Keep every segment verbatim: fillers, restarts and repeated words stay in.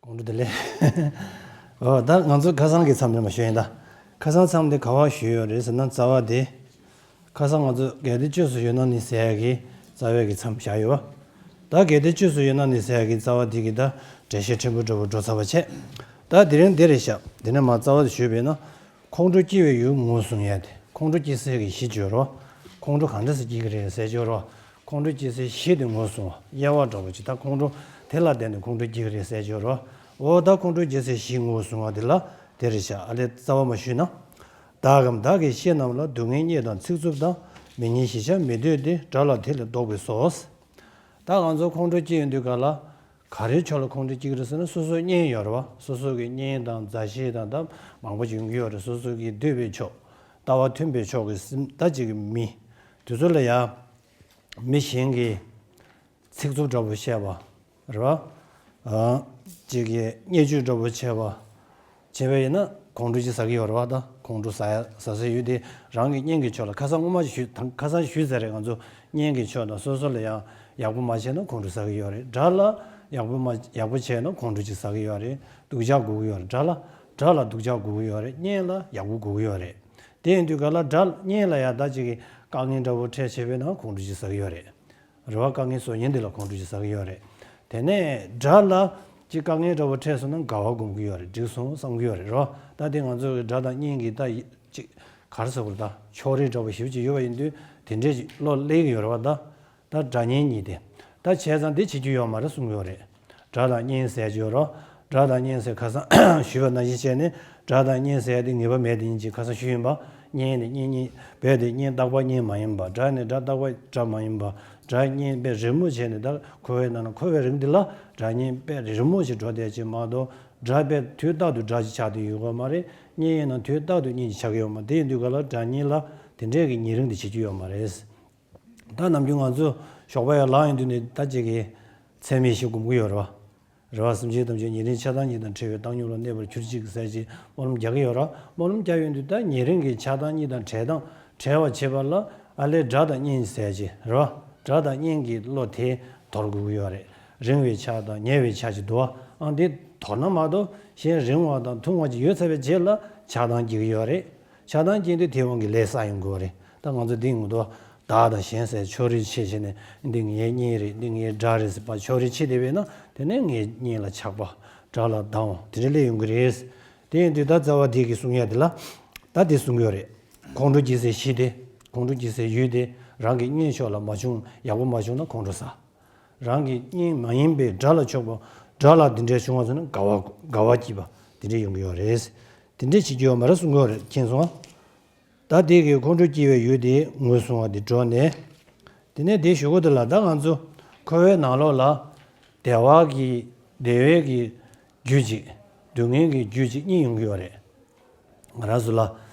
དགོང་དྲོ་བདེ་ལེགས། ཨོ་ད་ང་ཚོ་ཁ་སང་གི་མཚམས་རེ་མ་ཞུས་ཡིན་ད། ཁ་སང་མཚམས་དེ་ག་བ་ཞུས་ཡོད་རེད་ཟེར་ན། རྩ་བ་དེ། ཁ་སང་ང་ཚོ་གལ་ཏེ་བཅོས་སུ་ཡོད་ན་ནི་ཟེར་ཡ་གི་རྩ་བའི་གི་མཚམས་བཞག་ཡོད་པ། ད་གལ་ཏེ་བཅོས་སུ་ཡོད་ན་ནི་ཟེར་ཡ་གི་རྩ་བ་དེ་གི་ད་འགྲེལ་བཤད་ཕྲན་བུ་འདྲ་བོ་འགྲོ་ཚར་བ་བྱས། ད་དེ་རིང་འདི་རེད་ཤག་དེ་ནས་མ་རྩ་བ་དེ་ཞུས་པས་ན། ཁོང་ཁྲོ་སྐྱེ་བའི་ཡུལ་ངོས་བཟུང་ཡ་དེ། ཁོང་ཁྲོ་སྐྱེ་སའི་གི་གཞི་བརྗོད་རོགས། ཁོང་ཁྲོ་གང་འདྲ་སེ་སྐྱེ་གི་རེད་ཟེར་བརྗོད་རོགས། ཁོང་ཁྲོ་སྐྱེ་སའི་གཞི་དེ་ངོས་བཟུང་བ། དབྱེ་བ་འདྲ་བོ་ཅིག་ད་ཁོང་ཁྲོ་དེ་ལ་བརྟེན་ནས་ཁོང་ཁྲོ་སྐྱེ་གི་རེད་ཟེར་བརྗོད་རོགས། འོ་ད་ཁོང་ཁྲོ་སྐྱེ་སའི་གཞི་ངོས་བཟུང་བ་དེ་ལ་དེ་རེད་ཤག་ཨ་ལས་རྩ་བ་མ་ཞུས་ན། བདག་གམ་བདག་གི་བཤེས་རྣམས་ལ། སྡུག་བསྔལ་རྙེད་དང་ཚིག་རྩུབ་དང་། མི་སྙན་ཞི་ཆ་མི་འདོད་དེ། དགྲ་ལ་དེ་ལས་བཟློག་པས་སོ། ད་ང་ཚོ་ཁོང་ཁྲོ་སྐྱེ་ཡོང་དུས་ག་ལ། ག་རེའི་ཕྱོགས་ལ་ཁོང་ཁྲོ་སྐྱེ་གི་རེད་ཟེར་ན། སོ་སོའི་གཉེན་ཡོད་རེད་བ། སོ་སོ་གི་གཉེན་དང་མཛའ་བཤེས་དང་ད་མང་པོ་ཅིག་ཡོང་གི་ཡོད་རེད། སོ་སོ་གི་འདོད་པའི་ཕྱོགས། ལྟ་བ་མཐུན་པའི་ཕྱོགས་ཀྱི་སེམས་ད་ཅིག་གི་མི། དེ་ཚོ་ལ་ཡ། མི་གཞན་གྱི་ཚིག་རྩུབ་འདྲ་པོ་བཤད་པ་རེད་བ། ཨ། ཅིག་གི་བརྙས་བཅོས་འདྲ་པོ་བྱས་པ། བྱས་པ་ཡིན་ན་ཁོང་ཁྲོ་ཅིག་ཟ་གི་ཡོད་རེད་བ། ད་ཁོང་ཁྲོ་ཟ་ཡ་ཟ་སའི་ཡུལ་དེ་རང་གི་གཉེན་གྱི་ཕྱོགས་ལ། ཁ་སང་སྔོན་མ་ཞུས་ད་ཁ་སང་ཞུས་ཚར་རེད། ང་ཚོ་གཉེན་གྱི་ཕྱོགས་དང་སོ་སོ་ལ་ཡང་ཡག་པོ་མ་བྱས་ན་ཁོང་ཁྲོ་ཟ་གི་ཡོད་རེད། དགྲ་ལ་ཡག་པོ་མ་ཡག་པོ་བྱས་ན་ཁོང་ཁྲོ་ཅིག་ཟ་གི་ཡོད་རེད། སྡུག་ཅག་དགོས་ཀྱི་ཡོད་རེད། དགྲ་ལ་དགྲ་ལ་སྡུག་ཅག་དགོས་ཀྱི་ཡོད་རེད། གཉེན་ལ་ཡག་པོ་དགོས་ཀྱི་ཡོད་རེད། དེ་ཡིན་དུས་ག་ལ་དགྲ་གཉེན་ལ་ཡང་ད་ཅིག་གི་དཀའ་ངལ་འདྲ་པོ་འཕྲད་བྱས་པས་ན་ཁོང་ཁྲོ་ཅིག་ཟ་གི་ཡོད་རེད། རེ་བ་དཀའ་ངལ་བཟོ་མཁན་དེ་ལ་ཁོང་ཁྲོ་ཅིག་ཟ་གི་ཡོད་རེད། དེ་ནས་དགྲ་ལ་ཅིག་དཀའ་ངལ་འདྲ་པོ་འཕྲད་སོང་ན་དགའ་བ་སྒོམ་གི་ཡོད་རེད། འགྲིག་སོང་བསམ་གི་ཡོད་རེད། རེད་བ། ད་དེ་ང་ཚོ་གི་དགྲ་དང་གཉེན་གྱི་ད་ཡི་ཅིག་ག་རེ་ཟེར་དགོས་རེད། ད་ཕྱོགས་རིས་འདྲ་པོ་ཞེ་པོ་ཅིག་ཡོད་པ་ཡིན་དུས་དེ་འདྲས་ཅིག་བློ་སླེབས་ཀྱི་ཡོད་རེད་བ། ད་ད་དགྲ་གཉེན་གཉིས་དེ། ད་བྱས་ཙང་དེ་བྱེད་རྒྱུ་ཡོད་མ་རེད་གསུང་གི་ཡོད་རེད། དགྲ་དང་གཉེན་ཟེར་གྱི་ཡོད་རེད། དགྲ་དང་གཉེན་ཟེར་ཁ་སང་ཞུས་པ་ནང་བཞིན་བྱས་ནས་དགྲ་དང་གཉེན་ཟེར་དེ་ངེས་པ་མེད་དེ་ཡིན་གྱི། ཁ་སང་ཞུས་ཡིན་པ། གཉེན་ནི་གཉེན་གཉིས་རྦད་དེ་གཉེན་རྟག་པ་གཉེན་མ་ཡིན་པ། དགྲ་ནི་དགྲ་རྟག་པ་དགྲ་མ་ཡིན་པ། དགྲ་གཉེན་དཔེ་རི་མོ་བྱས་ནས་ད་འཁོར་བའི་ནང་ན་འཁོར་བའི་རིང་འདི་ལ་དགྲ་གཉེན་དཔེ་རི་མོ་ཞིག་འགྲོ་བསྡད་ཀྱི་མ་གཏོགས། དགྲ་དཔེ་དུས་རྟག་ཏུ་དགྲ་ཞིག་ཆགས་བསྡད་ཡོད་ཀྱི་ཡོད་མ་རེད། གཉེན་ཡིན་ན་དུས་རྟག་ཏུ་གཉེན་ཞིག་ཆགས་ཀྱི་ཡོད་མ་རེད། དེ་ཡིན་དུས་ག་ལ་དགྲ་གཉེན་ལ་དེ་འདྲས་ཀྱི་ཉེ་རིང་དེ་བྱེད་རྒྱུ་ཡོད་མ་རེད། ད་ནམ་རྒྱུན་ང་ཚོ་ཞོགས་པ་ཡར་ལངས་ཡོང་དུས་ནས་ད་ཅིག་གི་ཚད་མེད་བཞི་སྒོམ་གྱི་ཡོད་རེད་བ། རེ་བ་སེམས་ཅན་ཐམས་ཅད་ཉེ་རིང་ཆགས་སྡང་གཉིས་དང་བྲལ་བའི་བཏང་སྙོམས་ལ་གནས་པར་གྱུར་ཅིག་ཟེར་ཅིག་སྨོན་ལམ་རྒྱག་གི་ཡོད་རེད། སྨོན་ལམ་རྒྱག་ཡོང་དུས་ད་ཉེ་རིང་གི་ཆགས་སྡང་གཉིས་དང་བྲལ་སྟངས་བྲལ་བ་བྱེད་པ་ལ་ཨ་ལས་དགྲ་དང་གཉེན་ཟེར་ཅིག་རེད་བ། དགྲ་དང་གཉེན་གྱི་བློ་དེ་དོར་དགོས་ཀྱི་ཡོད་རེད། རིང་བའི་ཆ་དང་ཉེ་བའི་ཆ་ཅིག་འདུག་བ། ཨང་དེ་དོར་ན་མ་གཏོགས་གཞན་རིང་བ་དང་ཐུང་བ་ཅིག་ཡོད་ཚར་བའི་རྗེས་ལ་ཆགས་སྡང་སྐྱེ་གི་ཡོད་རེད། ཆགས་སྡང་སྐྱེས་དུས་དེའི་དབང་གིས་ལས་བསགས་ཡོང་དགོས་པ་རེད། ད་ང་ཚོ་འདི་ཡོང་དུས་བདག་དང་གཞན་ཟེར་ཕྱོགས་རིས་ཕྱེ་བྱས་ནས་འདི་ངའི་གཉེན་རེད། འདི་ངའི་དགྲ་རེད་ཟེར་བ་ཕྱོགས་རིས་ཕྱེ་བསྡད་པས་ན་དེ་ནས་ངའི་གཉེན་ལ་ཆགས་པ། དགྲ་ལ་སྡང་བ་དེ་འདྲ་སླེབས་ཡོང་གི་རེད། དེ་ཡིན་དུས་ད་རྩ་བ་འདི་གི་གསུང་ཡ་འདི་ལ་ད་འདི་གསུང་གི་ཡོད་རེད། ཁོང་ཁྲོ་སྐྱེ་སའི་གཞི་དེ། ཁོང་ཁྲོ་སྐྱེ་སའི་ཡུལ་དེ་རང་གི་གཉེན་ཕྱོགས་ལ་མ་བྱུང་། ཡག་པོ་མ་བྱུང་ན་ཁོང་ཁྲོ་ཟ། རང་གི་གཉེན་མ་ཡིན་པའི་དགྲ་ལ་ཕྱོགས་པ། དགྲ་ལ་འདི་འདྲའི་བྱུང་བ་ཚོ་ནི་དགའ་བ་དགའ་བ་སྐྱིད་པ་དེ་འདྲ་ཡོང་གི་ཡོད་རེད། དེ་འདྲ་བྱེད་ཀྱི་ཡོད་མ་རེད་གསུང་གི་ཡོད་རེད། མཁྱེན་སོང་ཨ། ད་དེ་གི་ཁོང་ཁྲོ་སྐྱེ་བའི་ཡུལ་དེ་ངོས་བཟུང་བ་དེ་འགྲོ་ནས། དེ་ནས་དེ་གཞུག་གུ་དེ་ལ་ད་ང་ཚོ་འཁོར་བའི་ནང་ལོགས་ལ་བདེ་བ་གི་བདེ་བའི་གི་རྒྱུ་གཅིག་སྡུག་བསྔལ་གྱི་རྒྱུ་གཅིག་གཉིས་ཡོང་གི་ཡོད་རེད། ང་རང་ཚོ་ལ།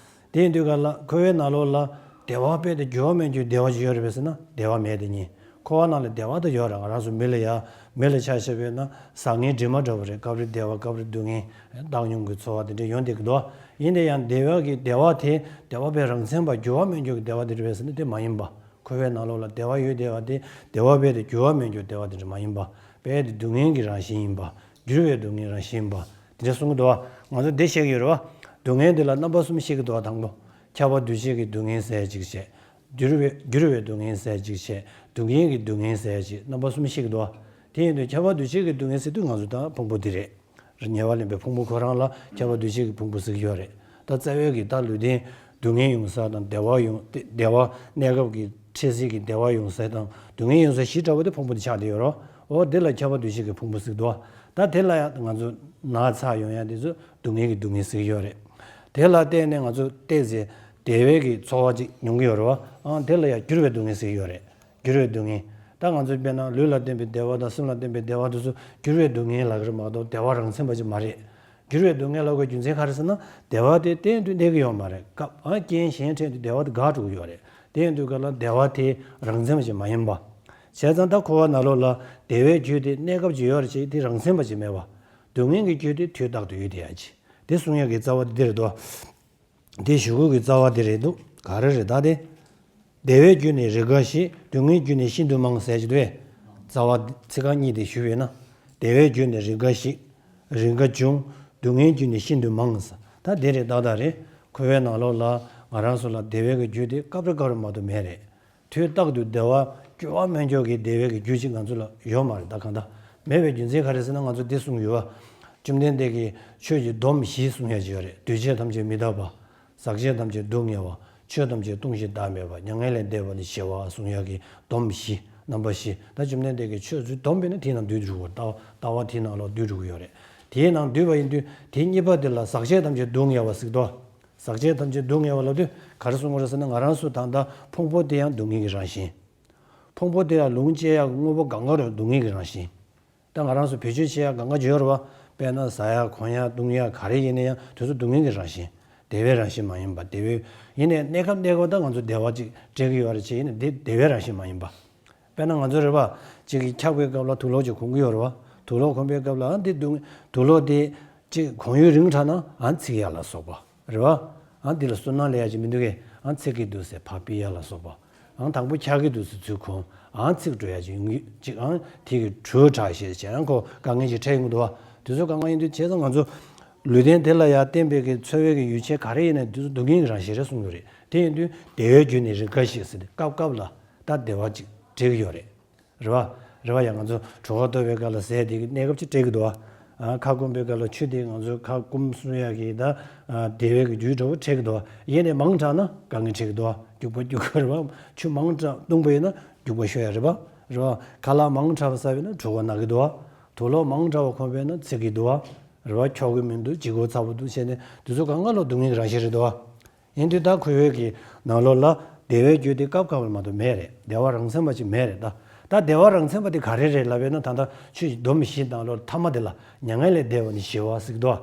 དེ་ཡིན་དུས་ག་ལ་འཁོར་བའི་ནང་ལོགས་ལ་བདེ་བ་རྦད་དེ་འགྱུར་བ་མེད་རྒྱུ་བདེ་བ་ཅིག་ཡོད་རེད་པས་ཟེར་ན་བདེ་བ་མེད་དེ་ཉིད། འཁོར་བ་ནང་ལ་བདེ་བ་དང་ཡོད་རེད། ང་རང་ཚོ་མི་ལ་ཡ། མི་ལ་ཆ་བཞག་པས་ན་བཟང་ངན་དྲི་མ་འདྲ་བོ་རེད། སྐབས་རེ་བདེ་བ་སྐབས་རེ་སྡུག་བསྔལ། བཏང་སྙོམས་ཀྱི་ཚོར་བ་དེ་འདྲ་ཡོང་བསྡད་ཀྱི་འདུག་ཡིན་ན་ཡང་བདེ་བ་གི་བདེ་བ་དེ་བདེ་བ་པའི་རང་མཚན་པ་འགྱུར་བ་མེད་རྒྱུ་གི་བདེ་བ་དེ་རེད་པས་ཟེར་ན་དེ་མ་ཡིན་པ། འཁོར་བའི་ནང་ལོགས་ལ་བདེ་བ་ཡོད་བསྡད་པ་དེ་བདེ་བ་རྦད་དེ་འགྱུར་བ་མེད་རྒྱུ་བདེ་བ་དེ་འདྲ་མ་ཡིན་པ། རྦད་དེ་སྡུག་བསྔལ་གྱི་རང་བཞིན་ཡིན་པ། འགྱུར་བའི་སྡུག་བསྔལ་རང་བཞིན་ཡིན་པ། དེ་འདྲ་གསུང་གི་འདུག་བ། ང་ཚོ་འདི་བཤད་ཀྱི་ཡོད་རེད་བ། སྡུག་བསྔལ་འདི་ལ་རྣམ་པ་གསུམ་བཤད་ཀྱི་འདུག་བ། དང་པོ། ཁྱབ་པ་འདུ་བྱེད་ཀྱི་སྡུག་བསྔལ་ཟེར་ཅིག་བྱས། འགྱུར་བའི་འགྱུར་བའི་སྡུག་བསྔལ་ཟེར་ཅིག་བྱས། སྡུག་བསྔལ་གྱི་སྡུག་བསྔལ་ཟེར་ཅིག་རྣམ་པ་གསུམ་བཤད་ཀྱི་འདུག་བ། དེ་ཡིན་དུས་ཁྱབ་པ་འདུ་བྱེད་ཀྱི་སྡུག་བསྔལ་ཟེར་དུས་ང་ཚོ་ད་ཕུང་པོ་འདི་རེད། ཉེ་བར་ལེན་པའི་ཕུང་པོ་ཁོ་རང་ལ་ཁྱབ་པ་འདུ་བྱེད་ཀྱི་ཕུང་པོ་ཟེར་གྱི་ཡོད་རེད། ད་རྩ་བའི་གི་ད་ལུས་རྟེན་སྡུག་བསྔལ་ཡོང་ས་དང་བདེ་བ་ཡོང་བདེ་བ་གནས་སྐབས་ཀྱི་འཕྲལ་སེལ་གྱི་བདེ་བ་ཡོང་ས་དང་སྡུག་བསྔལ་ཡོང་ས་བཞི་འདྲ་བོ་དེ་ཕུང་པོ་དེ་ཆགས་བསྡད་ཡོད་རེད། འོ་དེ་ལ་ཁྱབ་པ་འདུ་བྱེད་ཀྱི་ཕུང་པོ་ཟེར་གྱི་འདུག་བ། ད་དེ་ལ་ཡང་ང་ཚོ་ན་ཚ་ཡོང་ཡ་དེ་ཚོ་སྡུག་བསྔལ་གྱི་སྡུག་བསྔལ་ཟེར་གྱི་ཡོད་རེད། དེ་ལ་བརྟེན་ནས་ང་ཚོ་བལྟས་ཚེ་བདེ་བའི་གི་ཚོར་བ་ཅིག་མྱོང་གི་ཡོད་རེད་བ། ཨང་དེ་ལ་ཡང་འགྱུར་བའི་སྡུག་བསྔལ་ཟེར་གྱི་ཡོད་རེད། འགྱུར་བའི་སྡུག་བསྔལ། ད་ང་ཚོས་དཔེར་ན་ལུས་ལ་བརྟེན་པའི་བདེ་བ་དང་སེམས་ལ་བརྟེན་པའི་བདེ་བ་དེ་ཚོ་འགྱུར་བའི་སྡུག་བསྔལ་ལབ་ཀྱི་རེད་མ་གཏོགས་བདེ་བ་རང་མཚན་པ་ཅིག་མ་རེད། འགྱུར་བའི་སྡུག་བསྔལ་ལབ་དགོས་རྒྱུ་མཚན་ག་རེ་ཟེར་ན་བདེ་བ་དེ་གཏན་དུ་གནས་ཀྱི་ཡོད་མ་རེད། སྐབས་ཨ་རྐྱེན་གཞན་འཕྲད་དུས་བདེ་བ་དེ་འགག་འགྲོ་གི་ཡོད་རེད། དེ་ཡིན་དུས་ག་ལ་བདེ་བ་དེ་རང་མཚན་པ་ཅིག་མ་ཡིན་པ། བྱས་ཙང་ད་འཁོར་བ་ནང་ལོགས་ལ་བདེ་བའི་རྒྱུ་དེ་གནས་སྐབས་ཅིག་ཡོད་རེད་ཅེས་དེ་རང་མཚན་པ་ཅིག་མེད་པ། སྡུག་བསྔལ་གྱི་རྒྱུ་དེ་དུས་རྟག་ཏུ་ཡོད་བསྡད་ཡ་ཅིག་དེ་གསུང་ཡ་གི་རྩ་བ་དེ་འདི་རེད་དོ། དེ་གཞུག་གུ་གི་རྩ་བ་དེ་རེད་འདུག་ག་རེ་རེད་ད་དེ། བདེ་བའི་རྒྱུ་ནི་རིགས་འགའ་ཞིག་སྡུག་བསྔལ་རྒྱུ་ནི་ཤིན་ཏུ་མང་ཟེར་གྱི་འདུག་བས། རྩ་བ་ཚིག་རྐང་གཉིས་དེ་ཞུས་པས་ན། བདེ་བའི་རྒྱུ་ནི་རིགས་འགའ་ཞིག་རིགས་འགའ་འབྱུང་། སྡུག་བསྔལ་རྒྱུ་ནི་ཤིན་ཏུ་མང་ཟེར། ད་དེ་རེད། ཏག་ཏག་རེད། འཁོར་བའི་ནང་ལོགས་ལ་ང་རང་ཚོ་ལ་བདེ་བའི་གི་རྒྱུ་དེ་སྐབས་རེ་སྐབས་རེ་མ་གཏོགས་མེད་རེད། དུས་རྟག་ཏུ་བདེ་བ་སྐྱོ་བ་སྨན་སྐྱོ་གི་བདེ་བའི་གི་རྒྱུ་ཅིག་ང་ཚོ་ལ་ཡོད་མ་རེད། ད་གང་ལྟར་མེད་པའི་རྒྱུ་མཚན་ག་རེ་ཟེར་ན། ང་ཚོ་འདི་གསུངས་ཡོད་པ། བཅོམ་ལྡན་འདས་ཀྱིས་ཆོས་ཀྱི་སྡོམ་བཞི་གསུངས་ཡ་ཅིག་ཡོད་རེད། འདུས་བྱས་ཐམས་ཅད་མི་རྟག་པ། ཟག་བཅས་ཐམས་ཅད་སྡུག་བསྔལ་བ། ཆོས་ཐམས་ཅད་སྟོང་ཞིང་བདག་མེད་པ། མྱ་ངན་ལས་འདས་པ་ནི་ཞི་བ་གསུང་ཡག་གི་སྡོམ་བཞི། རྣམ་པ་བཞི། ད་བཅོམ་ལྡན་འདས་ཀྱིས་ཆོས་ཚུལ་སྡོམ་པས་ན་དེའི་ནང་འདུས་འགྲོ་གི་ཡོད་རེད། ལྟ་བ་དེའི་ནང་ལ་འདུས་འགྲོ་གི་ཡོད་རེད། དེའི་ནང་འདུས་པ་ཡིན་དུས་དེ་གཉིས་པ་དེ་ལ་ཟག་བཅས་ཐམས་ཅད་སྡུག་བསྔལ་བ་ཟེར་གི་འདུག་ཟག་བཅས་ཐམས་ཅད་སྡུག་བསྔལ་བ་ལབ་དུས་ག་རེ་གསུང་གི་རེད་ཟེར་ན། ང་རང་ཚོ་ད་ལྟ་ཕུང་པོ་དེ་ཡང་སྡུག་བསྔལ་གྱི་རང་བཞིན། ཕུང་པོ་དེ་ལ་ལོངས་སྤྱད་ཡག་གི་དངོས་པོ་གང་ག་རུ་སྡུག་བསྔལ་གྱི་རང་བཞིན། ད་ང་རང་ཚོ་བེད་སྤྱོད་བྱེད་ཡག་གང་ག་ཅིག་ཡོད་རེད་པ། དཔེར་ན་ཟ་ཡག་གོན་ཡག་བཏུང་ཡག་ག་རེ་ཡིན་ན་ཡང་དེ་ཚོ་སྡུག་བསྔལ་གྱི་རང་བཞིན། བདེ་བའི་རང་བཞིན་མ་ཡིན་པ། བདེ་བའི། ཡིན་ནའི་གནས་སྐབས་གནས་སྐབས་ད་ང་ཚོ་བདེ་བ་ཅིག་སྤྲད་ཀྱི་ཡོད་རེད་བྱས། ཡིན་ནའི་འདི་བདེ་བའི་རང་བཞིན་མ་ཡིན་པ། དཔེར་ན་ང་ཚོ་རེད་པ། ཅིག་གིས་འཁྱག་པའི་སྐབས་ལ་དུག་ལོག་ཅིག་གོན་གྱི་ཡོད་རེད་པ། དུག་ལོག་གོན་པའི་སྐབས་ལ་ཨ་འདི་སྡུག་དུག་ལོག་དེ་ཅིག་གོན་ཡུན་རིང་དྲགས་ན་ཨ་འཚིག་ཡག་ལ་སོགས་པ། རེད་པ། ཨང་འདི་ལ་སུན་སྣང་སླེབས་ཡག་ཅིག་མི་འདུག་གས། ཨང་འཚིག་གི་འདུག་ཟེར་ཕར་ཕུད་ཡག་ལ་སོགས་པ། ཨང་དང་པོ་འཁྱག་གི་འདུག་ཟེར་ཚུར་གོན། ཨང་འཚིག་འགྲོ་ཡག་ཅིག་ཡོང་གི་ཅིག་ཨང་དེ་གི་དྲོད་དྲགས་ཤེས་བྱས་ཨང་ཁོ་དཀའ་ངལ་ཅིག་འཕྲད་ཡོང་གི་འདུག་པ། དེ་ཚོ་དཀའ་ངལ་ཡིན་དུས་བྱས་ཙང་ང་ཚོ་ལུས་རྟེན་དེ་ལ་ཡང་བརྟེན་པའི་གི་འཚོ་བའི་གི་ཡོ་བྱད་ག་རེ་ཡིན་ན་དེ་ཚོ་སྡུག་བསྔལ་གྱི་རང་བཞིན་རེད་གསུངས་ཡོད་རེད། དེ་ཡིན་དུས་བདེ་བའི་རྒྱུ་ནི་རིགས་འགའ་ཞིག་ཟེར་ཏེ་སྐབས་སྐབས་ལ་ད་བདེ་བ་ཅིག་སྤྲད་ཀྱི་ཡོད་རེད། རེད་པ། རེད་པ། ཡང་ང་ཚོ་གྲོད་ཁོག་ལྟོགས་པའི་སྐབས་ལ་ཟས་དེ་གི་གནས་སྐབས་ཅིག་སྤྲད་ཀྱི་འདུག་པ། ཨ་ཁ་སྐོམ་པའི་སྐབས་ལ་ཆུ་དེ་ང་ཚོ་ཁ་སྐོམ་གསོ་ཡག་གི་ད་ཨ་བདེ་བའི་གི་རྒྱུ་འདྲ་པོ་སྤྲད་ཀྱི་འདུག་པ། ཡིན་ནའི་མང་དྲགས་ན་དཀའ་ངལ་འཕྲད་ཀྱི་འདུག་པ། རྒྱུག་པ་རྒྱུག་གི་རེད་པ། ཆུ་མང་དྲགས་བཏུངས་པ་ཡིན་ན་རྒྱུག་པ་ཤོར་ཡག་རེད་པ། རེད་པ། ཁ་ལག་མང་དྲགས་པ་ཟ་བ་ཡིན་ན་གྲོད་ཁོག་ན་གི་འདུག་པ། དུག་ལོག་མང་དྲགས་པ་གོན་པ་ཡིན་ན་འཚིག་གི་འདུག་པ། རེད་པ། འཁྱོག་གི་མི་འདུག་ལྗིད་ཁོག་ཚ་པོ་འདུག་བྱས་ནས་དེ་ཚོ་གང་ག་ལ་སྡུག་བསྔལ་གྱི་རང་བཞིན་རེད་འདུག་པ། ཡིན་དུས་ད་འཁོར་བའི་གི་ནང་ལོགས་ལ་བདེ་བའི་རྒྱུ་དེ་སྐབས་སྐབས་ལ་མ་གཏོགས་མེད་རེད། བདེ་བ་རང་མཚན་པ་ཅིག་མེད་རེད་ད། ད་བདེ་བ་རང་མཚན་པ་དེ་ག་རེ་རེད་ལབ་པས་ན། ད་ལྟ་ཆོས་ཀྱི་སྡོམ་བཞིའི་ནང་ལོགས་ཐ་མ་དེ་ལ་མྱ་ངན་ལས་འདས་པ་ནི་ཞི་བ་ཟེར་གི་འདུག་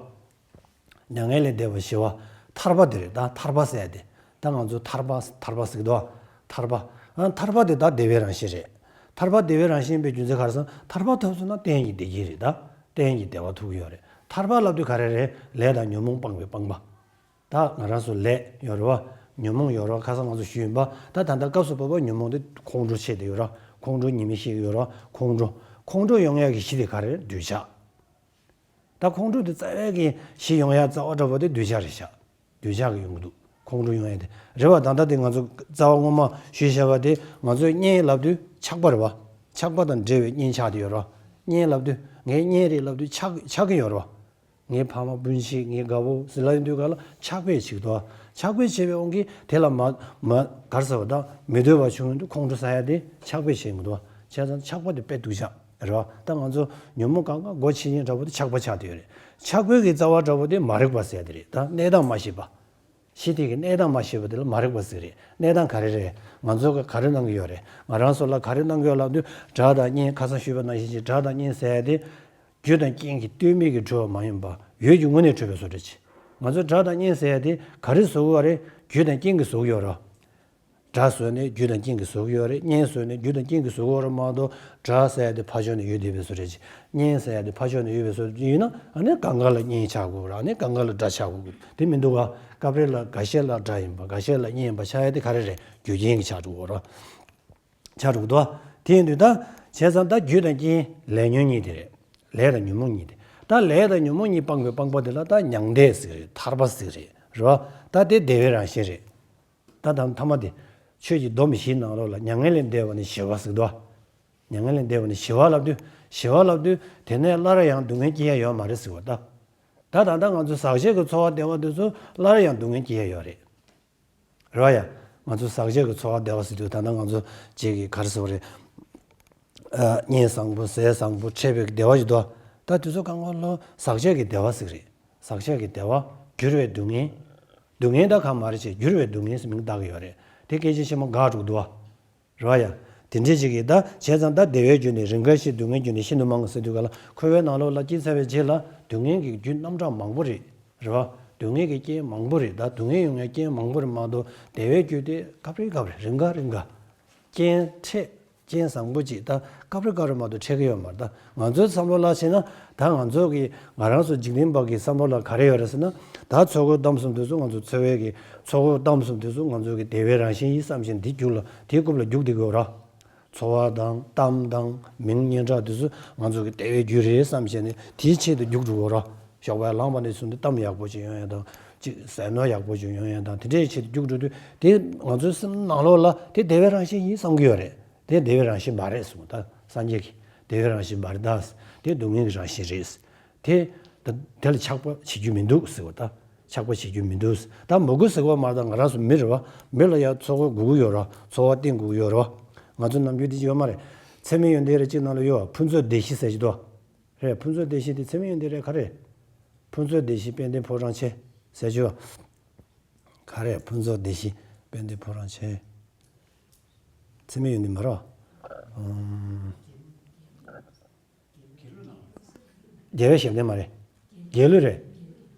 པ། མྱ་ངན་ལས་འདས་པ་ཞི་བ། ཐར་པ་དེ་རེད་ད། ཐར་པ་ཟེར་ཡ་དེ། ད་ང་ཚོ་ཐར་པ་ཐར་པ་ཟེར་གི་འདུག་པ། ཐར་པ། ཨ་ཐར་པ་དེ་ད་བདེ་བའི་རང་བཞིན་རེད། ཐར་པ་བདེ་བའི་རང་བཞིན་ཡིན་པའི་རྒྱུ་མཚན་ག་རེ་ཟེར་ན། ཐར་པ་ཐོབ་སོང་ན་གཏན་གྱི་བདེ་སྐྱིད་རེད་ད། གཏན་གྱི་བདེ་བ་ཐོབ་ཀྱི་ཡོད་རེད། ཐར་པ་ལབ་དུས་ག་རེ་རེད། ལས་དང་ཉོན་མོངས་སྤངས་པའི་སྤངས་པ། ད་ང་རང་ཚོ་ལས་ཡོད་རེད་པ། ཉོན་མོངས་ཡོད་རེད་པ། ཁ་སང་ང་ཚོ་ཞུས་ཡིན་པ། ད་ད་ལྟ་སྐབས་སུ་བབ་པ་ཉོན་མོངས་དེ་ཁོང་ཁྲོ་བྱས་བསྡད་ཡོད་རེད་པ། ཁོང་ཁྲོ་ཉི་མ་ཤར་གྱི་ཡོད་རེད་པ། ཁོང་ཁྲོ། ཁོང་ཁྲོ་ཡོང་ཡག་གི་གཞི་དེ་ག་རེ་རེད། འདོད་ཆགས། ད་ཁོང་ཁྲོ་དེ་རྩ་བའི་གི་གཞི་ཡོང་ཡག་རྩ་བ་འདྲ་པོ་དེ་འདོད་ཆགས་རེད་ཤག་འདོད་ཆགས་ཀྱིས་ཡོང་གི་འདུག་ཁོང་ཁྲོ་ཡོང་ཡག་དེ་རེད་པ། ད་ལྟ་དེ་ང་ཚོ་རྩ་བ་སྔོན་མ་ཞུས་བཞག་པ་དེ་ང་ཚོས་གཉེན་ལབ་དུས་ཆགས་པ་རེད་པ། ཆགས་པ་དང་འབྲེལ་བའི་གཉེན་ཆགས་བསྡད་ཡོད་རེད་པ། གཉེན་ལབ་དུས་ངའི་གཉེན་རེད་ལབ་དུས་ཆགས་ཆགས་ཀྱི་ཡོད་རེད་པ། ངའི་ཕ་མ་སྤུན་མཆེད་ངའི་དགའ་པོ་ཟེར་ལབ་ཡོང་དུས་ག་ལ་ཆགས་པས་བྱེད་ཀྱི་འདུག་པ། ཆགས་པས་བྱས་པའི་དབང་གིས་དེ་ལ་མ་མ་ག་རེ་ཟེར་བ་དང་མི་འདོད་པ་བྱུང་ཡོང་དུས་ཁོང་ཁྲོ་ཟ་ཡག་དེ་ཆགས་པས་བྱེད་ཀྱི་འདུག་པ། བྱས་ཙང་ཆགས་པ་དེ་དཔེ་སྡུག་ཅག་རེད་པ། ད་ང་ཚོ་ཉོན་མོངས་གང་ག་སྒོ་ཕྱེ་མཁན་འདྲ་པོ་དེ་ཆགས་པ་ཆགས་བསྡད་ཡོད་རེད། ཆགས་པའི་གི་རྩ་བ་འདྲ་པོ་དེ་མ་རིག་པ་ཟེར་ཡག་དེ་རེད། ད་གནས་སྟངས་མ་ཤེས་པ། གཞི་དེ་གི་གནས་སྟངས་མ་ཤེས་པ་དེ་ལ་མ་རིག་པ་ཟེར་རེད། གནས་སྟངས་ག་རེ་རེད། ང་ཚོ་ག་ག་རེ་གནང་གི་ཡོད་རེད། ང་རང་ཚོ་ལ་ག་རེ་གནང་གི་ཡོད་ལབ་དུས་དགྲ་དང་གཉེན། ཁ་སང་ཞུས་པ་ནང་བཞིན་གྱི་དགྲ་དང་གཉེན་ཟེར་ཡག་དེ་རྒྱུ་དང་རྐྱེན་གྱིས་ལྟོས་མེད་ཀྱིས་གྲུབ་པ་མ་ཡིན་པ། འོད་ཀྱི་ངོས་ནས་གྲུབ་པའི་བཟོ་འདྲ་ཅིག་ང་ཚོ་དགྲ་དང་གཉེན་ཟེར་ཡག་དེ་ག་རེ་བཟོ་གི་ཡོད་རེད། རྒྱུ་དང་རྐྱེན་གྱིས་བཟོ་གི་ཡོད་རེད། དགྲ་བཟོས་ནས་རྒྱུ་དང་རྐྱེན་གྱིས་བཟོ་གི་ཡོད་རེད། གཉེན་བཟོས་ནས་རྒྱུ་དང་རྐྱེན་གྱིས་བཟོ་གི་ཡོད་རེད་མ་གཏོགས། དགྲ་ཟེར་ཡག་དེ་ཕར་ཕྱོགས་ནས་ཡོད་བསྡད་པའི་བཟོ་འདྲ་ཅིག་གཉེན་ཟེར་ཡག་དེ་ཕར་ཕྱོགས་ནས་ཡོད་པའི་བཟོ་འདྲ་ཅིག་ཡིན་ན། ཨ་ནི་གང་ག་ལ་གཉེན་ཆགས་དགོས་རེད། ཨ་ནི་གང་ག་ལ་དགྲ་ཆགས་དགོས་ཀྱི་དེ་མི་འདུག་ག་སྐབས་རེ་ལ་འགའ་ཤས་ལ་དགྲ་ཡིན་པ། འགའ་ཤས་ལ་གཉེན་ཡིན་པ་ཆགས་ཡག་དེ་ག་རེ་རེད། རྒྱུ་རྐྱེན་གྱིས་ཆགས་འགྲོ་གི་རེད། ཆགས་འགྲོ་གི་འདུག་དེ་ཡིན་དུས་ད་བྱས་ཙང་ད་རྒྱུ་དང་རྐྱེན་ལས་ཉོན་གཉིས་དེ་རེད། ལས་དང་ཉོན་མོངས་གཉིས་དེ། ད་ལས་དང་ཉོན་མོངས་གཉིས་སྤངས་པའི་སྤངས་པ་དེ་ལ་ད་མྱང་འདས་ཟེར་རེད། ཐར་པ་ཟེར་རེད། རེད་པ། ད་དེ་བདེ་བའི་རང་བཞིན་རེད། ད་དང་ཐ་མ་དེ་ཆོས་ཀྱི་སྡོམ་བཞིའི་ནང་ལོགས་ལ་མྱ་ངན་ལས་འདས་པ་ནི་ཞི་བ་ཟེར་གི་འདུག་མྱ་ངན་ལས་འདས་པ་ནི་ཞི་བ་ལབ་དུས། ཞི་བ་ལབ་དུས་དེ་ནས་སླར་ཡང་སྡུག་བསྔལ་སྐྱེ་ཡག་ཡོད་མ་རེད་ཟེར་བ་ད། ད་ད་ལྟ་ང་ཚོ་ཟག་བཅས་ཀྱི་ཚོར་བ་བདེ་བ་དེ་ཚོ་སླར་ཡང་སྡུག་བསྔལ་སྐྱེ་ཡག་ཡོད་རེད། རེད་པ། ཡ། ང་ཚོ་ཟག་བཅས་ཀྱི་ཚོར་བ་བདེ་བ་ཟེར་དུས་ད་ལྟ་ང་ཚོ་གཅིག་གིས་ག་རེ་ཟེར་བ་རེད། ཨ་གཉེན་བཟང་པོ་ཟས་བཟང་པོ་འཕྲད་པའི་བདེ་བ་ཞིག་འདུག་ད་དེ་ཚོ་གང་ག་ལོ་ཟག་བཅས་ཀྱི་བདེ་བ་ཟེར་གི་རེད། ཟག་བཅས་ཀྱི་བདེ་བ། འགྱུར་བའི་སྡུག་བསྔལ། སྡུག་བསྔལ་ད་གང་མ་རེད་བྱས། འགྱུར་བའི་སྡུག་བསྔལ་ཟེར་མིང་བཏགས་ཀྱི་ཡོད་རེད། དེ་སྐད་ཆ་ཆེན་མོ་འགག་འགྲོ་གི་འདུག་པ། རེད་པ། ཡ། དེ་འདྲ་ཅིག་གིས་ད་བྱས་ཙང་ད་བདེ་བའི་རྒྱུ་ནི་རིགས་འགའ་ཞིག་སྡུག་བསྔལ་རྒྱུ་ནི་ཤིན་ཏུ་མང་ཟེར་དུས་ག་ལ་འཁོར་བའི་ནང་ལོགས་ལ་སྐྱེས་ཚར་བའི་རྗེས་ལ་སྡུག་བསྔལ་གྱི་རྒྱུ་རྣམ་གྲངས་མང་པོ་རེད། རེད་པ། སྡུག་བསྔལ་གྱི་རྐྱེན་མང་པོ་རེད། ད་སྡུག་བསྔལ་ཡོང་ཡག་རྐྱེན་མང་པོ་རེད་མ་གཏོགས་བདེ་བའི་རྒྱུ་དེ་སྐབས་རེ་སྐབས་རེ་རིགས་འགའ་རིགས་འགའ། རྐྱེན་འཕྲད། རྐྱེན་བཟང་པོ་ཅིག་ད་སྐབས་རེ་སྐབས་རེ་མ་གཏོགས་འཕྲད་ཀྱི་ཡོད་མ་རེད། ད་ང་ཚོའི་བསམ་བློ་ལ་བྱས་ན། ད་ང་ཚོ་གི་ང་རང་ཚོ་འཇིག་རྟེན་པ་གི་བསམ་བློ་ལ་ག་རེ་ཡོད་རེད་ཟེར་ན། ད་ཚོགས་འཁོར་གཏམ་གསུམ་དེ་ཚོ་ང་ཚོ་འཚོ་བའི་གི་ཚོགས་འཁོར་གཏམ་གསུམ་དེ་ཚོ་ང་ཚོ་གི་བདེ་བའི་རང་བཞིན་ཡིན་བསམ་བཞིན་དེ་རྒྱུགས་ལ་དེའི་རྐུབ་ལ་རྒྱུགས་བསྡད་ཀྱི་ཡོད་རེད། འཚོ་བ་དང་གཏམ་དང་མིང་སྙན་གྲགས་དེ་ཚོ་ང་ཚོ་གི་དེ་བའི་རྒྱུ་རེད་བསམ་བྱས་ནས་དེའི་ཆེད་དུ་རྒྱུགས་འགྲོ་དགོས་ར། ཞོགས་པ་ལངས་པ་ནས་བཟུང་སྟེ་གཏམ་ཡག་པོ་ཅིག་ཡོང་ཡ་དང་། ཅིག་ཟས་ནོར་ཡག་པོ་ཅིག་ཡོང་ཡ་དང་། དེ་འདྲའི་ཆེད་དུ་རྒྱུགས་འགྲོ་དུས་དེ་ང་ཚོའི་སེམས་ནང་ལོགས་ལ་དེ་བདེ་བའི་རང་བཞིན་ཡིན་བསམ་གྱི་ཡོད་རེད། དེ་བདེ་བའི་རང་བཞིན་མ་རེད་གསུངས། ད་སངས་རྒྱས་ཀྱིས་བདེ་བའི་རང་བཞིན་མ་རེད། ད་དེ་སྡུག་བསྔལ་གྱི་རང་བཞིན་རེད། དེ་ད་དེ་ལ་ཆགས་པ་བྱེད་རྒྱུ་མི་འདུག་ཟེར་བ། ད་ཆགས་པ་བྱེད་རྒྱུ་མི་འདུག། ད་མི་དགོས་ཟེར་བ་མ་རེད། ད་ང་རང་ཚོ་མི་རེད་བ། མི་ལ་ཡ་འཚོ་དགོས་དགོས་ཀྱི་ཡོད་རེད་བ། འཚོ་བ་བརྟེན་དགོས་ཀྱི་ཡོད་རེད་བ། ང་ཚོ་ནམ་རྒྱུན་དེ་ཡོད་མ་རེད། ཚད་མེད་ཡོན་ཏན་རེ་གཅིག་ནང་ལ་ཡོད་བ། ཕུན་ཚོགས་བདེ་གཤེགས་ཟེར་གྱི་འདུག་བ། རེད། ཕུན་ཚོགས་བདེ་གཤེགས་དེ་ཚད་མེད་ཡོན་ཏན་རེད། ག་རེ། ཕུན་ཚོགས་བདེ་གཤེགས་དཔལ་ལྡན་ཕོ་བྲང་ཆེ་ཟེར་གྱི་བ། ག་རེ། ཕུན་ཚོགས་བདེ་གཤེགས་དཔལ་ལྡན་ཕོ་བྲང་ཆེ། ཚད་མེད་ཡོན་ཏན་མ་རེད་བ། ཨུམ། རྒྱལ་བའི་ཞབས་བརྟན་མ་རེད། རྒྱལ་གླུ་རེད།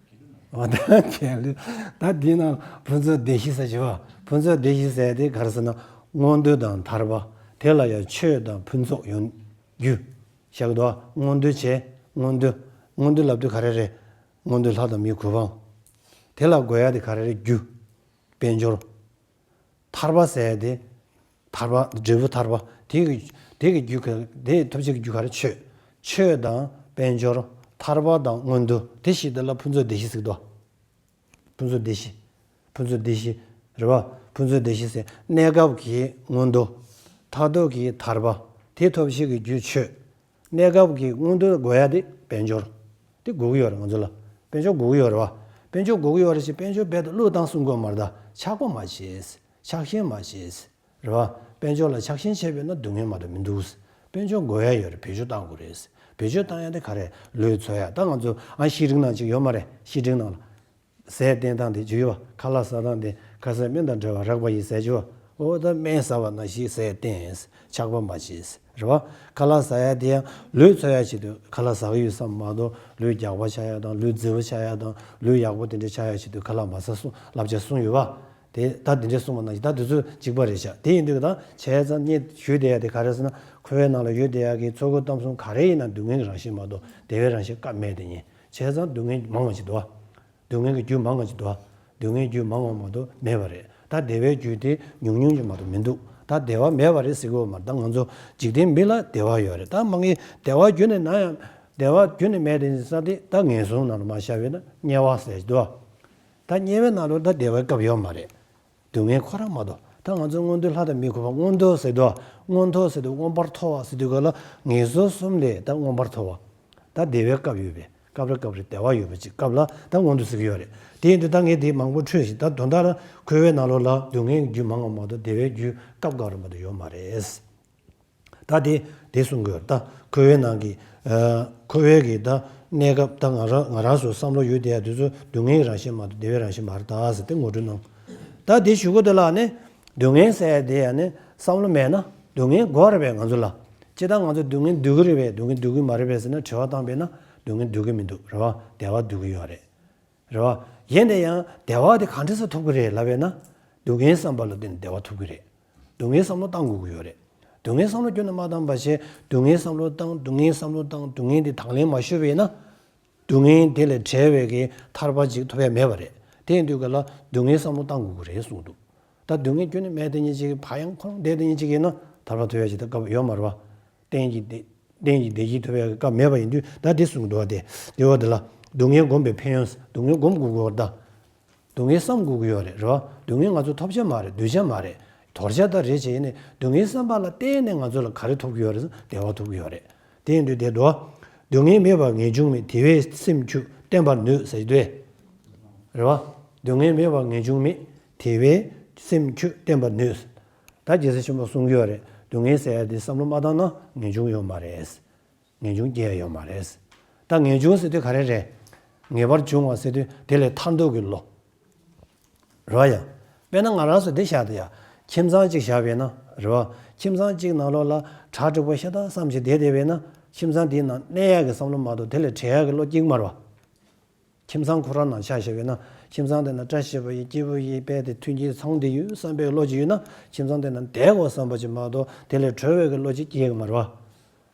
འོ་ད་རྒྱལ་གླུ། ད་འདི་ནང་ཕུན་ཚོགས་བདེ་གཤེགས་ཟེར་གྱི་བ། ཕུན་ཚོགས་བདེ་གཤེགས་ཟེར་དེ་ག་རེ་ཟེར་ན། མངོན་མཐོ་དང་ཐར་པ། དེ་ལ་ཡང་ཆོས་དང་ཕུན་ཚོགས་ཡོང་རྒྱུ། བཤད་གི་འདུག་བ། མངོན་མཐོ་བྱས། མངོན་མཐོ། མངོན་མཐོ་ལབ་དུས་ག་རེ་རེད། མངོན་མཐོ་ལྷ་དང་མིའི་གོ་འཕང་། དེ་ལ་དགོས་ཡ་དེ་ག་རེ་རེད། རྒྱུ། དཔལ་འབྱོར། ཐར་པ་ཟེར་ཡ་དེ། ཐར་པ། འབྲས་བུ་ཐར་པ། དེ་གི། དེ་གི་རྒྱུ་ག། དེ་ཐོབ་བྱེད་ཀྱི་རྒྱུ་ག་རེ། ཆོས། ཆོས་དང་དཔལ་འབྱོར། ཐར་པ་དང་མངོན་མཐོ། དེ་བཞི་དེ་ལ་ཕུན་ཚོགས་བདེ་གཤེགས་ཟེར་གི་འདུག། ཕུན་ཚོགས་བདེ་གཤེགས། ཕུན་ཚོགས་བདེ་གཤེགས། རེད་བ། ཕུན་ཚོགས་བདེ་གཤེགས་ཟེར་གནས་སྐབས་ཀྱི་མངོན་མཐོ། མཐར་ཐུག་གི་ཐར་པ། དེ་ཐོབ་བྱེད་ཀྱི་རྒྱུ་ཆོས། གནས་སྐབས་ཀྱི་མངོན་མཐོ་དགོས་ཡ་དེ་དཔལ་འབྱོར། དེ་དགོས་ཀྱི་ཡོད་རེད་ང་ཚོ་ལ། དཔལ་འབྱོར་དགོས་ཀྱི་ཡོད་རེད་བ། དཔལ་འབྱོར་དགོས་ཀྱི་ཡོད་རེད་ཅེས་དཔལ་འབྱོར་རྦད་དེ་བློས་བཏང་གསུང་དགོས་མ་རེད། ད་ཆགས་པ་མ་བྱེད། ཆགས་ཞེན་མ་བྱེད། རེད་བ། དཔལ་འབྱོར་ལ་ཆགས་ཞེན་བྱས་པས་ན་སྡུག་བསྔལ་མ་གཏོགས་མི་འདུག། དཔལ་འབྱོར་དགོས་ཡ་ཡོད་རེད། བེད་སྤྱོད་བཏང་དགོས་རེད། བེད་སྤྱོད་བཏང་ཡ་དེ་ག་རེ། ལུས་འཚོ་ཡ། ད་ང་ཚོ་ཨ་བཤེས་སྤྲིང་ནང་ཅིག་ཡོད་མ་རེད། བཤེས་སྤྲིང་ནང་ལ། ཟས་བསྟེན་སྟངས་དེ་ཅིག་ཡོད་བ། ཁ་ལག་ཟ་སྟངས་དེ། ཁ་ཟས་སྨན་དང་བྲལ་བ་རགས་པ་ཡིས་ཟས་ཅིག་ཡོད་བ། འོ་ད་སྨན་ཟ་བ་ནང་བཞིན་ཟས་བསྟེན། ཆགས་པ་མ་བྱེད། རེད་བ། ཁ་ལག་ཟ་ཡ་དེ་ཡང་ལུས་འཚོ་ཡ་ཆེད་དུ་ཁ་ལག་ཟ་གི་ཡོད་བསམ་མ་གཏོགས། ལུས་རྒྱགས་པ་ཆགས་ཡ་དང་། ལུས་མཛེས་པོ་ཆགས་ཡ་དང་། ལུས་ཡག་པོ་དེ་འདྲ་ཆགས་ཡ་ཆེད་དུ་ཁ་ལག་མ་ཟ་གསུང་བསླབ་བྱ་གསུངས་ཡོད་བ། དེ་ད་དེ་འདྲས་གསུངས་པ་ནང་བཞིན་ད་དེ་ཚོ་གཅིག་པ་རེད་ཤག། དེ་ཡིན་དུས་ད་བྱས་ཙང་ངས་ཞུས་བསྡད་ཡ་དེ་ག་རེ་ཟེར་ན། འཁོར་བའི་ནང་ལ་ཡོད་བསྡད་ཡ་གི་ཚོགས་འཁོར་གཏམ་གསུམ་ག་རེ་ཡིན་ན་སྡུག་བསྔལ་གྱི་རང་བཞིན་མ་གཏོགས་བདེ་བའི་རང་བཞིན་སྐབས་མེད་དེ་ཉིད། བྱས་ཙང་སྡུག་བསྔལ་མང་བ་ཞིག་འདུག་བ། སྡུག་བསྔལ་གྱི་རྒྱུ་མང་བ་ཞིག་འདུག་བ། སྡུག་བསྔལ་རྒྱུ་མང་བ་མ་གཏོགས་མེད་པ་རེད། ད་བདེ་བའི་རྒྱུ་དེ་ཉུང་ཉུང་ཅིག་མ་གཏོགས་མི་འདུག། ད་བདེ་བ་མེད་པ་རེད་ཟེར་གི་ཡོད་མ་རེད། ད་ང་ཚོ་འཇིག་རྟེན་མི་ལ་བདེ་བ་ཡོད་རེད། ད་མ་གི་བདེ་བ་རྒྱུ་ནས་ན་ཡང་། བདེ་བ་རྒྱུ་ནས་མེད་དེ་ས་དེ་ད་ངན་སོང་ནང་ལ་མ་བཞག་པས་ན་དམྱལ་བ་ཟེར་གྱི་འདུག། ད་དམྱལ་བའི་ནང་ལོགས་ད་བདེ་བའི་སྐབས་ཡོད་མ་རེད། སྡུག་བསྔལ་ཁོ་རང་མ་གཏོགས། ད་ང་ཚོ་མངོན་མཐོ་ལྷ་དང་མིའི་གོ་འཕང་། མངོན་མཐོ་ཟེར་དུས། མངོན་མཐོ་ཟེར་དུས་མངོན་པར་མཐོ་བ་ཟེར་དུས་ག་ལ་ངན་སོང་གསུམ་ལས་ད་མངོན་པར་མཐོ་བ། ད་བདེ་བའི་སྐབས་ཡོད་པས། སྐབས་རེ་སྐབས་རེ་བདེ་བ་ཡོད་པ་ཅིག་སྐབས་ལ་ད་མངོན་མཐོ་ཟེར་གྱི་ཡོད་རེད། དེ་ཡིན་དུས་ད་ངས་དེ་མང་པོ་འཕྲོས་ཤིང་། ད་དོན་དག་ལ་འཁོར་བའི་ནང་ལོགས་ལ་སྡུག་བསྔལ་གྱི་རྒྱུ་མང་བ་མ་གཏོགས་བདེ་བའི་རྒྱུ་སྐབས་འགའ་རེ་མ་གཏོགས་ཡོད་མ་རེད། ད་དེ་དེ་གསུང་དགོས། ད་འཁོར་བའི་ནང་གི། ཨ། འཁོར་བའི་གི་ད་གནས་སྐབས། ད་ང་རང་ང་རང་ཚོ་བསམ་བློ་ཡོད་བསྡད་ཡ་དེ་ཚོ་སྡུག་བསྔལ་གྱི་རང་བཞིན་མ་གཏོགས་བདེ་བའི་རང་བཞིན་མ་རེད་ད་ཟེར་དེ་ངོ་སྤྲོད་གནང་། ད་དེ་ཞུ་གི་འདུག་ལ་ནི། སྡུག་བསྔལ་ཟེར་ཡ་དེ་ཡ་ནི་བསམ་བློ་མེད་ན་སྡུག་བསྔལ་དགོས་རེད་པས་ང་ཚོ་ལ། ཅི་ད་ང་ཚོ་སྡུག་བསྔལ་སྡུག་གི་རེད་པས། སྡུག་བསྔལ་སྡུག་གི་མ་རེད་པས་ཟེར་ན་དྲི་བ་བཏང་པས་ན་སྡུག་བསྔལ་སྡུག་གི་མི་འདུག་རེད་བ། བདེ་བ་སྡུག་གི་ཡོད་རེད། རེད་བ། ཡིན་ན་ཡང་བདེ་བ་དེ་གང་འདྲ་སེ་ཐོབ་ཀྱི་རེད་ལབ་པས་ན། སྡུག་བསྔལ་བསམ་པ་ལ་བརྟེན་ནས་བདེ་བ་ཐོབ་ཀྱི་རེད། སྡུག་བསྔལ་བསམ་བློ་བཏང་དགོས་ཀྱི་ཡོད་རེད། སྡུག་བསྔལ་བསམ་བློ་ཁྱོན་ནས་མ་བཏང་བ་བྱས། སྡུག་བསྔལ་བསམ་བློ་བཏང་། སྡུག་བསྔལ་བསམ་བློ་བཏང་། སྡུག་བསྔལ་དེ་དང་ལེན་མ་ཞུས་པ་ཡིན་ན། སྡུག་བསྔལ་དེ་ལས་བྲལ་བའི་གི་ཐར་པ་ཅིག་ཐོབ་ཡ་མེད་པ་རེད། དེ་ཡིན་དུས་ག་ལ་སྡུག་བསྔལ་བསམ་བློ་བཏང་དགོས་ཀྱི་རེད་གསུངས་འདུག། ད་སྡུག་བསྔལ་ཁྱོན་ནས་མེད་དེ་ཉིད་ཅིག་གིས་ཕར་ཡང་ཁོ་རང་བསྡད་དེ་ཉིད་ཅིག་ཡིན་ན་ཐར་པ་ཐོབ་ཡ་ཅིག་ད་སྐབས་ཡོད་མ་རེད་བ། གཏན་གྱི་བདེ། གཏན་གྱི་བདེ་སྐྱིད་ཐོབ་ཡ་གི་སྐབས་མེད་པ་ཡིན་དུས། ད་འདི་གསུངས་འདུག་བ། དེ་དེ་བ་དེ་ལ་སྡུག་བསྔལ་བསྒོམ་པའི་ཕན་ཡོན། སྡུག་བསྔལ་བསྒོམ་དགོས་ཀྱི་ཡོད་རེད་ད། སྡུག་བསྔལ་བསམ་དགོས་ཀྱི་ཡོད་རེད། རེད་བ། སྡུག་བསྔལ་ང་ཚོ་ཐོབ་བྱ་མ་རེད། འདུས་བྱ་མ་རེད། དོར་བྱ་ད་རེད་བྱས་ནས་སྡུག་བསྔལ་བསམ་པ་ལ་བརྟེན་ནས་ང་ཚོ་ལ་ག་རེ་ཐོབ་ཀྱི་ཡོད་རེད། བདེ་བ་ཐོབ་ཀྱི་ཡོད་རེད། དེ་ཡིན་དུས་དེ་འདུག་བ། སྡུག་བསྔལ་མེད་པར་ངེས་འབྱུང་མེད། དེ་བས་སེམས་ཁྱོད་བརྟན་པར་ནུས་ཟེར་གྱི་འདུག་བས། རེད་བ། སྡུག་བསྔལ་མེད་པར་ངེས་འབྱུང་མེད། དེ་བས་སེམས་ཁྱོད་བརྟན་པར་ནུས། ད་རྒྱལ་སྲས་ཆེན་པོ་གསུང་གི་ཡོད་རེད། སྡུག་བསྔལ་ཟེར་ཡ་དེ་བསམ་བློ་མ་བཏང་ན་ངེས་འབྱུང་ཡོད་མ་རེད། ངེས་འབྱུང་སྐྱེ་ཡ་ཡོད་མ་རེད། ད་ངེས་འབྱུང་ཟེར་དུས་ག་རེ་རེད། ངེས་པར་འབྱུང་བ་ཟེར་དུས་དེ་ལས་ཐར་འདོད་ཀྱི་བློ། རེད་བ་ཡ། དཔེར་ན་ང་རང་ཚོ་འདི་བཞག་དུས་ཡ། ཁྱིམ་ཚང་གཅིག་བཞག་པས་ན། རེད་བ། ཁྱིམ་ཚང་གཅིག་ནང་ལོགས་ལ་གྲ་འགྲིག་པོ་ཤ་སྟག་བསམ་བྱས་བསྡད་བསྡད་པས་ན། ཁྱིམ་ཚང་དེའི་ནང་གནས་ཡག་གི་བསམ་བློ་མ་གཏོགས་དེ་ལས་བྲལ་ཡག་གི་བློ་སྐྱེ་གི་མ་རེད་བ། ཁྱིམ་ཚང་ཁོ་རང་ནང་ཆ་བཞག་པས་ན། ཁྱིམ་ཚང་དེ་ན་བཀྲ་ཤིས་པ་ཡིན། སྐྱིད་པོ་ཡིན། དཔེ་དེ་མཐུན་རྐྱེན་ཚང་བསྡད་ཡོད་བསམ་པའི་བློ་ཅིག་ཡོད་ན། ཁྱིམ་ཚང་དེ་ན་བསྡད་དགོས་བསམ་པ་ཅིག་མ་གཏོགས་དེ་ལས་གྲོལ་བའི་གི་བློ་ཅིག་སྐྱེ་གི་མ་རེད་བ།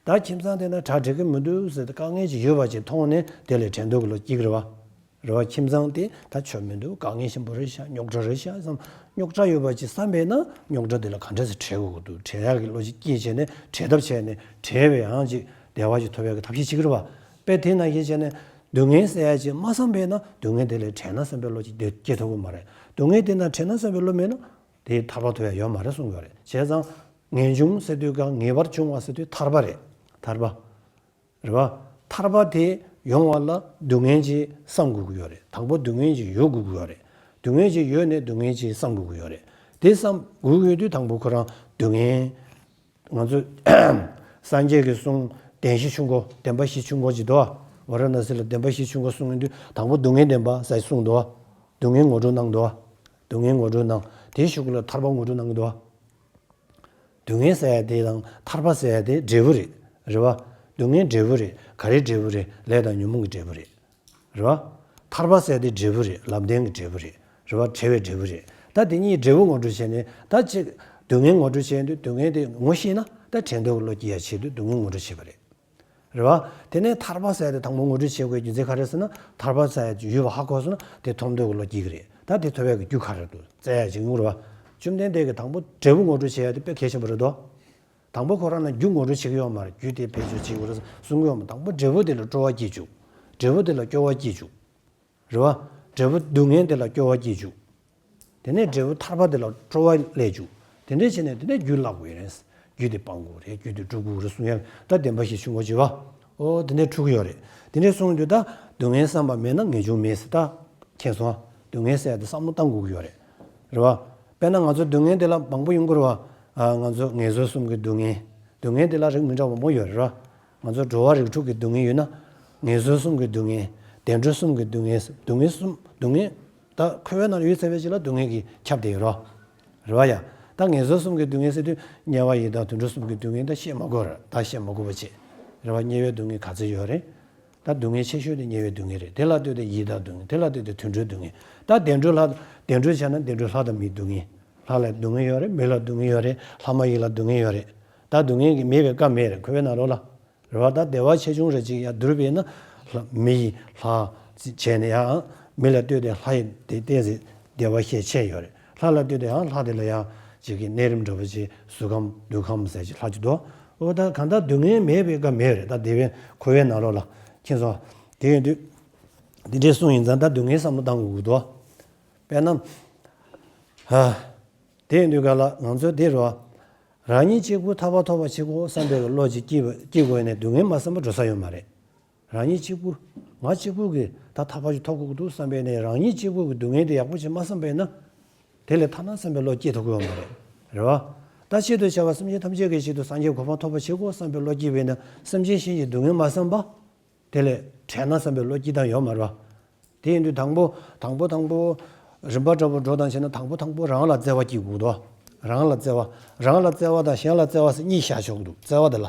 ད་ཁྱིམ་ཚང་དེ་ན་གྲ་འགྲིག་གི་མི་འདུག་ཟེར་ཏེ་དཀའ་ངལ་ཅིག་ཡོད་པ་ཅིག་མཐོང་ནས་དེ་ལས་བྲལ་འདོད་ཀྱི་བློ་སྐྱེ་གི་རེད་བ། རེད་བ། ཁྱིམ་ཚང་དེ་ད་ཆོ་མི་འདུག་དཀའ་ངལ་ཆེན་པོ་རེད་ཤག་རྙོག་དྲ་རེད་ཤག་བསམ། རྙོག་དྲ་ཡོད་པ་ཅིག་བསམ་པས་ན་རྙོག་དྲ་དེ་ལ་ག་འདྲ་སེ་བྲལ་དགོས་ཀྱི་འདུག་བྲལ་ཡག་གི་བློ་ཅིག་སྐྱེས་བྱས་ནས་བྲལ་ཐབས་བྱས་ནས་བྲལ་བའི་ཡང་ཅིག་བདེ་བ་ཅིག་ཐོབ་ཡག་གི་ཐབས་ཤེས་བྱེད་ཀྱི་རེད་བ། དཔེ་དེ་ནང་བཞིན་བྱས་ནས་སྡུག་བསྔལ་ཟེར་ཡག་ཅིག་མ་བསམ་པས་ན་སྡུག་བསྔལ་དེ་ལས་བྲལ་ན་བསམ་པའི་བློ་ཅིག་དེ་སྐྱེ་ཐུབ་ཀྱི་མ་རེད། སྡུག་བསྔལ་དེ་ན་བྲལ་ན་བསམ་པའི་བློ་མེད་ན་དེ་ཐར་པ་ཐོབ་ཡག་ཡོད་མ་རེད་གསུངས་ཡོད་རེད། བྱས་ཙང་ངེས་འབྱུང་ཟེར་དུས་ག་ངེས་པར་འབྱུང་བ་ཟེར་དུས་ཐར་པ་རེད། ཐར་པ། རེད་བ། ཐར་པ་དེ་ཡོང་བ་ལ་སྡུག་བསྔལ་ཅིག་བསམ་དགོས་ཀྱི་ཡོད་རེད། དང་པོ་སྡུག་བསྔལ་ཅིག་ཡོད་དགོས་ཀྱི་ཡོད་རེད། སྡུག་བསྔལ་ཅིག་ཡོད་ནས་སྡུག་བསྔལ་ཅིག་བསམ་དགོས་ཀྱི་ཡོད་རེད། དེ་བསམ་དགོས་ཀྱི་ཡོད་དུས་དང་པོ་ཁོ་རང་སྡུག་བསྔལ། ང་ཚོ་སངས་རྒྱས་ཀྱི་གསུང་བདེན་བཞི་ཆུང་ཀུ་བདེན་པ་བཞི་ཆུང་ཀུ་ཅིག་འདུག་བ། ཝཱ་ར་ཎ་སི་ལ་བདེན་པ་བཞི་ཆུང་ཀུ་གསུང་ཡོང་དུས་དང་པོ་སྡུག་བསྔལ་བདེན་པ་ཟེར་གསུངས་འདུག་བ། སྡུག་བསྔལ་ངོ་སྤྲོད་གནང་འདུག་བ། སྡུག་བསྔལ་ངོ་སྤྲོད་གནང་། དེའི་གཞུག་ལ་ཐར་པ་ངོ་སྤྲོད་གནང་གི་འདུག་བ། སྡུག་བསྔལ་ཟེར་ཡ་དེ་དང་ཐར་པ་ཟེར་ཡ་དེ་འབྲས་བུ་རེད། རེད་བ། སྡུག་བསྔལ་འབྲས་བུ་རེད། ག་རེ་འབྲས་བུ་རེད། ལས་དང་ཉོན་མོངས་ཀྱི་འབྲས་བུ་རེད། རེད་བ། ཐར་པ་ཟེར་ཡ་དེ་འབྲས་བུ་རེད། ལམ་བདེན་གྱི་འབྲས་བུ་རེད། རེད་བ། བྲལ་བའི་འབྲས་བུ་རེད། ད་དེ་གཉིས་འབྲས་བུ་ངོ་སྤྲོད་བྱས་ནས་ད་ཅིག་སྡུག་བསྔལ་ངོ་སྤྲོད་བྱས་དུས་སྡུག་བསྔལ་དེ་ངོ་ཤེས་ན་ད་བྲལ་འདོད་ཀྱི་བློ་སྐྱེ་ཡ་ཆེད་དུ་སྡུག་བསྔལ་ངོ་སྤྲོད་བྱེད་པ་རེད། རེད་བ། དེ་ནས་ཐར་པ་ཟེར་ཡ་དེ་དང་པོ་ངོ་སྤྲོད་བྱེད་དགོས་རྒྱུ་མཚན་ག་རེ་ཟེར་ན། ཐར་པ་ཟེར་ཡ་ཡོད་པ་ཧ་གོ་སོང་ན་དེ་ཐོབ་འདོད་ཀྱི་བློ་སྐྱེ་གི་རེད། ད་དེ་ཐོབ་ཡ་གི་རྒྱུ་ག་རེ་འདུག་བཙལ་ཡ་ཅིག་ཡོང་རེད་བ། བཅོམ་ལྡན་འདས་ཀྱིས་དང་པོ་འབྲས་བུ་ངོ་སྤྲོད་བྱེད་ཡ་དེ་དཔེ་གལ་ཆེན་པོ་རེད་དོ། དང་པོ་ཁོ་རང་ལ་རྒྱུ་ངོ་སྤྲོད་བྱེད་ཀྱི་ཡོད་མ་རེད། རྒྱུ་དེ་བེད་སྤྱོད་བྱེད་དགོས་རེད་གསུང་གི་ཡོད་མ། དང་པོ་འབྲས་བུ་དེ་ལ་སྤྲོ་བ་སྐྱེ་བཅུག་འབྲས་བུ་དེ་ལ་སྐྱོ་བ་སྐྱེ་བཅུག་རེད་བ། འབྲས་བུ་སྡུག་བསྔལ་དེ་ལ་སྐྱོ་བ་སྐྱེ་བཅུག་དེ་ནས་འབྲས་བུ་ཐར་པ་དེ་ལ་སྤྲོ་བ་སླེབས་བཅུག་དེ་འདྲས་བྱས་ནས་དེ་ནས་རྒྱུ་བརླག་དགོས་རེད། རྒྱུ་དེ་སྤང་དགོས་རེད། རྒྱུ་དེ་སྒྲུབ་དགོས་རེད་གསུང་ཡ་ད་བདེན་པ་བཞི་ཆུང་ཀུ་བྱེད་བ། ཨོ་དེ་འདྲས་འཁྲུག་གི་ཡོད་རེད། དེ་འདྲས་གསུངས་དུས་ད་སྡུག་བསྔལ་བསམ་པ་མེད་ན་ངེས་འབྱུང་མེད་ཟེར་ད། མཁྱེན་སོང་ཨ། སྡུག་བསྔལ་ཟེར་ཡ་དེ་བསམ་བློ་བཏང་དགོས་ཀྱི་ཡོད་རེད། རེད་བ། དཔེར་ན་ང་ཚོ་སྡུག་བསྔལ་དེ་ལ་མང་པོ་ཡོང་གི་རེད་བ། ཨ་ང་ཚོ་ངལ་རྩོལ་གསུམ་གྱི་སྡུག་བསྔལ། སྡུག་བསྔལ་དེ་ལ་རིགས་མི་འདྲ་བ་མང་པོ་ཡོད་རེད་བ། ང་ཚོ་འགྲོ་བ་རིགས་དྲུག་གི་སྡུག་བསྔལ་ཡོད་ན། ངལ་རྩོལ་གསུམ་གྱི་སྡུག་བསྔལ། བདེ་འགྲོ་གསུམ་གྱི་སྡུག་བསྔལ། སྡུག་བསྔལ་གསུམ་སྡུག་བསྔལ། ད་འཁོར་བའི་ནང་ཡོད་ཚར་བའི་རྗེས་ལ་སྡུག་བསྔལ་གྱིས་ཁྱབ་བསྡད་ཡོད་རེད་བ། རེད་བ་ཡ། ད་ངལ་རྩོལ་གསུམ་གྱི་སྡུག་བསྔལ་ཟེར་དུས་དམྱལ་བ་ཡི་དྭགས་དུད་འགྲོ་གསུམ་གྱི་སྡུག་བསྔལ་ད་བཤད་མ་དགོས་རེད། ད་བཤད་མ་དགོས་པ་བྱས། རེད་བ། དམྱལ་བའི་སྡུག་བསྔལ་ག་ཚོད་ཡོད་རེད། ད་སྡུག་བསྔལ་ཆེ་ཤོས་དེ་དམྱལ་བའི་སྡུག་བསྔལ་རེད། དེ་ལ་ལྟོས་ཏེ་ཡི་དྭགས་སྡུག་བསྔལ། དེ་ལ་ལྟོས་ཏེ་དུད་འགྲོའི་སྡུག་བསྔལ། ད་བདེ་འགྲོ་ལྷ། བདེ་འགྲོ་བྱས་ན་བདེ་འགྲོ་ལྷ་དང་མིའི་སྡུག་བསྔལ། ལྷ་ལ་སྡུག་བསྔལ་ཡོད་རེད། མི་ལ་སྡུག་བསྔལ་ཡོད་རེད། ལྷ་མ་ཡིན་ལ་སྡུག་བསྔལ་ཡོད་རེད། ད་སྡུག་བསྔལ་གྱི་མེད་པའི་སྐབས་མེད་རེད། འཁོར་བའི་ནང་ལོགས་ལ། རེད་བ། ད་བདེ་བ་ཆེ་ཆུང་རེ་ཅིག་ཡང་བསྡུར་བས་ན། ལྷ་མི་ཡི་ལྷ་བྱས་ནས་ཡང་མི་ལ་ལྟོས་ཏེ་ལྷ་ཡི་དེ་ཏོག་ཙམ་བདེ་བ་ཤས་ཆེ་ཡོད་རེད། ལྷ་ལ་ལྟོས་ཏེ་ཡང་ལྷ་དེ་ལ་ཡང་ཅིག་གི་གནས་རིམ་འདྲ་པོ་ཅིག་གཟུགས་ཁམས་ལུས་ཁམས་ཟེར་ཅིག་ལྷ་ཅིག་འདུག་འོ་ད་གང་ལྟར་སྡུག་བསྔལ་མེད་པའི་སྐབས་མེད་རེད། ད་བདེ་བའི་འཁོར་བའི་ནང་ལོགས་ལ། མཁྱེན་སོང་། དེ་ཡིན་དུས། འདི་འདྲའི་གསུངས་ཡིན་ཙང་ད་སྡུག་བསྔལ་བསམ་བློ་བཏང་དགོས་ཀྱི་འདུག་དཔེར་ན། ཧ། དེ་ཡིན་དུས་ག་ལ་ང་ཚོ་འདི་རུ། རང་ཉིད་གཅིག་པུ་ཐར་པ་ཐོབ་པ་བྱེད་དགོས་བསམ་པའི་བློ་ཅིག་སྐྱེས་པ་སྐྱེས་དགོས་ནས་སྡུག་བསྔལ་མ་བསམ་པ་འགྲོ་ས་ཡོད་མ་རེད། རང་ཉིད་གཅིག་པུ། ང་གཅིག་པུ་གིས་ད་ཐར་པ་ཞིག་ཐོབ་དགོས་ཀྱི་འདུག་བསམ་པའི་ནས་རང་ཉིད་གཅིག་པུ་གི་སྡུག་བསྔལ་དེ་ཡག་པོ་ཞིག་མ་བསམ་པས་ན། དེ་ལས་ཐར་ན་བསམ་པའི་བློ་སྐྱེ་ཐུབ་ཀྱི་ཡོད་མ་རེད། རེད་བ། ད་ཆེད་དུ་བྱ་བ་སེམས་ཅན་ཐམས་ཅད་ཀྱི་ཆེད་དུ་སངས་རྒྱས་གོ་འཕང་ཐོབ་པ་བྱེད་དགོས་བསམ་པའི་བློ་སྐྱེས་པས་ན་སེམས་ཅན་གཞན་གྱི་སྡུག་བསྔལ་མ་བསམ་པ། དེ་ལས་བྲལ་ན་བསམ་པའི་བློ་སྐྱེ་སྟངས་ཡོད་མ་རེད་བ། དེ་ཡིན་དུས་དང་པོ་དང་པོ་དང་པོ། རིམ་པ་འདྲ་པོ་འགྲོ་དང་བྱས་ན་དང་པོ་དང་པོ་རང་ལ་བརྩེ་བ་སྐྱེ་དགོས་འདུག་རང་ལ་བརྩེ་བ། རང་ལ་བརྩེ་བ་དང་གཞན་ལ་བརྩེ་བ་ཟེར་གཉིས་བཞག་ཆོག་འདུག་བརྩེ་བ་དེ་ལ།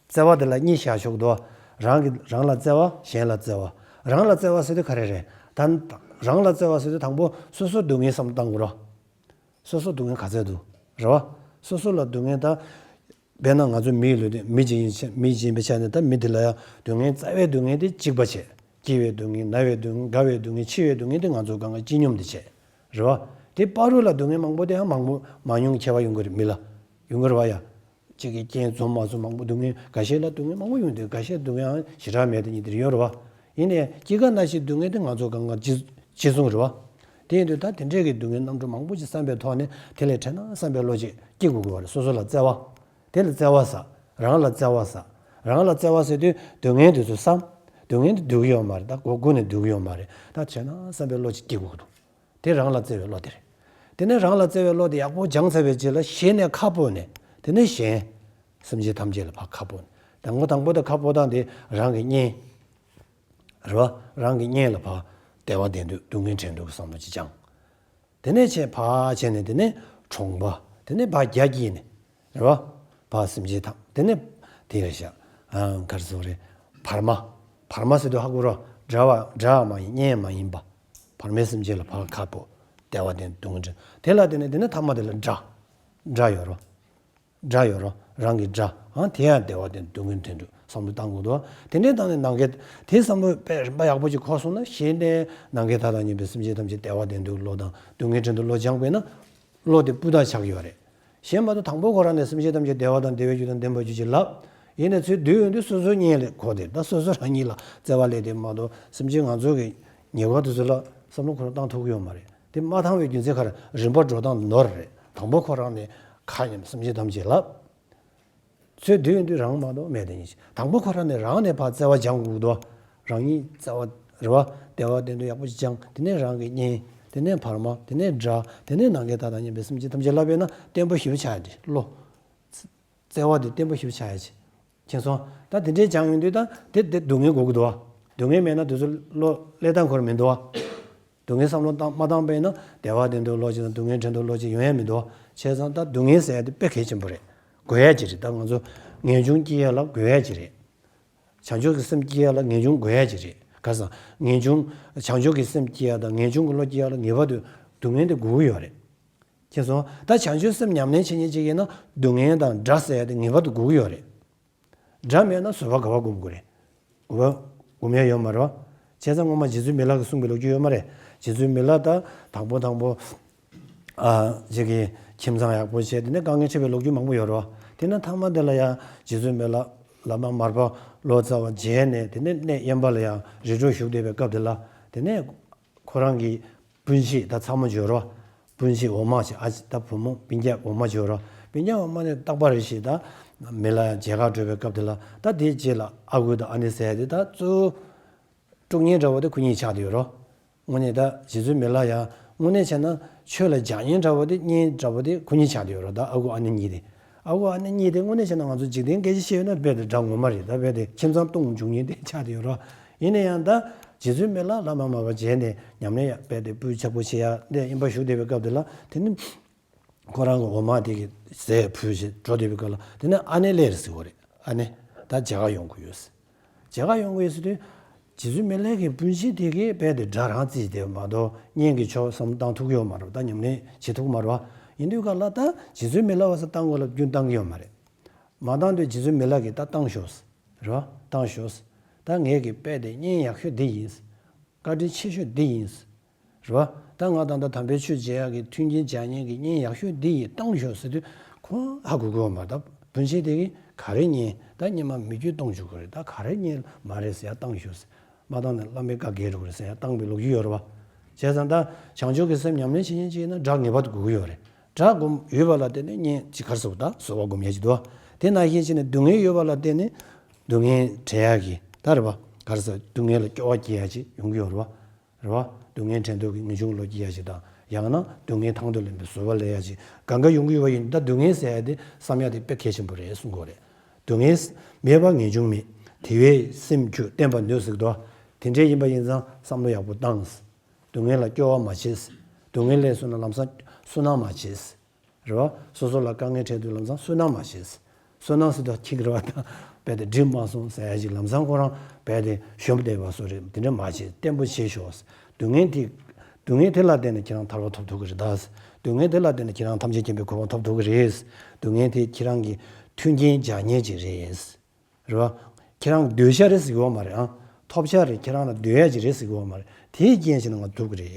བརྩེ་བ་དེ་ལ་གཉིས་བཞག་ཆོག་འདུག་རང་གི་རང་ལ་བརྩེ་བ། གཞན་ལ་བརྩེ་བ། རང་ལ་བརྩེ་བ་ཟེར་དུས་ག་རེ་རེད། ད་རང་ལ་བརྩེ་བ་ཟེར་དུས་དང་པོ་སོ་སོའི་སྡུག་བསྔལ་བསམ་བློ་བཏང་དགོས་རེད། སོ་སོ་སྡུག་བསྔལ་ག་ཚད་འདུག་རེད་བ། སོ་སོ་ལ་སྡུག་བསྔལ་ད། དཔེར་ན་ང་ཚོ་མི་ཡི་ལུས་དེ་མི་གཅིག་ཡིན་ཆ་མི་གཅིག་ཡིན་པའི་ཆ་ནས་ད་མི་དེ་ལ་ཡང་སྡུག་བསྔལ་རྩ་བའི་སྡུག་བསྔལ་དེ་གཅིག་པ་བྱས། སྐྱེ་བའི་སྡུག་བསྔལ། ན་བའི་སྡུག་བསྔལ། རྒ་བའི་སྡུག་བསྔལ། འཆི་བའི་སྡུག་བསྔལ་དེ་ང་ཚོ་སྒང་ག་སྤྱི་སྙོམས་དེ་བྱས། རེད་བ། དེ་བར་དུ་ལ་སྡུག་བསྔལ་མང་པོ་དེ་ཡང་མང་པོ་མང་ཉུང་ཁྱད་པར་ཡོང་གི་རེད་མི་ལ། ཡོང་གི་རེད་བ་ཡ། གཅིག་གི་རྐྱེན་འཛོམས་མ་འཛོམས་མང་པོ་སྡུག་བསྔལ་འགའ་ཤས་ལ་སྡུག་བསྔལ་མང་པོ་ཡོང་དུས་འགའ་ཤས་སྡུག་བསྔལ་ཞེ་དྲག་མེད་དེ་ཉིད་དེར་ཡོད་རེད་བ། ཡིན་ནའི་སྐྱེ་རྒ་ན་འཆིའི་སྡུག་བསྔལ་དེ་ང་ཚོ་སྒང་ག་གཅིག་གཅིག་མཚུངས་རེད་བ། དེ་ཡིན་དུས་ད་དེ་འདྲས་ཀྱི་སྡུག་བསྔལ་རྣམ་གྲངས་མང་པོ་ཞིག་བསམ་པའི་ཐོག་ནས་དེ་ལས་བྲལ་ན་བསམ་པའི་བློ་ཅིག་སྐྱེ་དགོས་ཀྱི་བ་རེད། སོ་སོ་ལ་བརྩེ་བ། དེ་ལ་བརྩེ་བ་ཟ། རང་ལ་བརྩེ་བ་ཟ། རང་ལ་བརྩེ་བ་ཟེར་དུས་སྡུག་བསྔལ་དེ་ཚོ་བསམ། སྡུག་བསྔལ་དེ་སྡུག་གི་ཡོད་མ་རེད། ད་སྒོ་ཀུན་ནས་སྡུག་གི་ཡོད་མ་རེད། ད་བྱས་ན་བསམ་པའི་བློ་ཅིག་སྐྱེ་དགོས་ཀྱི་འདུག་དེ་རང་ལ་བརྩེ་བའི་བློ་དེ་རེད། དེ་ནས་རང་ལ་བརྩེ་བའི་བློ་དེ་ཡག་པོ་སྦྱངས་ཚར་བའི་རྗེས་ལ་གཞན་ནས་ཁ་སྤོས་ནས་དེ་ནས་གཞན། སེམས་ཅན་ཐམས་ཅད་ལ་ཕར་ཁ་སྤོས་ནས་དང་པོ་དང་པོ་དེ་ཁ་སྤོ་སྟངས་དེ་རང་གི་གཉེན། རེད་བ། རང་གི་གཉེན་ལ་ཕར་བདེ་བ་ལྡན་འདུག་སྡུག་བསྔལ་བྲལ་འདུག་གི་བསམ་བློ་ཅིག་སྦྱངས། དེ་ནས་ཆེས་ཕར་བྱས་ནས་དེ་ནས་གྲོང་པ། དེ་ནས་ཕར་རྒྱ་སྐྱེད་ནས། རེད་བ། ཕར་སེམས་ཅན་དང་དེ་ནས་དེ་རེད་ཤག་ཨ་ག་རེ་ཟེར་དགོས་རེད། བར་མ། བར་མ་ཟེར་དུས་ཧ་གོ་རོགས། དགྲ་བ་དགྲ་མ་ཡིན་གཉེན་མ་ཡིན་པ། བར་མའི་སེམས་ཅན་ལ་ཕར་ཁ་སྤོ། བདེ་བ་ལྡན་སྡུག་བསྔལ་བྲལ། དེ་ལ་དེ་ནས་དེ་ནས་ཐ་མ་དེ་ལ་དགྲ། དགྲ་ཡོད་རོ། དགྲ་ཡོད་རོ། རང་གི་དགྲ། ཨང་དེ་ཡང་བདེ་བ་དེ་སྡུག་བསྔལ་འདྲེན་འདུག་བསམ་བློ་བཏང་དགོས་འདུག་དེ་འདྲའི་སྟེང་ནས་ནམ་མཁའི་དེ་བསམ་བློ་དཔེ་རིམ་པ་ཡག་པོ་ཅིག་འཁོར་སོང་ན་གཞི་ནས་ནམ་མཁའི་མཐའ་དང་མཉམ་པའི་སེམས་ཅན་ཐམས་ཅད་བདེ་བ་ལྡན་འདུག་བློ་དང་སྡུག་བསྔལ་འདྲེན་འདུག་བློ་སྦྱངས་པས་ན་བློ་དེ་སྤུས་དག་ཆགས་ཀྱི་ཡོད་རེད། གཞན་མ་གཏོགས་དང་པོ་ཁོ་རང་ནས་སེམས་ཅན་ཐམས་ཅད་བདེ་བ་དང་བདེ་བའི་རྒྱུ་དང་ལྡན་པ་རྒྱུ་ཅིག་ལབ། ཡིན་ནའི་ཚུལ་དུས་ཡོང་དུས་སོ་སོ་གཉིས་ལས་གོ་དེ་ད་སོ་སོ་རང་ཉིད་ལ་བརྩེ་བ་སླེབས་དེ་མ་གཏོགས་སེམས་ཅན་ང་ཚོ་གི་ཉེས་པ་དེ་ཚོ་ལ་བསམ་བློ་ཁོ་རང་བཏང་ཐུབ་ཀྱི་ཡོད་མ་རེད། དེ་མ་བཏང་བའི་རྒྱུ་མཚན་ག་རེ། རིམ་པ་འགྲོ་སྟངས་ནོར་རེད། དང་པོ་ཁོ་རང་ནས་ཁ་ཉིན་སེམས་ཅན་ཐམས་ཅད་ལ། ཚུལ་དུས་ཡོང་དུས་རང་མ་གཏོགས་མེད་དེ་ཉིད་ཅིག་དང་པོ་ཁོ་རང་ནས་རང་ནས་ཕར་བརྩེ་བ་སྦྱང་དགོས་འདུག་རང་ཉིད་བརྩེ་བ་རེད་བ། བདེ་བ་དེ་འདྲ་ཡག་པོ་ཅིག་སྦྱང་། དེ་ནས་རང་གི་གཉེན། དེ་ནས་བར་མ། དེ་ནས་དགྲ། དེ་ནས་ནམ་མཁའི་མཐའ་དང་མཉམ་པའི་སེམས་ཅན་ཐམས་ཅད་ལབ་པས་ན་བརྟན་པོ་ཞེ་པོ་ཆགས་ཡ་དེ་བློ། བརྩེ་བ་དེ་བརྟན་པོ་ཞེ་པོ་ཆགས་ཡ་ཅིག་མཁྱེན་སོང་། ད་དེ་འདྲའི་སྦྱངས་ཡོང་དུས་ད་དེ་དེ་སྡུག་བསྔལ་དགོས་ཀྱི་འདུག་བ། སྡུག་བསྔལ་མེད་ན་དེ་ཚོ་བློ་སླེབས་སྟངས་ཁོ་རང་མི་འདུག་བ། སྡུག་བསྔལ་བསམ་བློ་བཏང་མ་བཏང་པས་ན་བདེ་བ་དེ་འདྲ་བློ་ཅིག་དང་སྡུག་བསྔལ་དྲན་འདུག་བློ་ཅིག་ཡོང་ཡ་མི་འདུག་བ། བྱས་ཙང་ད་སྡུག་བསྔལ་ཟེར་ཡ་དེ་དཔེ་གལ་ཆེན་པོ་རེད། དགོས་ཡ་ཅིག་རེད། ད་ང་ཚོ་ངེས་འབྱུང་སྐྱེ་ཡ་ལ་དགོས་ཡ་ཅིག་རེད། བྱང་ཆུབ་ཀྱི་སེམས་སྐྱེ་ཡ་ལ་ངེས་འབྱུང་དགོས་ཡ་ཅིག་རེད། ག་ཟེར་ངེས་འབྱུང་། བྱང་ཆུབ་ཀྱི་སེམས་སྐྱེ་ཡ་དང་ངེས་འབྱུང་གི་བློ་སྐྱེ་ཡ་ལ་ངེས་པར་དུ་སྡུག་བསྔལ་དེ་དགོས་ཀྱི་ཡོད་རེད། མཁྱེན་སོང་། ད་བྱང་ཆུབ་སེམས་ཉམས་ལེན་བྱེད་མཁན་ཅིག་ཡིན་ན་སྡུག་བསྔལ་དང་དགྲ་ཟེར་ཡ་དེ་ངེས་པར་དུ་དགོས་ཀྱི་ཡོད་རེད། དགྲ་མེད་ན་བཟོད་པ་ག་པར་སྒོམ་དགོས་རེད། དགོས་པ་སྒོམ་ཡ་ཡོད་མ་རེད་བ། བྱས་ཙང་སྔོན་མ་རྗེ་བཙུན་མི་ལ་གིས་གསུངས་པའི་ལོ་རྒྱུས་ཡོད་མ་རེད། རྗེ་བཙུན་མི་ལ་ད་དང་པོ་དང་པོ། ཨ། ཅིག་གིས་ཁྱིམ་ཚང་ཡག་པོ་བྱས་དེ་ནས་དཀའ་ངལ་འཕྲད་པའི་ལོ་རྒྱུས་མང་པོ་ཡོད་རེད་བ། དེ་ནས་མཐའ་མ་དེ་ལ་ཡང་རྗེ་བཙུན་མི་ལ་བླ་མ་མར་པ་ལོ་ཙཱ་བ་མཇལ་ནས་དེ་ནས་གནས་དབེན་པ་ལ་ཡང་རི་ཁྲོད་བཞུགས་བསྡད་པའི་སྐབས་དེ་ལ་དེ་ནས་ཁོ་རང་གི་སྤུན་མཆེད་ད་ཚ་མོ་ཅིག་ཡོད་རེད་བ། སྤུན་མཆེད་འོག་མ་ཅིག་ཨ་ཅེ་ད་བུ་མོ་སྤུན་ཀྱག་འོག་མ་ཅིག་ཡོད་རེད་བ། སྤུན་ཀྱག་འོག་མ་ནས་རྟག་པར་རེ་ཞིག་ད་མི་ལ་མཇལ་ཁ་འགྲོ་བའི་སྐབས་དེ་ལ་ད་དེའི་རྗེས་ལ་ཨ་ཁུ་དང་ཨ་ནེ་ཟེར་ཡ་དེ་ད་གཙོ་བོ་དཀྲུག་མཁན་འདྲ་བོ་དེ་ཁོ་གཉིས་ཆགས་བསྡད་ཡོད་རེད་བ། དངོས་གནས་ད་རྗེ་བཙུན་མི་ལ་ཡང་དངོས་གནས་བྱས་ན་ཆོས་ལ་སྦྱང་མཁན་འདྲ་བོ་དེ་གཉེན་འདྲ་བོ་དེ་ཁོ་གཉིས་ཆགས་བསྡད་ཡོད་རེད། ད་ཨ་ཁུ་ཨ་ནེ་གཉིས་དེ། ཨ་ཁུ་ཨ་ནེ་གཉིས་དེ་དངོས་གནས་བྱས་ན་ང་ཚོ་འཇིག་རྟེན་སྐད་ཆ་བཤད་ཡོད་ན་རྦད་དེ་དགྲ་ངོ་མ་རེད། ད་རྦད་དེ་ཁྱིམ་ཚང་སྟོང་འཇུག་མཁན་དེ་ཆགས་བསྡད་ཡོད་རེད། ཡིན་ན་ཡང་ད་རྗེ་བཙུན་མི་ལ་བླ་མ་མར་པ་མཇལ་ནས་ཉམས་ལེན་ཡག་རྦད་དེ་སྤུས་ཆག་པོ་བྱེད་ཡ་དེ་དབེན་པ་བཞུགས་བསྡད་པའི་སྐབས་དེ་ལ་དེ་ནི་ཁོ་རང་གི་འོག་མ་དེ་གི་ཟས་ཕུལ་བྱས་འགྲོ་བསྡད་པའི་སྐབས་ལ་དེ་ནས་ཨ་ནེ་སླེབས་རེད་ཟེར་བ་རེད། ཨ་ནེ་ད་མཇལ་ཁ་ཡོང་གི་ཡོད་ཟེར། མཇལ་ཁ་ཡོང་གི་ཡོད་ཟེར་དུས་རྗེ་བཙུན་མི་ལའི་གི་སྤུན་མཆེད་དེ་གིས་རྦད་དེ་དགྲ་རང་རྩིས་བསྡད་པ་མ་གཏོགས་གཉེན་གྱི་ཕྱོགས་བསམ་བློ་བཏང་ཐུབ་ཀྱི་ཡོད་མ་རེད། ད་ཉམས་ལེན་བྱེད་ཐུབ་ཀྱི་མ་རེད་བ། ཡིན་དུས་ག་ལ་ད་རྗེ་བཙུན་མི་ལ་བ་ས་བཏང་དགོས་ལབ་རྒྱུན་བཏང་གི་ཡོད་མ་རེད། མ་བཏང་དུས་རྗེ་བཙུན་མི་ལ་གིས་ད་བཏང་ཤོག་ཟེར། རེད་བ། བཏང་ཤོག་ཟེར། ད་ངས་གི་རྦད་དེ་གཉེན་ཡག་ཤོས་འདི་ཡིན་ཟེར། བཀའ་དྲིན་ཆེ་ཤོས་འདི་ཡིན་ཟེར། རེད་བ། ད་ང་ད་ལྟ་དམ་པའི་ཆོས་མཇལ་ཡག་གི་མཐུན་རྐྱེན་སྦྱར་མཁན་གྱི་གཉེན་ཡག་ཤོས་འདི་ཡིས་བཏང་ཤོག་ཟེར་དུས་ཁོ་ཧ་གོ་གི་ཡོད་མ་རེད། ད་སྤུན་མཆེད་དེ་གིས་ག་རེ་གཉེན་ད་སྔོན་མ་མི་རྒྱུད་གཏོང་བཅུག་གི་རེད། ད་ག་རེ་གཉེན་མ་རེད་ཟེར་ཡ་བཏང་ཤོག་ཟེར། མ་བཏང་ན་བླ་མའི་བཀའ་འགལ་འགྲོ་གི་རེད་ཟེར་ཡ་བཏང་པའི་ལོ་རྒྱུས་ཡོད་རེད་བ། བྱས་ཙང་ད་བྱང་ཆུབ་ཀྱི་སེམས་ཉམས་ལེན་བྱེད་མཁན་ཅིག་ཡིན་ན་དགྲ་ངེས་པར་དུ་དགོས་ཀྱི་ཡོད་རེད། དགྲ་སྒོམ་ཡོད་པ་ལ་བརྟེན་ནས་གཉེན་ཅིག་ག་རེ་ཟེར་བ་ད་བཟོད་པ་སྒོམ་ཡ་ཅིག་འདུག་བ། དེ་ནང་བཞིན་བྱས་ནས་སྡུག་བསྔལ་ཡོད་པ་ལ་བརྟེན་ནས་སྡུག་བསྔལ་བྲལ་ཡ་གི་ད་རེད་བ། ག་རེ་ཟེར་སྡུག་བསྔལ་ལ་སྐྱོ་བ་སྐྱེ་ཡ་ཅིག་ཡོང་གི་ཡོད་རེད་བ། རེད་བ། སྡུག་བསྔལ་བྲལ་འདོད་ཀྱི་ངེས་འབྱུང་གི་བློ་སྐྱེ་ཡ་ཞིག་དང་། ཡང་ན་སྡུག་བསྔལ་དང་དུ་ལེན་པའི་བཟོད་པ་སླེབས་ཡ་ཞིག་གང་ག་ཡོང་གི་ཡོད་པ་ཡིན། ད་སྡུག་བསྔལ་ཟེར་ཡ་དེ་བསམ་ཡ་དེ་དཔེ་གལ་ཆེན་པོ་རེད་གསུང་གི་ཡོད་རེད། སྡུག་བསྔལ་མེད་པར་ངེས་འབྱུང་མེད། དེ་བས་སེམས་རྒྱུད་བརྟན་པར་ནུས་ཟེར་གི་འདུག་དེ་འདྲ་ཡིན་པ་ཡིན་ཙང་བསམ་བློ་ཡག་པོ་བཏང་། སྡུག་བསྔལ་ལ་སྐྱོ་བ་མ་བྱེད། སྡུག་བསྔལ་སླེབས་སོང་ན་ལམ་སང་བསོད་ནམས་མ་བྱེད། རེད་བ། སོ་སོ་ལ་དཀའ་ངལ་འཕྲད་དུས་ལམ་སང་བསོད་ནམས་མ་བྱེད། བསོད་ནམས་ཟེར་དུས་ཁྱི་གི་རེད་བ། ད་རྦད་དེ་འགྲིག་མ་སོང་ཟེར་ཡ་ཅིག་ལམ་སང་ཁོ་རང་རྦད་དེ་གཞོམ་བསྡད་པ་བཟོ་རེད། དེ་འདྲ་མ་བྱེད། བརྟན་པོ་བྱེད་ཤོག་སྡུག་བསྔལ་དེ། སྡུག་བསྔལ་དེ་ལ་བརྟེན་ནས་ཁྱེད་རང་ཐར་པ་ཐོབ་ཐུབ་ཀྱི་རེད་ད། སྡུག་བསྔལ་དེ་ལ་བརྟེན་ནས་ཁྱེད་རང་ཐམས་ཅད་མཁྱེན་པའི་གོ་འཕང་ཐོབ་ཐུབ་ཀྱི་རེད། སྡུག་བསྔལ་དེ་ཁྱེད་རང་གི་མཐུན་རྐྱེན་སྦྱར་མཁན་ཅིག་རེད། རེད་བ། ཁྱེད་རང་འདོད་ཆགས་རེད་ཟེར་གྱི་ཡོད་མ་རེད་ཨང་། ཐོབ་ཆགས་རེད། ཁྱེད་རང་ལ་འདོད་ཡ་ཅིག་རེད་ཟེར་གྱི་ཡོད་མ་རེད། དེའི་རྐྱེན་བྱས་ནས་ང་ཐུག་གི་རེད།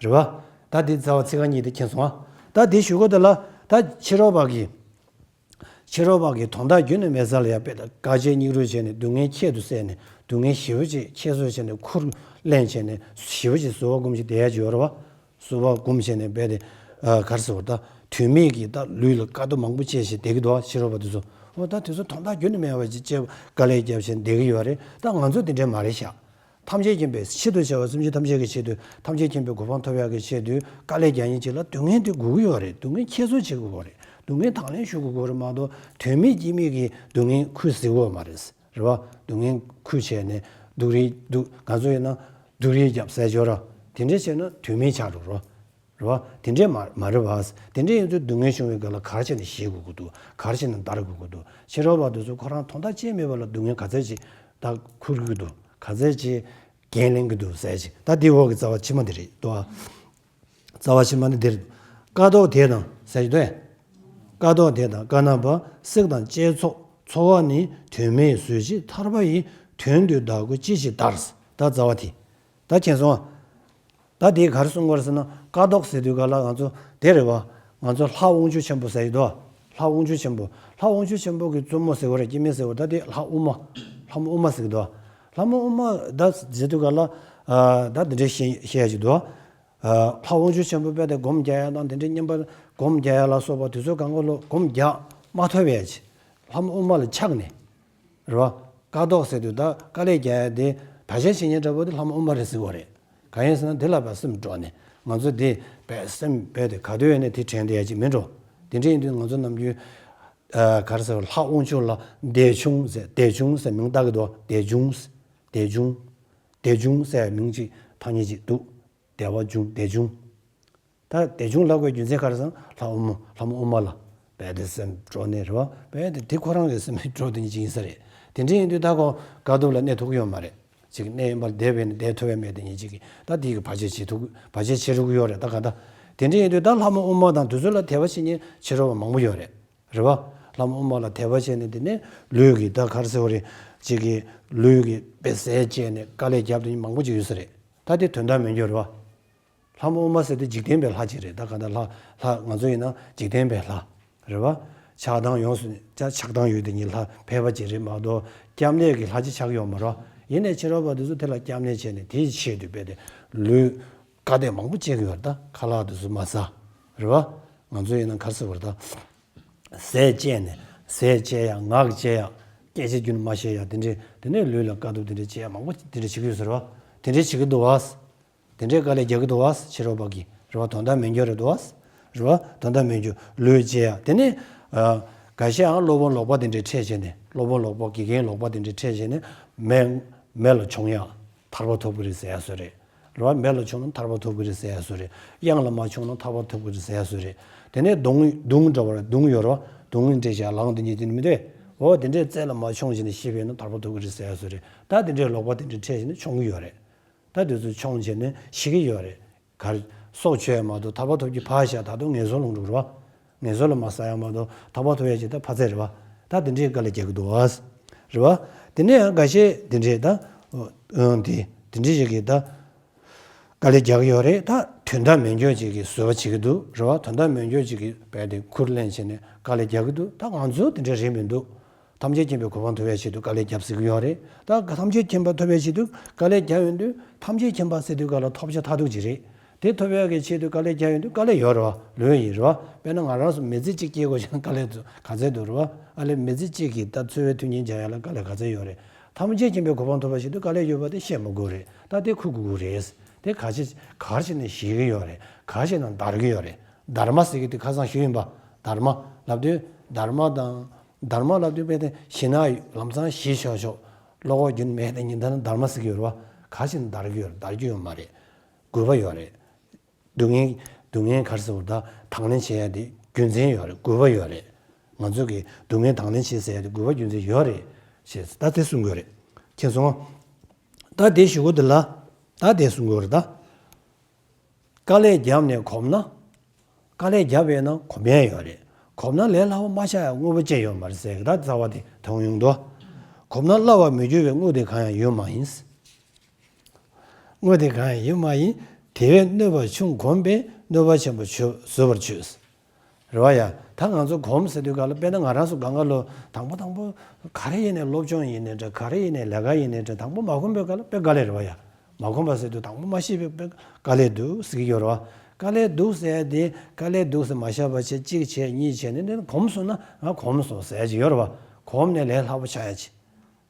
རེད་བ། ད་འདི་རྩ་བ་ཚིག་རྐང་གཉིས་དེ་མཁྱེན་སོང་ཨ། ད་འདི་ཞུ་གོ་དེ་ལ་ད་ཕྱི་རོལ་པ་གི། ཕྱི་རོལ་པ་གི་དོན་དག་རྒྱུན་ནས་མེད་ས་ལ་ཡ་དཔེ་ད་དཀའ་སྤྱད་སྙིང་རུས་བྱས་ནས་སྡུག་བསྔལ་ཁྱད་དུ་བསད་ནས་སྡུག་བསྔལ་ཞེ་པོ་ཅིག་ཁྱད་གསོད་བྱས་ནས་ཁུར་ལེན་བྱས་ནས་ཞེ་པོ་ཅིག་བཟོད་པ་སྒོམ་ཞིག་བསྡད་ཡ་ཅིག་ཡོད་རེད་བ། བཟོད་པ་སྒོམ་བྱས་ནས་རྦད་དེ། ཨ། ག་རེ་ཟེར་བ་ད། དོན་མེད་ཀྱི་ད་ལུས་ལ་དཀའ་སྡུག་མང་པོ་སྤྱད་བྱས་བསྡད་ཀྱི་འདུག་ཕྱི་རོལ་པ་དེ་ཚོ། འོ་ད་དེ་ཚོ་དོན་དག་རྒྱུན་ནས་མེད་པ་ཅིག་སྤྱད་དཀའ་ལས་བརྒྱབ་བྱས་བསྡད་ཀྱི་ཡོད་རེད། ད་ང་ཚོ་དེ་འདྲས་མ་རེད་ཤག་ཐམས་ཅད་མཁྱེན་པའི་ཆེད་དུ་བྱ་བ་སེམས་ཅན་ཐམས་ཅད་ཀྱི་ཆེད་དུ་ཐམས་ཅད་མཁྱེན་པའི་གོ་འཕང་ཐོབ་ཡག་གི་ཆེད་དུ་དཀའ་ལས་རྒྱག་མཁན་ཅིག་ལ་སྡུག་བསྔལ་དེ་དགོས་ཀྱི་ཡོད་རེད། སྡུག་བསྔལ་ཁྱད་གསོད་བྱེད་དགོས་ཀྱི་རེད། སྡུག་བསྔལ་དང་ལེན་ཞུ་དགོས་ཀྱི་རེད་མ་གཏོགས་དོན་མེད་སྐྱེ་མེད་ཀྱི་སྡུག་བསྔལ་ཁུར་ཟེར་གྱི་ཡོད་མ་རེད། རེད་བ། སྡུག་བསྔལ་ཁུར་བྱས་ནས་སྡུག་རུས་སྡུག་ང་ཚོ་ཡིན་ན་སྡུག་རུས་རྒྱབ་ཟེར་ཆོག་ར། དེ་འདྲས་བྱས་ན་དོན་མེད་ཆགས་འགྲོ་རོ། རེད་བ། དེ་འདྲས་མ་མ་རེད་བ། དེ་འདྲས་ཡིན་ཚུལ་སྡུག་བསྔལ་བྱུང་བའི་སྐབས་ལ་ག་རེ་བྱས་ནས་ཞི་དགོས་ཀྱི་འདུག་ག་རེ་བྱས་ནས་འདར་དགོས་ཀྱི་འདུག་ཕྱི་རོལ་པ་དེ་ཚོ་ཁོ་རང་དོན་དག་ཅི་མེད་པ་ལ་སྡུག་བསྔལ་ག་ཚད་ཅིག་ད་ཁུར་གྱི་འདུག་ག་ཚད་ཅིག་འགན་ལེན་གྱི་འདུག་ཟེར་ཅིག་ད་དེའི་འོག་གི་རྩ་བ་ཕྱི་མ་འདི་རེད་དོ། རྩ་བ་ཕྱི་མ་ནི་འདིར། ཀ་དོག་དེ་དང་ཟེར་གྱི་འདུག་ཀཿདོག་དེ་དང་ཀ་ན་པ་གསེག་དང་བཅས་འཚོགས། འཚོ་བ་ནི་དོན་མེད་བཟོད་བྱེད་ཐར་པ་ཡི། དོན་དུ་བདག་གུས་ཅི་ཞིག་དར། ད་རྩ་བ་དེ། ད་མཁྱེན་སོང་ཨ། ད་དེ་ག་རེ་གསུང་གི་ཡོད་རེད་ཟེར་ན། ཀཿདོག་ཟེར་དུས་ག་ལ་ང་ཚོ་དེ་རེད་བ། ང་ཚོ་ལྷ་དབང་ཕྱུག་ཆེན་པོ་ཟེར་གྱི་འདུག་ལྷ་དབང་ཕྱུག་ཆེན་པོ། ལྷ་དབང་ཕྱུག་ཆེན་པོ་གི་བཙུན་མོ་ཟེར་བ་རེད། སྐྱེ་དམན་ཟེར་བ། ད་དེ་ལྷ་དབུ་མ། ལྷ་མོ་དབུ་མ་ཟེར་གྱི་འདུག་ལྷ་མོ་དབུ་མ་ད་ཟེར་དུས་ག་ལ། ཨ། ད་འདི་འདྲའི་བཤད་བཤད་ཡ་ཅིག་འདུག་ཨ། ལྷ་དབང་ཕྱུག་ཆེན་པོ་དཔེ་དེ་སྒོམ་རྒྱག་ཡ་དང་། དེ་འདྲའི་བསྙེན་པར་སྒོམ་རྒྱག་ཡ་ལ་སོགས་པ་དེ་ཚོ་གང་ག་ལོ་སྒོམ་རྒྱག་མ་ཐུབ་ཡ་ཅིག་ལྷ་མོ་དབུ་མ་ལ་ཆགས་ནས། རེད་བ། ཀཿདོག་ཟེར་དུས་ད་དཀའ་ལས་རྒྱག་ཡ་དེ། བར་ཆད་བྱེད་མཁན་འདྲ་པོ་དེ་ལྷ་མོ་དབུ་མ་རེད་ཟེར་བ་རེད། གང་ཡིན་ཟེར་ན་དེ་ལ་བས་སེམས་འགྲོ་ནས། ང་ཚོ་དེ་བས་སེམས་བས་དེ་ག་དུས་ཡོད་ནས་དེ་དྲན་བསྡད་ཡ་ཅིག་མིན་འགྲོ། དེ་འདྲ་ཡིན་དུས་ང་ཚོ་ནམ་རྒྱུན། ཨ། ག་རེ་ཟེར། ལྷ་དབང་ཕྱུག་ལ་བདེ་འབྱུང་ཟེར། བདེ་འབྱུང་ཟེར་མིང་བཏགས་ཀྱི་འདུག་བདེ་འབྱུང་། བདེ་འབྱུང་། བདེ་འབྱུང་ཟེར་མིང་ཅིག་ཐ་སྙད་ཅིག་འདུག་བདེ་བ་འབྱུང་། བདེ་འབྱུང་། ད་བདེ་འབྱུང་ལབ་དགོས་རྒྱུ་མཚན་ག་རེ་ཟེར་ན། ལྷ་དབུ་མ། ལྷ་མོ་དབུ་མ་ལ་བས་དེ་སེམས་འགྲོ་ནས། རེད་བ། བས་དེ་དེ་ཁོ་རང་གི་སེམས་འགྲོ་དེ་ཉིད་ཅིག་ཡིན་ས་རེད། དེ་འདྲ་ཡིན་དུས་ད་ཁོ་དཀའ་ཐུབ་ལ་གནས་ཐུབ་ཀྱི་ཡོད་མ་རེད། ཅིག་གནས་ཡིན་པ་ལ་བསྡད་པས་ནི་བསྡད་ཐུབ་ཡ་མེད་དེ་ཉིད་ཅིག་གིས། ད་དེ་གི་བར་ཆད་བྱེད་ཐུབ། བར་ཆད་བྱེད་རུ་གི་ཡོད་རེད། ད་ག་ད། དེ་འདྲ་ཡིན་དུས་ད་ལྷ་མོ་དབུ་མ་དང་དེ་ཚོ་ལ་དད་པ་བྱེད་མཁན་ཕྱི་རོལ་པ་མང་པོ་ཡོད་རེད། རེད་བ། ལྷ་མོ་དབུ་མ་ལ་དད་པ་བྱས་ནས། དེ་ནས་ལུས་ཀྱི་ད་ག་རེ་ཟེར་བ་རེད། ཅིག་གིས་ལུས་ཀྱི་དཔེ་ཟས་བཅད་ནས་དཀའ་ལས་བརྒྱབ་དེ་མང་པོ་ཅིག་ཡོད་ས་རེད། ད་དེ་དོན་དག་མེད་རྒྱུ་རེད་བ། ལྷ་མོ་དབུ་མ་ཟེར་དེ་འཇིག་རྟེན་པའི་ལྷ་ཅིག་རེད། ད་ག་ད་ལྷ། ལྷ་ང་ཚོ་ཡིན་ན་འཇིག་རྟེན་པའི་ལྷ། རེད་བ། ཆགས་སྡང་ཡོངས་སུ་ཆགས། ཆགས་སྡང་ཡོད་དེ་ཉིད་ལྷ་ཕལ་པ་ཅིག་རེད་མ་གཏོགས། སྐྱབས་གནས་ཀྱི་ལྷ་ཅིག་ཆགས་ཡོད་མ་རེད། ཡིན་ནའི་ཕྱི་རོལ་པ་དེ་ཚོ་དེ་ལ་སྐྱབས་གནས་བྱས་ནས་དེའི་ཆེད་དུ་དཔེ་དེ་ལུས་དཀའ་སྡུག་མང་པོ་སྤྱད་ཀྱི་ཡོད་རེད། ད་ཁ་ལག་དེ་ཚོ་མ་ཟ། རེད་བ། ང་ཚོ་ཡིན་ན་ག་རེ་ཟེར་བ་རེད། ད་ཟས་བཅད་ནས། ཟས་བཅད་ཡ། ངག་བཅད་ཡ། སྐད་ཆ་རྒྱུན་མ་བཤད་ཡ། དེ་འདྲའི། དེ་ནས་ལུས་ལ་དཀའ་སྡུག་དེ་འདྲའི་སྤྱད་ཡ་མང་པོ་དེ་འདྲ་བྱེད་ཀྱི་ཡོད་ས་རེད་བ། དེ་འདྲའི་བྱེད་ཀྱི་འདུག་བ། དེ་འདྲའི་དཀའ་ལས་རྒྱག་གི་འདུག་བ། ཕྱི་རོལ་པ་གིས། རེད་བ། དོན་དག་མེད་རྒྱུ་རེད་འདུག་བ། རེད་བ། དོན་དག་མེད་རྒྱུ། ལུས་བཅད་ཡ། དེ་ནས། ཨ། འགའ་ཤས་ཡང་སློབ་དཔོན་ལོག་པ་དེ་འདྲའི་ཁྲིད་བྱས་ནས། སློབ་དཔོན་ལོག་པ། དགེ་རྒན་ལོག་པ་དེ་འདྲའི་ཁྲིད་བྱས་ནས། མེ། མེ་ལ་མཆོང་ཡ། ཐར་པ་ཐོབ་ཀྱི་རེད་ཟེར་ཡ་བཟོ་རེད། རེད་བ། མེ་ལ་མཆོང་ན་ཐར་པ་ཐོབ་ཀྱི་རེད་ཟེར་ཡ་བཟོ་རེད། གཡང་ལ་མ་མཆོང་ན་ཐར་པ་ཐོབ་ཀྱི་རེད་ཟེར་ཡ་བཟོ་རེད། དེ་ནས་མདུང་། མདུང་འདྲ་བ་རེད། མདུང་ཡོད་རེད་བ། མདུང་འདྲ་བྱས་ལངས་དེ་ཉིད་དེ་ནི་མི་འདུག་འོ་དེ་འདྲའི་རྩེ་ལ་མ་མཆོང་བྱས་ནས་ཤི་བས་ན་ཐར་པ་ཐོབ་ཀྱི་རེད་ཟེར་ཡ་བཟོ་རེད། ད་དེ་འདྲའི་ལོག་པ་དེ་འདྲའི་ཁྲིད་བྱས་ནས་མཆོང་གི་ཡོད་རེད། ད་དེ་ཚོ་མཆོང་བྱས་ནས་ཤི་གི་ཡོད་རེད། གར། སྲོག་གཅོད་ཡ་མ་གཏོགས་ཐར་པ་ཐོབ་རྒྱུ་ཕར་བཞག་ད་དུང་ངན་སོང་ལ་འགྲོ་གི་རེད་བ། ངན་སོང་ལ་མ་ཟགས་ཡ་མ་གཏོགས་ཐར་པ་ཐོབ་ཡ་ཅིག་ད་ཕར་ཚད་རེད་བ། ད་དེ་འདྲའི་དཀའ་ལས་རྒྱག་གི་འདུག་བ། རེད་བ། དེ་ནས་ཡང་འགའ་ཤས་དེ་འདྲའི་ད། ཨང་། དེ་དེ་འདྲའི་ཞིག་གིས་ད་དཀའ་ལས་རྒྱག་གི་ཡོད་རེད། ད་དོན་དག་མེད་རྒྱུ་ཅིག་གི་བཟོ་བ་བྱེད་ཀྱི་འདུག་རེད་བ། དོན་དག་མེད་རྒྱུ་ཅིག་གི་བས་དེ་ཁུར་ལེན་བྱས་ནས་དཀའ་ལས་རྒྱག་གི་འདུག་ད་ང་ཚོ་དེ་འདྲ་རེད་མི་འདུག་ཐམས་ཅད་མཁྱེན་པའི་གོ་འཕང་ཐོབ་པའི་ཆེད་དུ་དཀའ་ལས་རྒྱབ་ཟེར་གྱི་ཡོད་རེད། ད་ཐམས་ཅད་མཁྱེན་པ་ཐོབ་པའི་ཆེད་དུ་དཀའ་ལས་རྒྱབ་ཡོང་དུས། ཐམས་ཅད་མཁྱེན་པ་ཟེར་དུས་ག་ལ་ཐོབ་བྱ་མཐར་ཐུག་ཅིག་རེད། དེ་ཐོབ་ཡག་གི་ཆེད་དུ་དཀའ་ལས་རྒྱག་ཡོང་དུས་དཀའ་ལས་ཡོད་རེད་བ། ལོས་ཡིན་རེད་བ། དཔེར་ན་ང་རང་ཚོ་མི་ཚེ་གཅིག་སྐྱེལ་དགོས་ཀྱང་དཀའ་ལས་ག་ཚད་འདུག་རེད་བ། ཨ་ལས་མི་ཚེ་གཅིག་གི་ད་འཚོ་བའི་མཐུན་རྐྱེན་སྦྱར་ཡག་ལ་དཀའ་ལས་ག་ཚད་ཡོད་རེད། ཐམས་ཅད་མཁྱེན་པའི་གོ་འཕང་ཐོབ་པ་ཞིག་ཏུ་དཀའ་ལས་ཡོད་པ་དེ་བཤད་མི་དགོས་རེད། ད་དེ་ཁུར་དགོས་ཀྱི་རེད། དེ་ག་ཅི་གར་ཞིག་ནས་ཤེས་ཀྱི་ཡོད་རེད། གར་ཞིག་ནས་དར་གྱི་ཡོད་རེད། དྷརྨ་ཟེར་གྱི་དེ་ཁ་སང་ཞུས་ཡིན་པ། དྷརྨ་ལབ་དུས། དྷརྨ་དང་། དྷརྨ་ལབ་དུས་དཔེ་དེ་ཤེས་ན་ལམ་སང་ཤེས་ཆོག་ཆོག་བློ་ཁོག་རྒྱུན་མེད་དེ་ཉིན་ལྟར་དྷརྨ་ཟེར་གྱི་ཡོད་རེད་བ། གར་ཞིག་ནས་དར་གྱི་ཡོད་རེད། དར་རྒྱུ་ཡོད་མ་རེད། དགོས་པ་ཡོད་རེད། སྡུག་བསྔལ། སྡུག་བསྔལ་ག་རེ་ཟེར་བ། ད་དང་ལེན་བྱེད་ཡ་དེ་རྒྱུ་མཚན་ཡོད་རེད། དགོས་པ་ཡོད་རེད། ང་ཚོ་གིས་སྡུག་བསྔལ་དང་ལེན་བྱེད་ཟེར་ཡ་དེ་དགོས་པ་རྒྱུ་མཚན་ཡོད་རེད། ཞེས་ད་དེ་གསུང་དགོས་རེད། མཁྱེན་སོང་ངམ། ད་དེ་ཞུ་གི་འདུག་ལ། ད་དེ་གསུང་དགོས་རེད་ད། དཀའ་ལས་བརྒྱབ་ནས་གོམས་ན། དཀའ་ལས་བརྒྱབ་ཡོད་ན་གོམས་ཡས་ཡོད་རེད། གོམས་ན་ལས་སླ་པོ་མ་ཆགས་ཡ་དངོས་པོ་ཅི་ཡོད་མ་རེད་ཟེར་གི། ད་རྩ་བ་དེ་མཐོང་ཡོང་དོ། གོམས་ན་སླ་བར་མི་འགྱུར་བའི་དངོས་དེ་གང་ཡང་ཡོད་མ་ཡིན། དངོས་དེ་གང་ཡང་ཡོད་མ་ཡིན། དེ་བས་གནོད་པ་ཆུང་གོམས་པས་གནོད་པ་ཆེན་པོ་བཟོད་པར་བྱོས། རེད་བ་ཡ། ད་ང་ཚོ་གོམས་ཟེར་དུས་ག་ལ། དཔེར་ན་ང་རང་ཚོ་སྒང་ག་ལོ་དང་པོ་དང་པོ་ག་རེ་ཡིན་ནའི། སློབ་སྦྱོང་ཡིན་ནའི་འདྲ། ག་རེ་ཡིན་ནའི། ལས་ཀ་ཡིན་ནའི་འདྲ། དང་པོ་མ་གོམས་པའི་སྐབས་ལ་དཔེ་དཀའ་ལས་རེད་བ་ཡ། མ་གོམས་པ་ཟེར་དུས་དང་པོ་མ་ཤེས་པའི་དཔེ་དཀའ་ལས་འདུག་ཟེར་གྱི་ཡོད་རེད་བ། དཀའ་ལས་འདུག་ཟེར་ཡ་དེ། དཀའ་ལས་འདུག་ཟེར་མ་བཞག་པ་བྱས། གཅིག་བྱས། གཉིས་བྱས་ནས་འདི་གོམས་སོང་ན། ང་གོམས་སོང་ཟེར་ཡ་ཅིག་ཡོད་རེད་བ། གོམས་ནས་ལས་སླ་པོ་ཆགས་ཡ་ཅིག་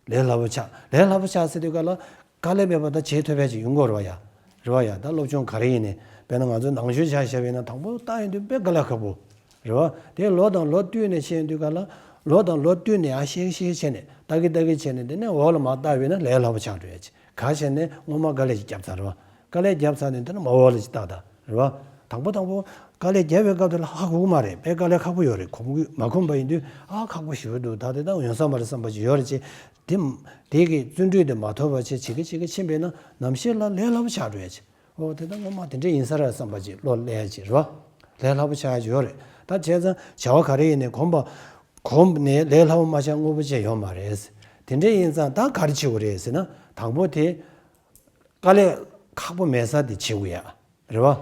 ལས་སླ་པོ་ཆགས། ལས་སླ་པོ་ཆགས་ཟེར་དུས་ག་ལ། དཀའ་ལས་མེད་པ་ད་བྱེད་ཐུབ་པ་ཅིག་ཡོང་གི་རེད་བ་ཡ། རེད་བ་ཡ། ད་སློབ་སྦྱོང་ག་རེ་ཡིན་ནའི། དཔེར་ན་ང་ཚོ་ནང་ཆོས་ཆ་བཞག་པ་ཡིན་ན། དང་པོ་ལྟ་ཡོང་དུས་དཔེ་དཀའ་ལས་ཁག་པོ་རེད་བ། དེ་ལོ་དང་ལོ་བསྟུད་ནས་བྱེད་ཡོང་དུས་ག་ལ། ལོ་དང་ལོ་བསྟུད་ནས་ཡང་ཤེས་ཤེས་བྱས་ནས། ལྟ་གི་ལྟ་གི་བྱས་ནས། དེ་ནས་འོག་ལ་མར་བལྟ་བས་ན་ལས་སླ་པོ་ཆགས་འགྲོ་ཡ་ཅིག་ག་བྱས་ནས་སྔོན་མ་དཀའ་ལས་ཅིག་བརྒྱབ་ཚར་རེད་བ། དཀའ་ལས་བརྒྱབ་ཚར་ནས་དེ་ནས་མར་འོག་ལ་ཅིག་བལྟ་ད། རེད་བ། དང་པོ་དང་པོ་དཀའ་ལས་བརྒྱབ་པའི་སྐབས་དེ་ལ་ཧ་གོ་གི་མ་རེད། དཔེ་དཀའ་ལས་ཁག་པོ་ཡོད་རེད། གོམས་གི། མ་གོམས་པ་ཡིན་དུས་ཨ་ཁག་པོ་ཞེ་པོ་འདུག་ད་དེ་ད་ཡོང་ས་མ་རེད་བསམ་པ་ཅིག་ཡོད་རེད་ཅེས། དེ། དེ་གི་བརྩོན་འགྲུས་དེ་མ་ཐོབ་པ་བྱས། བྱེད་ཀི་བྱེད་ཀི་ཕྱིན་པས་ན། ནམ་ཞིག་ལ་ལས་སླ་པོ་ཆགས་འགྲོ་ཡ་ཅིག་འོ་དེ་ད་སྔོན་མ་དེ་འདྲ་ཡིན་ས་རེད་བསམ་པ་ཅིག་བློ་སླེབས་ཡ་ཅིག་རེད་བ། ལས་སླ་པོ་ཆགས་ཡ་ཅིག་ཡོད་རེད། ད་བྱས་ཙང་བྱ་བ་ག་རེ་ཡིན་ནའི་གོམས་པ། གོམས་ནས་ལས་སླ་པོ་མ་བྱས་དངོས་པོ་ཅན་ཡོད་མ་རེད། དེ་འདྲ་ཡིན་ཙང་ད་ག་རེ་བྱེད་དགོས་རེད་ཟེར་ན། དང་པོ་དེ་དཀའ་ལས་ཁག་པོ་མེད་ས་དེ་བྱེད་དགོས་ཡ། རེད་བ།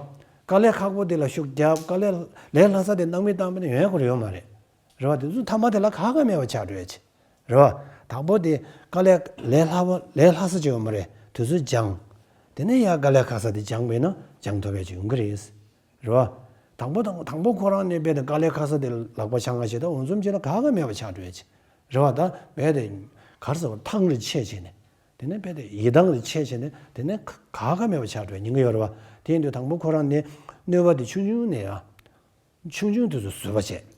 དཀའ་ལས་ཁག་པོ་དེ་ལ་ཤུགས་རྒྱབ། དཀའ་ལས་ལས་སླ་ས་དེ་སྣང་མེད་བཏང་བ་ན་ཡོང་ཡ་ཁོ་རང་ཡོད་མ་རེད། རེད་བ། དེ་ཚོ་མཐའ་མ་དེ་ལ་ག་ག་མེད་པ་ཆགས་འགྲོ་ཡ་ཆེ། རེད་བ། དང་པོ་དེ་དཀའ་ལས་ལས་སླ་པོ་ལས་སླ་ས་ཅིག་ཡོད་མ་རེད། དེ་ཚོ་སྦྱངས། དེ་ནས་ཡ་དཀའ་ལས་ཁག་ས་དེ་སྦྱངས་པས་ན་སྦྱང་ཐུབ་པ་ཅིག་ཡོང་གི་རེད། རེད་བ། དང་པོ་དང་དང་པོ་ཁོ་རང་ནས་རྦད་དེ་དཀའ་ལས་ཁག་ས་དེ་ལག་པ་འཆང་ང་བྱེད། ད་འོ་འཛོམས་ཅིག་ལ་ག་ག་མེད་པ་ཆགས་འགྲོ་ཡ་ཆེ། རེད་བ། ད་རྦད་དེ་ག་རེ་ཟེར་བ། ཐང་རེ་ཆད་བྱས་ནས། དེ་ནས་རྦད་དེ་ཡིད་ཐང་རེ་ཆད་བྱས་ནས། དེ་ནས་ག་ག་མེད་པ་ཆགས་འགྲོ་ཡ་ཉེན་ཁ་ཡོད་རེད་བ། དེ་ཡིན་དུས་དང་པོ་ཁོ་རང་ནས་གནོད་པ་དེ་ཆུང་ཆུང་ནས་ཡ། ཆུང་ཆུང་དུས་སུ་བཟོད་པ་བྱས།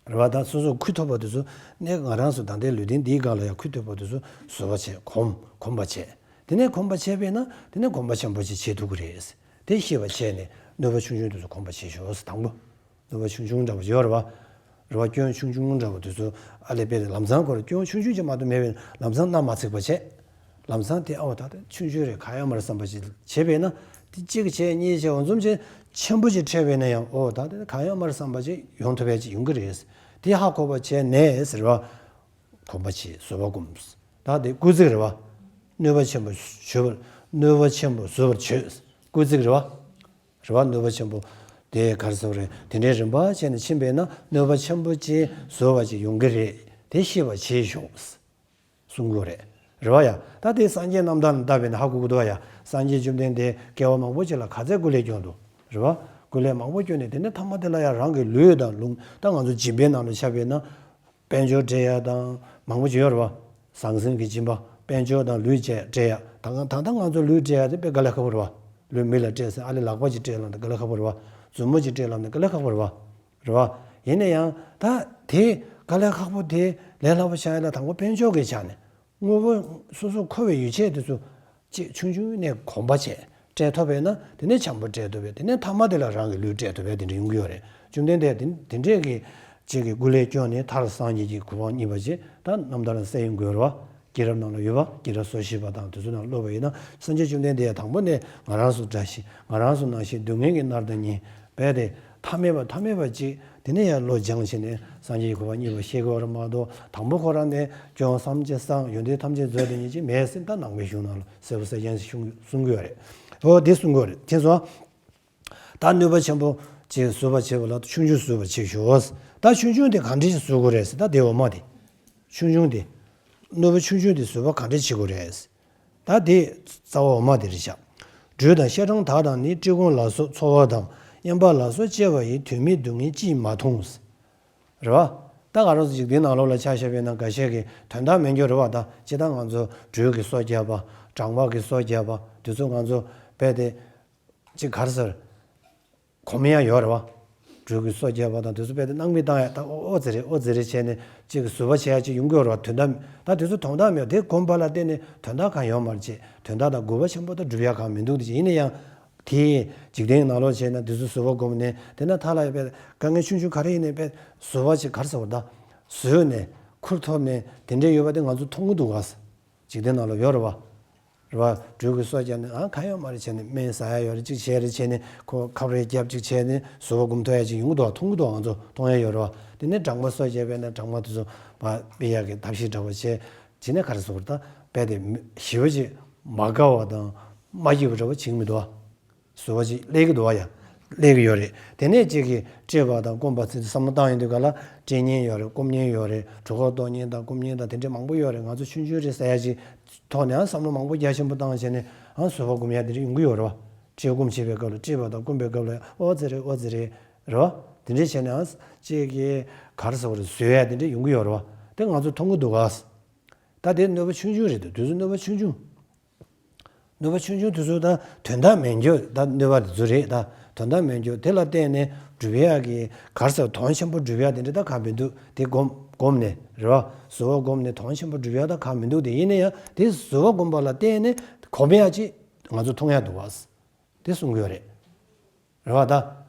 རེད་བ། ད་སོ་སོ་ཁུ་ཐུབ་པ་དུས་སུ་ནས་ང་རང་ཚོ་ད་ལྟའི་ལུས་རྟེན་འདིའི་སྒང་ལ་ཡང་ཁུ་ཐུབ་པ་དུས་སུ་བཟོད་པ་བྱས། གོམས་གོམས་པ་བྱས། དེ་ནས་གོམས་པ་བྱས་པས་ན་དེ་ནས་གོམས་པ་ཆེན་པོ་ཅིག་བྱེད་ཐུབ་ཀྱི་རེད། དེ་ཤེས་པ་བྱས་ནས་གནོད་པ་ཆུང་ཆུང་དུས་སུ་གོམས་པ་བྱེད་ཤོག་ཟེར། དང་པོ་གནོད་པ་ཆུང་ཆུང་འདྲ་པོ་ཡོད་རེད་བ། རེད་བ། སྐྱོན་ཆུང་ཆུང་འདྲ་པོ་དུས་སུ་ཨ་ལས་པས་ལམ་སང་ཁོ་རང་སྐྱོན་ཆུང་ཆུང་ཅིག་མ་གཏོགས་མེད་པས་ལམ་སང་མནའ་མ་ཚིག་པ་བྱས། ལམ་སང་དེ་ཨོ་ད་ལྟ་ཆུང་ཆུང་རེད། གང་ཡང་མ་རེད་བསམ་པ་ཞིག་བྱས་པས་ན། དེ་གཅིག་བྱས་གཉིས་བྱས་འོ་འཛོམས་ཅིག་ཆེན་པོ་ཅིག་འཕྲད་པས་ན་ཡང་ཨོ་ད་དེ་གང་ཡང་མ་རེད་བསམ་པ་ཅིག་ཡོང་ཐུབ་པ་ཅིག་ཡོང་གི་རེད། དེ་ཧ་གོ་བ་བྱས་ནས་ཟེར་བ། གོམས་པ་བྱེད། བཟོད་པ་སྒོམ། ད་དེ་སྐུལ་ཚིག་རེད་བ། གནོད་པ་ཆེན་པོ་བཟོད་པར། གནོད་པ་ཆེན་པོ་བཟོད་པར་བྱོས། སྐུལ་ཚིག་རེད་བ། རེད་བ། གནོད་པ་ཆེན་པོ་དེ་ག་རེ་ཟེར་བ་རེད། དེ་འདྲའི་རིམ་པ་བྱས་ནས་ཕྱིན་པས་ན་གནོད་པ་ཆེན་པོ་ཅིག་བཟོད་པ་ཅིག་ཡོང་གི་རེད། དེ་ཤེས་པ་བྱེད་ཤོག་གསུང་གི་ཡོད་རེད། རེད་བ་ཡ། ད་དེ་སངས་རྒྱས་རྣམ་ཐར་ལ་བལྟས་པས་ན་ཧ་གོ་གི་འདུག་བ་ཡ། སངས་རྒྱས་བཅོམ་ལྡན་འདས་སྐྱེ་བ་མང་པོ་ཅིག་ལ་ག་ཚད་སྐུ་ལས་བསྐྱོན་འདུག་རེད་བ། སྐུ་ལས་མང་པོ་བསྐྱོན་ནས་དེ་ནས་མཐའ་མ་དེ་ལ་ཡ་རང་གི་ལུས་དང་ལུང་། ད་ང་ཚོ་སྦྱིན་པའི་ནང་ལ་ཆ་བཞག་ན། དཔལ་འབྱོར་སྤྲད་ཡ་དང་མང་པོ་ཅིག་ཡོད་རེད་བ། ཟང་ཟིང་གི་སྦྱིན་པ། དཔལ་འབྱོར་དང་ལུས་བཅས་སྤྲད་ཡ། ད་ད་ལྟ་ང་ཚོ་ལུས་སྤྲད་ཡ་དེ་དཔེ་དཀའ་ལས་ཁག་པོ་རེད་བ། ལུས་མི་ལ་སྤྲད་ཟེར། ཨ་ལས་ལག་པ་ཅིག་སྤྲད་ལབ་ན་དཀའ་ལས་ཁག་པོ་རེད་བ། མཛུབ་མོ་ཅིག་སྤྲད་ལབ་ན་དཀའ་ལས་ཁག་པོ་རེད་བ། རེད་བ། ཡིན་ན་ཡང་ད་དེ་དཀའ་ལས་ཁག་པོ་དེ་ལས་སླ་པོ་ཆགས་ཡ་ལ་དང་པོ་དཔལ་འབྱོར་གྱི་ཆ་ནས། དངོས་པོ་སོ་སོ་མཁོ་བའི་ཡོ་བྱད་དེ་ཚོ་ཅིག་ཆུང་ཆུང་ནས་གོམས་པ་བྱས་སྤྲད་ཐུབ་པས་ན། དེ་ནས་འཆམ་པོ་སྤྲད་ཐུབ་པས། དེ་ནས་མཐའ་མ་དེ་ལ་རང་གི་ལུས་སྤྲད་ཐུབ་པས། དེ་འདྲ་ཡོང་གི་ཡོད་རེད། བཅོམ་ལྡན་འདས་དེ་དེ་འདྲས་ཀྱི་ཅིག་གི་སྐུ་ལས་བསྐྱོན་ནས་མཐར་སངས་རྒྱས་ཀྱི་གོ་འཕང་བརྙེས་པ་ཅིག་ད་རྣམ་ཐར་ལ་གསལ་ཡོང་གི་ཡོད་རེད་བ། སྐྱེས་རབས་ནང་ལ་ཡོད་པ། སྐྱེས་རབས་སོ་བཞི་པ་དང་དེ་ཚོ་ནང་ཀློག་པ་ཡིན་ན། སངས་རྒྱས་བཅོམ་ལྡན་འདས་དང་པོ་ནས་ང་རང་ཚོ་འདྲ་ཞིག་ང་རང་ཚོ་ནང་བཞིན་སྡུག་བསྔལ་གྱི་མནར་དང་གཉིད་རྦད་དེ་མཐའ་མེད་པ་མཐའ་མེད་པ་ཅིག་དེ་ནས་ཡར་བློ་སྦྱངས་བྱས་ནས་སངས་རྒྱས་ཀྱི་གོ་འཕང་བརྙེས་པ་ཤེས་དགོས་པ་རེད་མ་གཏོགས། དང་པོ་ཁོ་རང་ནས་སྐྱོན་བསམ་གྱིས་བསླངས། ཡོན་ཏན་ཐམས་ཅད་རྫོགས་དེ་ཉིད་ཅིག་མེད་ཟེར་ད་ནང་པའི་གཞུང་ནང་ལ་གསལ་པོ་གསལ་རྐྱང་ཞིག་གསུང་གསུང་གི་ཡོད་རེད། འོ་དེ་གསུང་གི་ཡོད་རེད། མཁྱེན་སོང་། ད་གནོད་པ་ཆེན་པོ་ཅིག་བཟོད་པར་བྱེད་པ་ལ་ཆུང་ཆུང་བཟོད་པར་བྱེད་ཤོག་ད་ཆུང་ཆུང་དེ་ག་འདྲ་ཞིག་བཟོད་དགོས་རེད་ཟེར། ད་དེ་འོ་མ་དེ། ཆུང་ཆུང་དེ། གནོད་པ་ཆུང་ཆུང་དེ་བཟོད་པ་ག་འདྲ་བྱེད་དགོས་རེད། ད་དེ་རྩ་བ་འོ་མ་དེ་རེད་བཞག་དྲོད་དང་ཤ་སྦྲང་དག་དང་ནི། བཀྲེས་སྐོམ་ལ་སོགས་ཚོར་བ་དང་། གཡན་པ་ལ་སོགས་སྐྱེ་བ་ཡི། དུས་མེད་སྡུག་བསྔལ་ཅིས་མ་མཐོང་། རེད་བ། ད་ག་རང་ཚོ་འཇིག་རྟེན་ནང་ལོགས་ལ་ཆ་བཞག་པས་ན་འགའ་ཤས་ཀྱིས་དོན་དག་མེད་འགྱུར་རེད་བ། ད་སྤྱིར་བཏང་ང་ཚོ་དྲོད་ཀྱི་སོ་བརྒྱབ་པ། སྦྲང་མ་གི་སོ་བརྒྱབ་པ་དེ་ཚོ་ང་ཚོ་རྦད་དེ་ཅིག་ག་རེ་ཟེར། གོམས་ཡ་ཡོད་རེད་བ། དྲོད་ཀྱི་སོ་བརྒྱབ་པ་དང་དེ་ཚོ་རྦད་དེ་སྣང་མེད་བཏང་ཡ། ད་ཨོ་ཨོ་ཙི་རེད་ཨོ་ཙི་རེད་བྱས་ནས་ཅིག་གི་བཟོད་པ་བྱེད་ཡ་ཅིག་ཡོང་གི་ཡོད་རེད་བ། དོན་དག་ད་དེ་ཚོ་དོན་དག་མེད། དེ་གོམས་པ་ལ་བརྟེན་ནས་དོན་དག་གང་ཡོད་མ་རེད་ཅེས། དོན་དག་དང་དགོས་པ་ཆེན་པོ་ད་སྒྲུབ་ཡ་གང་མི་འདུག་དེ་ཅིག་ཡིན་ན་ཡང་། དེ་འཇིག་རྟེན་གྱི་ནང་ལོགས་བྱས་ན་དེ་ཚོ་བཟོད་པ་སྒོམ་ནས་དེ་ན་མཐའ་ལ་ཡོད་པའི་དཀའ་ངལ་ཆུང་ཆུང་ག་རེ་ཡིན་ནའི་དཔེ་བཟོད་པ་ཅིག་ག་རེ་ཟེར་བ། ད་བཟོད་ནས་ཁུར་ཐོབ་ནས་དེ་འདྲས་ཡོད་པ་དེ་ང་ཚོ་མཐོང་གི་འདུག་ག་དེ་འདྲས་ཡོད་རེད་བ། རེད་བ། དྲོད་ཀྱི་སོ་བརྒྱབ་ནས་ཨ་གང་ཡང་མ་རེད་བྱས་ནས་སྨན་ཟ་ཡ་ཡོད་རེད་ཅིག་བྱས་རེད་བྱས་ནས་ཁོ་ཁབ་རེ་བརྒྱབ་ཅིག་བྱས་ནས་བཟོད་པ་སྒོམ་ཐུབ་ཡ་ཅིག་ཡོང་གི་འདུག་མཐོང་གི་འདུག་ང་ཚོ་མཐོང་ཡ་ཡོད་རེད་བ། དེ་ནས་སྦྲང་མ་སོ་བརྒྱབ་པས་ན་སྦྲང་མ་དེ་ཚོ་ཕར་སྤེལ་ཡ་གི་ཐབས་ཤེས་འདྲ་བ་བྱས། བྱས་ནས་ག་རེ་ཟེར་བ། ད་རྦད་དེ་ཞི་བ་ཅིག་མ་དགའ་བ་དང་མ་སྐྱིད་པ་འདྲ་བ་བྱེད་ཀྱི་མི་འདུག་བ། བཟོད་པ་ཅིག་སླེབས་ཀྱི་འདུག་བ་ཡ། སླེབས་ཀྱི་ཡོད་རེད། དེ་ནས་ཅིག་གིས་བཀྲེས་པ་དང་སྐོམ་པ་ཚོ་བསམ་བློ་བཏང་ཡོང་དུས་ག་ལ་བཀྲེས་མཉེན་ཡོད་རེད། སྐོམ་མཉེན་ཡོད་རེད། གྲོད་ཁོག་ལྟོགས་མཉེན་དང་སྐོམ་མཉེན་དང་དེ་འདྲས་མང་པོ་ཡོད་རེད། ང་ཚོ་ཆུང་ཆུང་རེད་ཟེར་ཡ་ཅིག་ཐོག་ནས་ཨང་བསམ་བློ་མང་པོ་རྒྱ་ཆེན་པོ་བཏང་བྱས་ནས་ཨང་བཟོད་པ་སྒོམ་ཡ་དེ་འདྲས་ཡོང་གི་ཡོད་རེད་བ། བཀྲེས་སྐོམ་བྱེད་པའི་སྐབས་ལ་བཀྲེས་པ་དང་སྐོམ་པའི་སྐབས་ལ་ཨོ་ཙི་རེད་ཨོ་ཙི་རེད་རེད་བ། དེ་འདྲས་བྱས་ནས་ཨང་ཅིག་གིས་ག་རེ་ཟེར་བ་རེད། བཟོད་ཡ་དེ་འདྲས་ཡོང་གི་ཡོད་རེད་བ། དེ་ང་ཚོ་མཐོང་གི་འདུག་ག་ད་དེ་གནོད་པ་ཆུང་ཆུང་རེད་འདུག་དེ་ཚོ་གནོད་པ་ཆུང་ཆུང་། གནོད་པ་ཆུང་ཆུང་དེ་ཚོ་ད་དོན་དག་མེད་འགྱོ། ད་གནོད་པ་དེ་ཚོ་རེད། ད་དོན་དག་མེད་འགྱོ། དེ་ལ་བརྟེན་ནས་སྒྲུབ་ཡག་གི་ག་རེ་ཟེར། དོན་ཆེན་པོ་སྒྲུབ་ཡག་དེ་འདྲ་ད་གང་མི་འདུག་དེ་སྒོམ་སྒོམ་ནས་རེད་བ། བཟོད་པ་སྒོམ་ནས་དོན་ཆེན་པོ་སྒྲུབ་ཡག་ད་གང་མི་འདུག་དེ་ཡིན་ན་ཡང་དེ་བཟོད་པ་སྒོམ་པ་ལ་བརྟེན་ནས་གོམས་ཡག་ཅིག་ང་ཚོ་མཐོང་ཡག་འདུག་བ། དེ་གསུང་གི་ཡོད་རེད། རེད་བ། ད་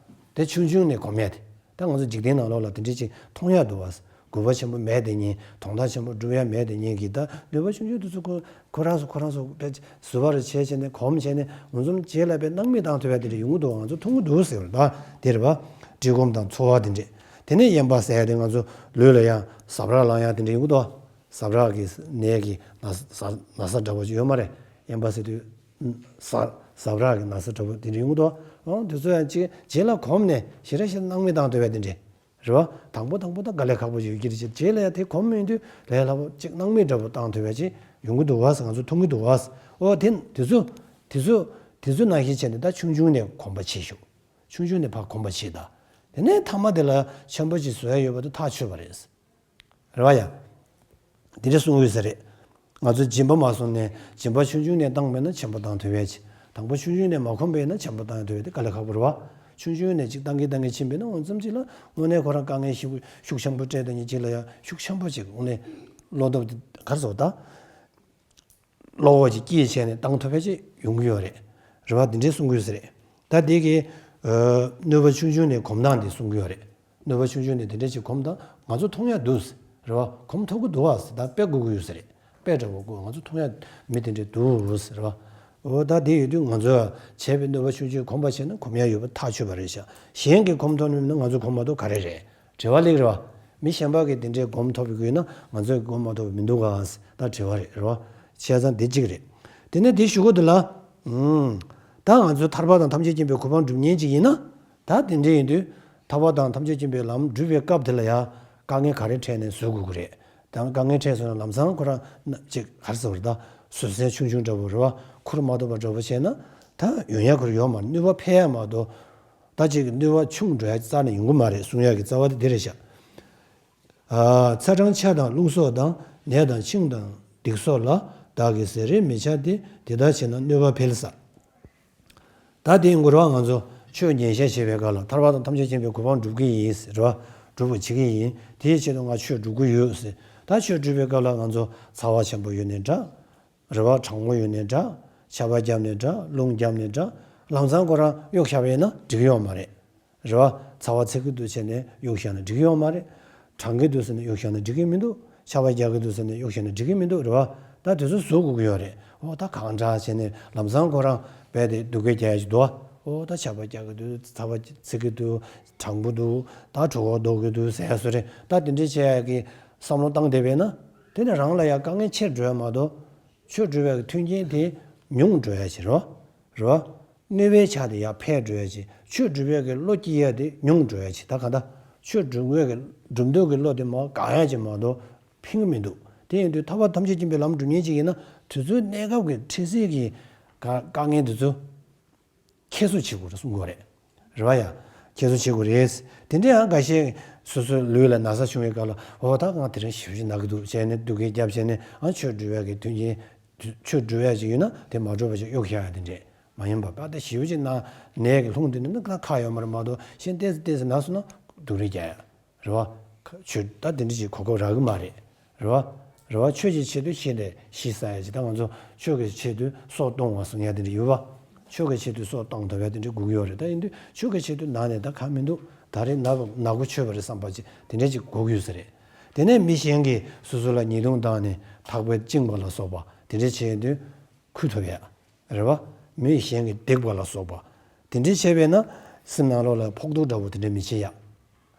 དེ་ཆུང་ཆུང་ནས་གོམས་ཡ་དེ། ད་ང་ཚོ་འཇིག་རྟེན་ནང་ལོགས་ལ་དེ་འདྲ་ཅིག་མཐོང་ཡ་འདུག་བ། དགོས་པ་ཆེན་པོ་མེད་དེ་ཉིད། དོན་དག་ཆེན་པོ་སྒྲུབ་ཡ་མེད་དེ་ཉིད་ཀྱི་ད་གནོད་པ་ཆུང་ཆུང་དེ་ཚོ་ཁོ་ཁོ་རང་ཚོ་ཁོ་རང་ཚོ་བཟོད་པ་རེ་བྱས་བྱས་ནས་གོམས་བྱས་ནས་འོ་འཛོམས་རྗེས་ལ་པའི་སྣང་མེད་བཏང་ཐུབ་ཡ་དེ་འདྲ་ཡོང་གི་འདུག་ང་ཚོ་མཐོང་གི་འདུག་ཟེར་བ། ད་དེ་རེད་བ། འདྲེ་སྒོམ་དང་ཚོར་བ་དེ་འདྲས། དེ་ནས་གཡན་པ་ཟེར་ཡ་དེ་ང་ཚོ་ལུས་ལ་ཡང་ཟ་འཕྲུག་ལངས་ཡ་དེ་འདྲས་ཡོང་གི་འདུག་ཟ་འཕྲུག་གི་ནད་ཀྱི་ན་ས་ན་ས་འདྲ་པོ་ཅིག་ཡོད་མ་རེད། གཡན་པ་ཟེར་དུས་ཟ་ཟ་འཕྲུག་གི་ན་ས་འདྲ་པོ་དེ་འདྲས་ཡོང་གི་འདུག་འོ་དེ་ཚོ་ཡང་ཅིག་རྗེས་ལ་གོམས་ནས་ཞེ་དྲག་ཞིག་སྣང་མེད་བཏང་ཐུབ་ཡ་དེ་འདྲས། རེད་བ། དང་པོ་དང་པོ་ད་དཀའ་ལས་ཁག་པོ་ཞིག་ཡོད་ཀྱི་རེད། རྗེས་ལ་ཡང་དེ་གོམས་མི་དུས་ལས་སླ་པོ་ཅིག་སྣང་མེད་འདྲ་པོ་བཏང་ཐུབ་ཡ་ཅིག་ཡོང་གི་འདུག་བ་ཟེར་ང་ཚོ་མཐོང་གི་འདུག་བ་ཟེར། འོ་དེ་དེ་ཚོ་དེ་ཚོ་དེ་ཚོ་ནང་བཞིན་བྱས་ནས་ད་ཆུང་ཆུང་ནས་གོམས་པ་བྱེད་ཤོག་ཆུང་ཆུང་ནས་ཕར་གོམས་པ་བྱེད་ད། དེ་ནས་མཐའ་མ་དེ་ལ་ཆེན་པོ་ཅིག་བཟོ་ཡ་ཡོད་པ་དེ་ཐག་ཆོད་པ་རེད། རེད་བ་ཡ། འདི་འདྲ་གསུང་གི་ཡོད་ས་རེད། ང་ཚོ་སྦྱིན་པ་མ་སོང་ནས་སྦྱིན་པ་ཆུང་ཆུང་ནས་བཏང་མེད་ན་ཆེན་པོ་བཏང་ཐུབ་ཡས་ཅིག་དང་པོ་ཆུང་ཆུང་ནས་མ་གོམས་པས་ན་ཆེན་པོ་བཏང་ཐུབ་ཡས་དེ་དཀའ་ལས་ཁག་པོ་རེད་བ། ཆུང་ཆུང་ནས་ཅིག་བཏང་གིན་བཏང་གིན་ཕྱིན་པས་ན་འོ་ཙམ་ཅིག་ལ་དངོས་གནས་ཁོ་རང་དཀའ་ངལ་ཞིག་ཤུགས་ཆེན་པོ་སྤྲད་དང་ཉིན་གཅིག་ལ་ཡ་ཤུགས་ཆེན་པོ་ཅིག་དངོས་གནས་བློ་སྟོབས་དེ་ག་རེ་ཟེར་བ་ད། བློ་ཁོག་ཅིག་སྐྱེད་བྱས་ནས་བཏང་ཐུབ་པ་ཅིག་ཡོང་གི་ཡོད་རེད། རེད་བ། འདི་འདྲའི་གསུང་གི་ཡོད་ས་རེད། ད་འདི་གི་ཨ་གནོད་པ་ཆུང་ཆུང་ནས་གོམས་སྟངས་འདི་གསུང་གི་ཡོད་རེད། གནོད་པ་ཆུང་ཆུང་ནས་འདི་འདྲ་ཅིག་གོམས་དང་ང་ཚོ་མཐོང་ཡ་འདུག་ཟེར། རེད་བ། གོམས་ཐུབ་ཀྱི་འདུག་བ་ཟེར། ད་དཔེ་དགོས་ཀྱི་ཡོད་ས་རེད། དཔེ་འདྲ་བོ་དགོས། ང་ཚོ་མཐོང་ཡ་མི་དེ་འདྲ་འདུག་ཟེར་བ། འོ་ད་དེ་ཡོད་དུས་ང་ཚོས་བྱས་པའི་གནོད་པ་ཆུང་ཆུང་གོམས་པ་བྱས་ན་གོམས་ཡ་ཡོད་པ་ཐག་ཆོད་པ་རེད་ཤག་གཞན་གྱིས་གོམས་ཐུབ་ནས་ན་ང་ཚོས་གོམས་མ་ཐུབ་ག་རེ་རེད། དྲི་བ་སླེབས་རེད་བ། མི་གཞན་པ་གིས་དེ་འདྲའི་སྒོམ་ཐོབ་ཡོད་ན་ང་ཚོས་སྒོམ་མ་ཐོབ་མི་འདུག་ག་ད་དྲི་བ་རེད་རོ། བྱས་ཙང་འདི་གཅིག་རེད། དེ་ནས་དེ་ཞུ་གོ་དེ་ལ། ཨང་། ད་ང་ཚོས་ཐར་པ་དང་ཐམས་ཅད་མཁྱེན་པའི་གོ་འཕང་སྒྲུབ་མཁན་ཅིག་ཡིན་ན། ད་དེ་འདྲ་ཡིན་དུས་ཐར་པ་དང་ཐམས་ཅད་མཁྱེན་པའི་ལམ་སྒྲུབ་པའི་སྐབས་དེ་ལ་ཡང་དཀའ་ངལ་ག་རེ་འཕྲད་ནས་བཟོད་དགོས་ཀྱི་རེད། ད་དཀའ་ངལ་འཕྲད་སོང་ན་ལམ་སང་ཁོ་རང་ན་ཅིག་ག་རེ་ཟེར་བ་རེད། ད་བཟོད་བསྲན་ཆུང་ཆུང་འདྲ་བོ་རེད་བ། ཁུར་མ་ཐུབ་པ་འདྲ་བོ་བྱས་ན་ད་ཡོང་ཡ་ཁུར་ཡོད་མ་རེད། གནོད་པ་འཕེལ་ཡ་མ་གཏོགས། ད་ཅིག་གི་གནོད་པ་ཆུང་འགྲོ་ཡ་རྩ་ནས་ཡོང་གི་མ་རེད། གསུང་ཡ་གི་རྩ་བ་དེ་འདི་རེད་ཤག་ཨ། ཚ་གྲང་ཆར་དང་རླུང་སོགས་དང་། ནད་དང་འཆིང་དང་སྡིག་སོགས་ལ། བདག་གིས་བཟོད་རེས་མི་བྱ་སྟེ། དེ་ལྟར་བྱས་ན་གནོད་པ་འཕེལ་ཟེར། ད་དེའི་མགོ་རང་ང་ཚོ་ཆོས་ཉན་བཤད་བྱེད་པའི་སྐབས་ལ་ཐར་པ་དང་ཐམས་ཅད་མཁྱེན་པའི་གོ་འཕང་སྒྲུབ་ཀྱི་ཡིན་ཟེར་བ། སྒྲུབ་པར་བྱེད་ཀྱི་ཡིན། དེའི་ཆེད་དུ་ང་ཆོས་སྒྲུབ་ཀྱི་ཡོད་ཟེར། ད་ཆོས་སྒྲུབ་པའི་སྐབས་ལ་ང་ཚོ་ཚ་བ་ཆེན་པོ་ཡོད་ནའི་འདྲ། རེད་བ། གྲང་མོ་ཡོད་ནའི་འདྲ། ཆར་པ་བརྒྱབ་ནའི་འདྲ། རླུང་བརྒྱབ་ནའི་འདྲ། ལམ་སང་ཁོ་རང་གཡུག་བཞག་པ་ཡིན་ན་འགྲིག་གི་ཡོད་མ་རེད། རེད་བ། ཚ་བ་ཚིག་གི་འདུག་བྱས་ནས་གཡུག་བཞག་ན་འགྲིག་གི་ཡོད་མ་རེད། གྲང་གི་འདུག་ཟེར་ནས་གཡུག་བཞག་ན་འགྲིག་གི་མི་འདུག་ཆར་པ་རྒྱག་གི་འདུག་ཟེར་ནས་གཡུག་བཞག་ན་འགྲིག་གི་མི་འདུག་རེད་བ། ད་དེ་ཚོ་བཟོ་དགོས་ཀྱི་ཡོད་རེད། འོ་ད་གང་འདྲ་བྱས་ནས་ལམ་སང་ཁོ་རང་རྦད་དེ་སྡུག་སྐད་རྒྱག་ཡ་ཞིག་འདུག་བ། འོ་ད་ཆར་པ་རྒྱག་གི་འདུག་ཚ་བ་ཚིག་གི་འདུག་གྲང་པོ་འདུག་ད་གྲོད་ཁོག་ལྡོག་གི་འདུག་ཟེར་ཡ་བཟོ་རེད། ད་དེ་འདྲ་བྱེད་ཡ་གི་བསམ་བློ་བཏང་བསྡད་པས་ན། དེ་ནི་རང་ལ་ཡང་དཀའ་ངལ་ཆེར་འགྲོ་ཡ་མ་གཏོགས། ཆོས་སྒྲུབ་པའི་མཐུན་རྐྱེན་དེ་ཉུང་འགྲོ་ཡ་ཅིག་རེད་བ། རེད་བ། གནོད་པའི་ཆ་དེ་ཡར་འཕེལ་འགྲོ་ཡ་ཅིག་ཆོས་སྒྲུབ་པའི་གི་བློ་སྐྱེ་ཡ་དེ་ཉུང་འགྲོ་ཡ་ཅིག་ད་ག་ད་ཆོས་སྒྲུབ་པའི་གི་སྒྲུབ་འདོད་ཀྱི་བློ་དེ་མར་འགག་ཡ་ཅིག་མ་གཏོགས་ཕན་གི་མི་འདུག་དེ་ཡིན་དུས་ཐར་པ་ཐམས་ཅད་མཁྱེན་པའི་ལམ་སྒྲུབ་མཁན་ཅིག་ཡིན་ན་དུས་ཚོད་གནས་སྐབས་ཀྱི་འཕྲལ་སེལ་གྱི་དཀའ་དཀའ་ངལ་དེ་ཚོ། ཁྱད་གསོད་བྱེད་དགོས་རེད་གསུང་གི་རེད། རེད་བ་ཡ། ཁྱད་གསོད་བྱེད་དགོས་རེད། དེ་འདྲ་ཡང་འགའ་ཤས་སོ་སོའི་ལུས་ལ་ན་ཚ་བྱུང་བའི་སྐབས་ལ་འོ་ད་ང་དེ་རིང་ཞེ་པོ་ཅིག་ན་གི་འདུག་བྱས་ནས་སྡུག་སྐད་བརྒྱབ་བྱས་ནས་ཨ་ཆོས་སྒྲུབ་ཡ་གི་མཐུན་རྐྱེན། ཆོས་སྒྲུབ་ཡ་ཅིག་ཡོད་ན་དེ་མ་འགྲུབ་པ་ཅིག་གཡུག་བཞག་ཡ་དེ་འདྲས་མ་ཡིན་པ་ཕར་ད་ཞེ་པོ་ཅིག་ན་ནད་ཀྱི་ལྷུང་དེ་ནི་ན་ཁག་ཡོད་མ་རེད་མ་གཏོགས་གཞན་ཏོག་ཙམ་ཏོག་ཙམ་ན་སོང་ན་སྡུག་རུས་རྒྱག་ཡ། རེད་བ། ཆོས་ད་དེ་འདྲ་ཅིག་གོ་སྐབས་རག་གི་མ་རེད། རེད་བ། རེད་བ། ཆོས་ཀྱི་ཆེད་དུ་ཤི་ནས་ཤི་ས་ཡ་ཅིག་ད་ང་ཚོ་ཆོས་ཀྱི་ཆེད་དུ་སྲོག་གཏོང་བ་གསུང་ཡ་དེ་འདྲ་ཡོད་བ། ཆོས་ཀྱི་ཆེད་དུ་སྲོག་གཏོང་ཐུབ་ཡ་དེ་འདྲ་དགོས་ཀྱི་ཡོད་རེད། ད་ཡིན་དུས་ཆོས་ཀྱི་ཆེད་དུ་ན་ནས་ད་གང་མི་འདུག་ད་རེས་ན་ན་གོ་ཆོད་པ་རེད་བསམ་པ་ཅིག་དེ་འདྲ་ཅིག་དགོས་ཀྱི་ཡོད་ས་རེད། དེ་ནས་མི་གཞན་གྱིས་སོ་སོ་ལ་ཉེས་རྡུང་བཏང་ནས་ཐག་པས་བཅིངས་པ་ལ་སོགས་པ་དེ་འདྲ་བྱས་ཡོང་དུས་ཁུར་ཐུབ་ཡ། རེད་བ། མི་གཞན་གྱིས་བརྡེག་པ་ལ་སོགས་པ། དེ་འདྲ་བྱས་པས་ན་སེམས་ནང་ལོགས་ལ་ཕོག་ཐུག་འདྲ་བོ་དེ་འདྲ་མི་བྱེད་ཡ།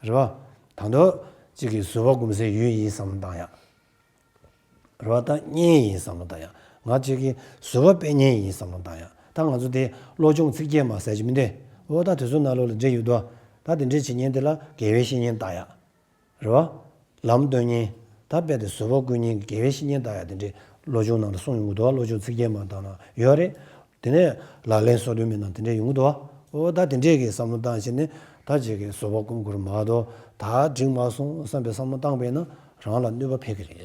རེད་བ། ད་དུང་གཅིག་གིས་བཟོད་པ་སྒོམ་སའི་ཡུལ་ཡིན་བསམ་བློ་བཏང་ཡ། རེད་བ། ད་གཉེན་ཡིན་བསམ་བློ་བཏང་ཡ། ང་གཅིག་གིས་བཟོད་པ་སྤེལ་མཁན་ཡིན་བསམ་བློ་བཏང་ཡ། ད་ང་ཚོ་དེ་བློ་སྦྱོང་ཚིག་བརྒྱད་མ་ཟེར་གྱི་མི་འདུག་འོ་ད་དེ་ཚོ་ནང་ལོགས་ལ་འདྲེ་ཡོད་དོ། ད་དེ་འདྲས་བྱེད་མཁན་དེ་ལ་དགེ་བའི་བཤེས་གཉེན་བཏགས་ཡ། རེད་བ། ལམ་སྟོན་མཁན། ད་རྦད་དེ་བཟོད་པ་བསྐུལ་མཁན་གྱི་དགེ་བའི་བཤེས་གཉེན་བཏགས་ཡ་དེ་འདྲས་བློ་སྦྱོང་ནང་ལ་གསུངས་ཡོང་གི་འདུག་བ། བློ་སྦྱོང་ཚིག་བརྒྱད་མ་བཏང་ན་ཡོད་རེད། དེ་ནས་ལག་ལེན་སོ་བདུན་མའི་ནང་དེ་འདྲས་ཡོང་གི་འདུག་བ། འོ་ད་དེ་འདྲས་ཀྱི་བསམ་བློ་བཏང་བྱས་ནས་ད་ཅིག་གི་བཟོད་པ་སྒོམ་དགོས་རེད་མ་གཏོགས་ད་འགྲིག་མ་སོང་བསམ་པའི་བསམ་བློ་བཏང་པས་ན་རང་ལ་གནོད་པ་འཕེལ་གི་རེད།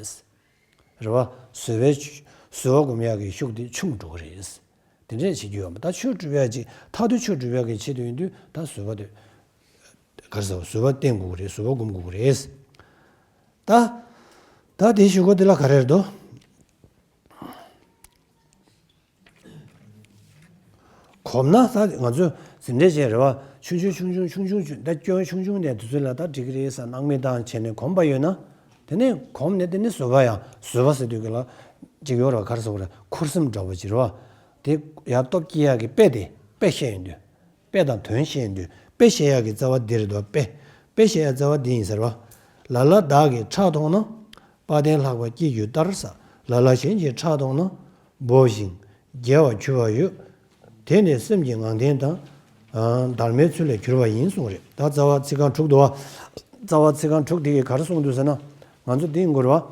རེད་བ། བཟོད་པའི་བཟོད་པ་སྒོམ་ཡག་གི་ཤུགས་དེ་ཆུང་འགྲོ་གི་རེད། དེ་འདྲས་བྱེད་རྒྱུ་ཡོད་མ་ད་ཆོས་སྒྲུབ་ཡག་ཅིག་མཐར་ཐུག་ཆོས་སྒྲུབ་ཡག་གི་ཆེད་དུ་ཡིན་དུས་ད་བཟོད་པ་དེ། ག་རེ་ཟེར་བ་བཟོད་པ་བསྟེན་དགོས་ཀྱི་རེད། བཟོད་པ་སྒོམ་དགོས་ཀྱི་རེད། ད། ད་དེ་ཞུ་གོ་དེ་ལ་ག་རེ་རེད་དོ། གོམས་ན་ད་ང་ཚོ་འཛིན་གྲྭ་ཅན་རེད་བ། ཆུང་ཆུང་ཆུང་ཆུང་ཆུང་ཆུང་ཆུང་ད་སྐྱོན་ཆུང་ཆུང་ནས་དུས་ཚོད་ལ་ད་འགྲིག་གི་རེད་ཟེར་སྣང་མེད་བཏང་བྱས་ནས་གོམས་པ་ཡོད་ན། དེ་ནས་གོམས་ནས་དེ་ནས་བཟོད་པ་ཡང་བཟོད་པ་ཟེར་དུས་ཀྱི་ལ་ཅིག་ཡོད་རེད་བ། ག་རེ་ཟེར་དགོས་རེད། ཁུར་སེམས་འདྲ་བོ་ཅིག་རེད་བ། དེ་ཡང་སྟོབས་སྐྱེ་ཡག་གི་དཔེ་དེ་དཔེ་བཤད་ཡོང་དུས། དཔེ་དང་དོན་བཤད་ཡོང་དུས་ དཔེ་བཤད་ཡག་གི་རྩ་བ་འདི་རེད་དོ། དཔེ་དཔེ་བཤད་ཡག་རྩ་བ་འདི་ཡིན་ཟེར་བ། ལ་ལ་བདག་གིས་ཁྲག་འཐུང་ན། དཔལ་ལྡན་ལྷག་པའི་སྐྱེ་རྒྱུད་ལྟར་ཟེར། ལ་ལ་གཞན་གྱིས་ཁྲག་འཐུང་ན། སྦོ་ཞིང་རྒྱལ་བར་གྱུར་པ་ཡོད། དེ་ནི་སེམས་ཀྱི་ངང་བསྟན་དང་། ཨ། སྡར་མའི་ཚུལ་ལས་གྱུར་པ་ཡིན་གསུངས་རེད། ད་རྩ་བ་ཚིག་རྐང་དྲུག་འདུག་བ། རྩ་བ་ཚིག་རྐང་དྲུག་དེ་གིས་ག་རེ་གསུངས་འདུག་ཟེར་ན། ང་ཚོ་འདི་ཡིན་དགོས་རེད་བ།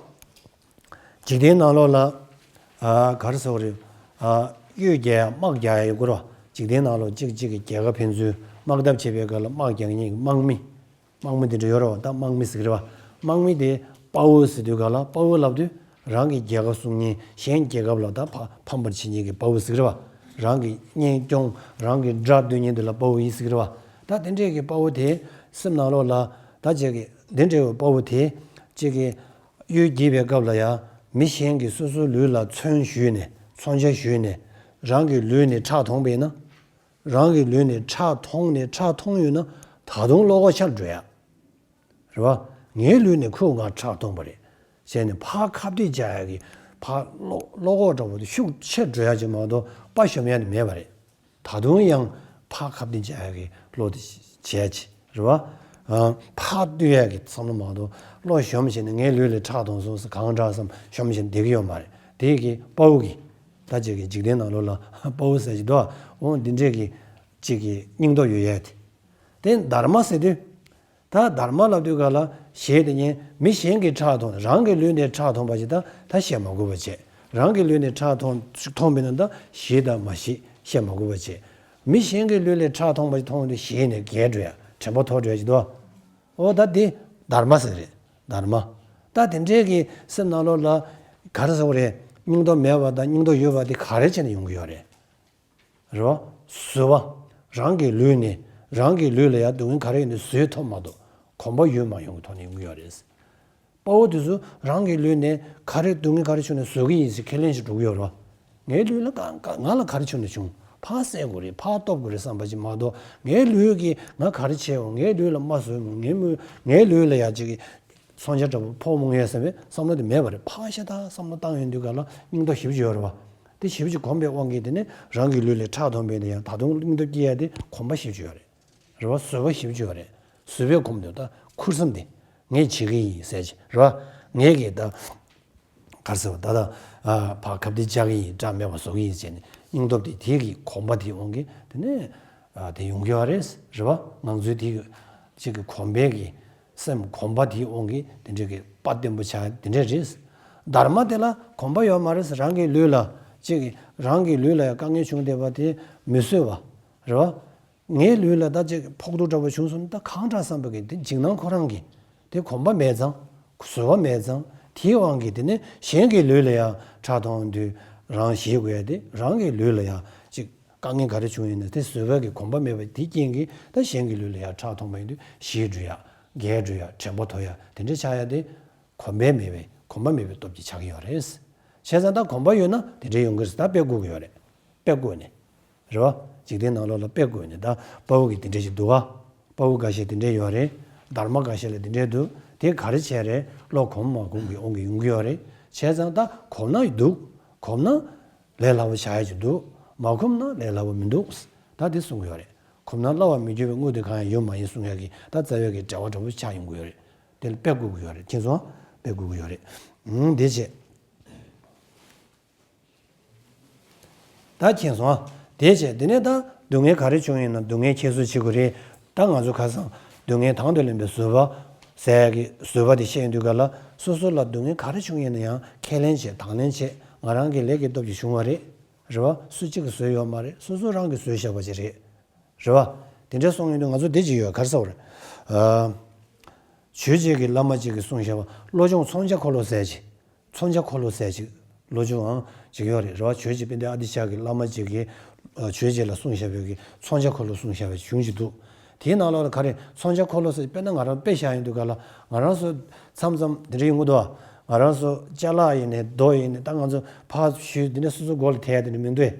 འཇིག་རྟེན་ནང་ལོགས་ལ། ཨ། ག་རེ་ཟེར་དགོས་རེད། ཨ། གཡོས་རྒྱག་ཡ་དམག་རྒྱག་ཡ་ཡོད་དགོས་རེད་བ། འཇིག་རྟེན་ནང་ལོགས་གཅིག་གཅིག་གི་རྒྱལ་ཁ་ཕན་ཚུན་དམག་འཐབ་བྱེད་པའི་སྐབས་ལ་དམག་རྒྱག་མཁན་གྱི་དམག་མི། དམག་མི་དེ་འདྲ་ཡོད་རེད་བ། ད་དམག་མི་ཟེར་གྱི་རེད་བ། དམག་མི་དེ་དཔའ་བོ་ཟེར་དུས་སྒང་ལ། དཔའ་བོ་ལབ་དུས་རང་གི་རྒྱལ་ཁ་སྲུང་མཁན། གཞན་རྒྱལ་ཁབ་ལ་ད་ཕ་ཕམ་པར་བྱེད་མཁན་གྱི་དཔའ་བོ་ཟེར་གྱི་རེད་བ། རང་གི་གཉེན་སྐྱོང་། རང་གི་དགྲ་འདུལ་མཁན་དེ་ལ་དཔའ་བོ་ཡིན་ཟེར་གྱི་རེད་བ། ད་དེ་འདྲས་ཀྱི་དཔའ་བོ་དེ་སེམས་ནང་ལོགས་ལ། ད་ཅིག་གི་འདི་འདྲས་ཀྱི་དཔའ་བོ་དེ་ཅིག་གི་གཡོས་རྒྱག་པའི་སྐབས་ལ་ཡང་མི་གཞན་གྱིས་སོ་སོའི་ལུས་ལ་མཚོན་གཞུས་ནས། མཚོན་ཆ་གཞུས་ནས་རང་གི་ལུས་ནས་ཁྲག་འཐུང་པ་ཡིན་ན། རང་གི་ལུས་ནས་ཁྲག་འཐུང་ནས། ཁྲག་འཐུང་ཡོད་ན་ད་དུང་བློ་ཁོག་ཆེར་འགྲོ་ཡ། རེད་བ། ངའི་ལུས་ནས་ཁོས་ང་ཁྲག་འཐུང་པ་རེད་ཟེར་ནས་ཕར་ཁ་གཏད་བཅག་ཡ་གི་ཕར་བློ་བློ་ཁོག་འདྲ་པོ་དེ་ཤུགས་ཆེར་འགྲོ་ཡ་ཅིག་མ་གཏོགས་དཔའ་ཞུམ་ཡ་ནི་མེད་པ་རེད། ད་དུང་ཡང་ཕར་ཁ་གཏད་བཅག་ཡ་གི་བློ་དེ་བྱས་ཅིག་རེད་བ། ཨ། ཕར་གཏུག་ཡ་གི་བསམ་བློ་མ་གཏོགས་བློ་ཞུམ་བྱས་ནས་ངའི་ལུས་ལ་ཁྲག་འཐུང་སོང་ཟེར་གང་དྲག་བསམ་ཞུམ་བྱས་བསྡད་ཀྱི་ཡོད་མ་རེད། དེ་གི་དཔའ་བོ་གི། ད་ཅིག་གི་འཇིག་རྟེན་ནང་ལོགས་ལ་དཔའ་བོ་ཟེར་གྱི་འདུག་འོ་འདི་འདྲས་ཀྱི་ཅིག་གི་སྙིང་སྟོབས་ཡོད་ཡ་དེ། དེ་སྡར་མ་ཟེར་དུས། ད་སྡར་མ་ལབ་དུས་སྒང་ལ་གཞས་དེ་ཉན། མི་གཞན་གྱིས་ཁྲག་འཐུང་། རང་གི་ལུས་ནས་ཁྲག་འཐུང་པ་ཞིག་ད་ད་བཤད་མ་དགོས་པ་བྱས། རང་གི་ལུས་ནས་ཁྲག་འཐུང་འཐུང་པ་ཡིན་ན་ད་གཞས་ད་མ་གཞས་བཤད་མ་དགོས་པ་བྱས། མི་གཞན་གྱི་ལུས་ལས་ཁྲག་འཐུང་པ་ཞིག་མཐོང་དུས་གཞས་ནས་རྒྱལ་འགྲོ་ཡ། དྲན་པ་དོར་འགྲོ་ཡ་ཞིག་འདུག་འོ་ད་དེ་སྡར་མ་ཟེར་རེད། སྡར་མ། ད་དེ་འདྲས་ཀྱི་སེམས་ནང་ལོགས་ལ་ག་རེ་ཟེར་དགོས་རེད། སྙིང་སྟོབས་མེད་པ་དང་སྙིང་སྟོབས་ཡོད་པ་དེ་ག་རེ་བྱས་ནས་ཡོང་གི་ཡོད་རེད། རེད་བ། བཟོད་པ། རང་གི་ལུས་ནས། རང་གི་ལུས་ལ་ཡང་སྡུག་བསྔལ་ག་རེ་ཡོད་ནས་བཟོད་ཐུབ་མ་གཏོགས་གོམས་པ་ཡོད་མ་ཡོང་གི་ཐོག་ནས་ཡོང་གི་ཡོད་རེད། དཔའ་བོ་དེ་ཚོ་རང་གི་ལུས་ནས་ག་རེ་སྡུག་བསྔལ་ག་རེ་བྱུང་ནས་བཟོད་ཀྱི་ཡིན་ཟེར་ཁས་ལེན་ཞིག་འགྲོ་གི་ཡོད་རེད་བ། ངའི་ལུས་ལ་ག་ག་ང་ལ་ག་རེ་བྱུང་ནས་བྱུང་། ཕར་བསལ་དགོས་རེད། ཕར་སྟོབས་དགོས་རེད་བསམ་པ་ཅིག་མ་གཏོགས། ངའི་ལུས་ཀྱིས་ང་ག་རེ་བྱས་འོང་། ངའི་ལུས་ལ་རྨ་བཟོས་འོང་། ངའི་མུ་ངའི་ལུས་ལ་ཡ་ཅིག་གི་མཚོན་ཆ་འདྲ་པོ་ཕོག་མ་ཡོང་ཡ་བསམ་པའི་བསམ་བློ་དེ་མེད་པ་རེད། ཕར་ཤ་སྟག་བསམ་བློ་བཏང་ཡོང་དུས་སྒང་ལ་སྙིང་སྟོབས་ཞེ་པོ་ཅིག་ཡོད་རེད་བ། དེ་ཞེ་པོ་ཅིག་གོམས་པའི་དབང་གིས་དེ་ནས་རང་གི་ལུས་ལས་ཁྲག་འཐུང་པའི་དེ་ཡང་ད་དུང་སྙིང་སྟོབས་སྐྱེ་ཡ་དེ་གོམས་པ་ཞེ་པོ་ཅིག་ཡོད་རེད། རེད་བ། བཟོད་པ་ཞེ་པོ་ཅིག་ཡོད་རེད། བཟོད་པའི་གོམས་དེ་ད་ཁུར་སེམས་དེ་ངས་བྱེད་ཀྱི་ཡིན་ཟེར་ཅིག་རེད་བ། ངས་ཀྱི་ད་ག་རེ་ཟེར་བ། ད་ད་ཨ་ཕར་ཁ་གཏད་བཅག་གི་ཡིན། སྐྲག་མེད་པ་བཟོ་གི་ཡིན་ཟེར་ནས་སྙིང་སྟོབས་དེ་དེ་གི་གོམས་པ་དེའི་དབང་གིས་དེ་ནས་ཨ་དེ་ཡོང་གི་ཡོད་རེད། རེད་བ། ངང་ཚུལ་དེ་གཅིག་གི་གོམས་པའི་གི་སེམས་གོམས་པ་དེའི་དབང་གིས་དེ་འདྲའི་གི་དཔའ་བརྟན་པོ་ཆགས་དེ་འདྲ་རེད། སྡར་མ་དེ་ལ་གོམས་པ་ཡོད་མ་རེད། རང་གི་ལུས་ལ་གཅིག་གི་རང་གི་ལུས་ལ་ཡང་དཀའ་ངལ་བྱུང་བསྡད་པ་དེ་མི་བཟོད་པ། རེད་བ། ངའི་ལུས་ལ་ད་ཅིག་ཕོག་ཐུག་འདྲ་པོ་བྱུང་སོང་ན་ད་གང་དྲག་བསམ་པ་གི་དེ་འཇིགས་སྣང་ཁོ་རང་གི་དེ་གོམས་པ་མེད་ཙང་། བཟོད་པ་མེད་ཙང་། དེའི་དབང་གིས་དེ་ནས་གཞན་གྱི་ལུས་ལ་ཡང་ཁྲག་འཐུང་དུས་རང་ཞི་དགོས་ཡ་དེ། རང་གི་ལུས་ལ་ཡང་ཅིག་དཀའ་ངལ་ག་རེ་བྱུང་ཡིན་ན་དེ་བཟོད་པ་གི་གོམས་པ་མེད་པ་དེའི་རྐྱེན་གྱིས་ད་གཞན་གྱི་ལུས་ལ་ཡང་ཁྲག་འཐུང་པ་ཡིན་དུས་ཞི་འགྲོ་ཡ། རྒྱས་འགྲོ་ཡ། དྲན་པ་དོར་ཡ་དེ་འདྲ་ཆགས་ཡ་དེ་གོམས་པ་མེད་པའི་གོམས་པ་མེད་པའི་སྟོབས་ཀྱིས་ཆགས་ཀྱི་ཡོད་རེད། བྱས་ཙང་ད་གོམས་པ་ཡོད་ན་དེ་འདྲ་ཡོང་གི་རེད། ད་དཔེ་བཀོད་ཀྱི་ཡོད་རེད། དཔེ་བཀོད་ནས། རེད་བ། འཇིག་རྟེན་ནང་ལོགས་ལ་དཔེ་བཀོད་ནས་ད་དཔའ་བོ་གི་དེ་འདྲ་ཞིག་འདུག་ག་དཔའ་བོ་འགའ་ཤས་དེ་འདྲ་ཡོད་རེད། སྡར་མ་འགའ་ཤས་ལ་དེ་འདྲ་འདུག་དེ་ག་རེ་བྱས་རེད། བློ་གོམས་མ་གོམས་ཀྱི་དབང་གིས་ཡོང་གི་ཡོད་རེད། བྱས་ཙང་ད་གོམས་ན་འདུག་གོམས་ན་ལས་སླ་པོ་ཆགས་ཡ་ཅིག་འདུག་མ་གོམས་ན་ལས་སླ་པོ་མི་འདུག་ད་དེ་གསུང་གི་ཡོད་རེད། གོམས་ན་སླ་བར་མི་འགྱུར་བའི་དངོས་དེ་གང་ཡང་ཡོད་མ་ཡིན་གསུང་ཡ་གི་ད་རྩ་བའི་གི་འགྲེལ་པ་འདྲ་པོ་ཆགས་ཡོང་གི་ཡོད་རེད། དེ་ལ་དཔེ་བཀོད་ཀྱི་ཡོད་རེད། མཁྱེན་སོང་། དཔེ་བཀོད་ཀྱི་ཡོད་རེད། ཨང་། དེ་བྱས། ད་མཁྱེན་སོང་ཨ། དེ་བྱས་དེ་ནས་ད་སྡུག་བསྔལ་ག་རེ་བྱུང་ཡིན་ན་སྡུག་བསྔལ་ཁྱད་གསོད་བྱེད་དགོས་རེད། ད་ང་ཚོ་ཁ་སང་སྡུག་བསྔལ་དང་དུ་ལེན་པའི་བཟོད་པ་ཟེར་ཡ་གི་བཟོད་པ་དེ་བཤད་ཡོང་དུས་སྒང་ལ་སོ་སོ་ལ་སྡུག་བསྔལ་ག་རེ་བྱུང་ཡིན་ན་ཡང་ཁས་ལེན་བྱེད། དང་ལེན་བྱེད། ང་རང་གི་ལས་ཀྱི་སྟོབས་ཀྱིས་བྱུང་བ་རེད། རེད་བ། སུ་གཅིག་གིས་བཟོས་ཡོད་མ་རེད། སོ་སོ་རང་གིས་བཟོས་བཞག་པ་ཅིག་རེད། རེད་བ། དེ་འདྲ་གསུངས་ཡོང་དུས་ང་ཚོ་འདི་ཅིག་ཡོད། ག་རེ་ཟེར་དགོས་རེད། ཨ། ཆོས་རྗེ་གི་བླ་མ་ཅིག་གིས་གསུངས་བཞག་པ། བློ་སྦྱོང་མཚོན་ཆ་འཁོར་ལོ་ཟེར་ཅིག་མཚོན་ཆ་འཁོར་ལོ་ཟེར་ཅིག་བློ་སྦྱོང་ཨང་ཅིག་ཡོད་རེད། རེད་བ། ཆོས་རྗེ་དཔལ་ལྡན་ཨ་ཏི་ཤ་གི་བླ་མ་ཅིག་གིས་ཨ་ཆོས་རྗེ་ལ་གསུངས་བཞག་པའི་གི་མཚོན་ཆ་འཁོར་ལོ་གསུངས་བཞག་པའི་གཞུང་ཅིག་འདུག་དེའི་ནང་ལོགས་ལ་ག་རེ་མཚོན་ཆ་འཁོར་ལོ་ཟེར། དཔེར་ན་ང་རང་དཔེ་བཞག་ཡོང་དུས་སྒང་ལ་ང་རང་ཚོ་མཚམས་མཚམས་དེ་འདྲ་ཡོང་གི་འདུག་ང་རང་ཚོ་ཅ་ལག་ཡིན་ནའི་རྡོ་ཡིན་ནའི་ད་ང་ཚོ་ཕར་གཞུས་འདི་འདྲ་སོ་སོ་མགོ་ལ་ཐེ་ཡ་དེ་འདྲ་མི་འདུག་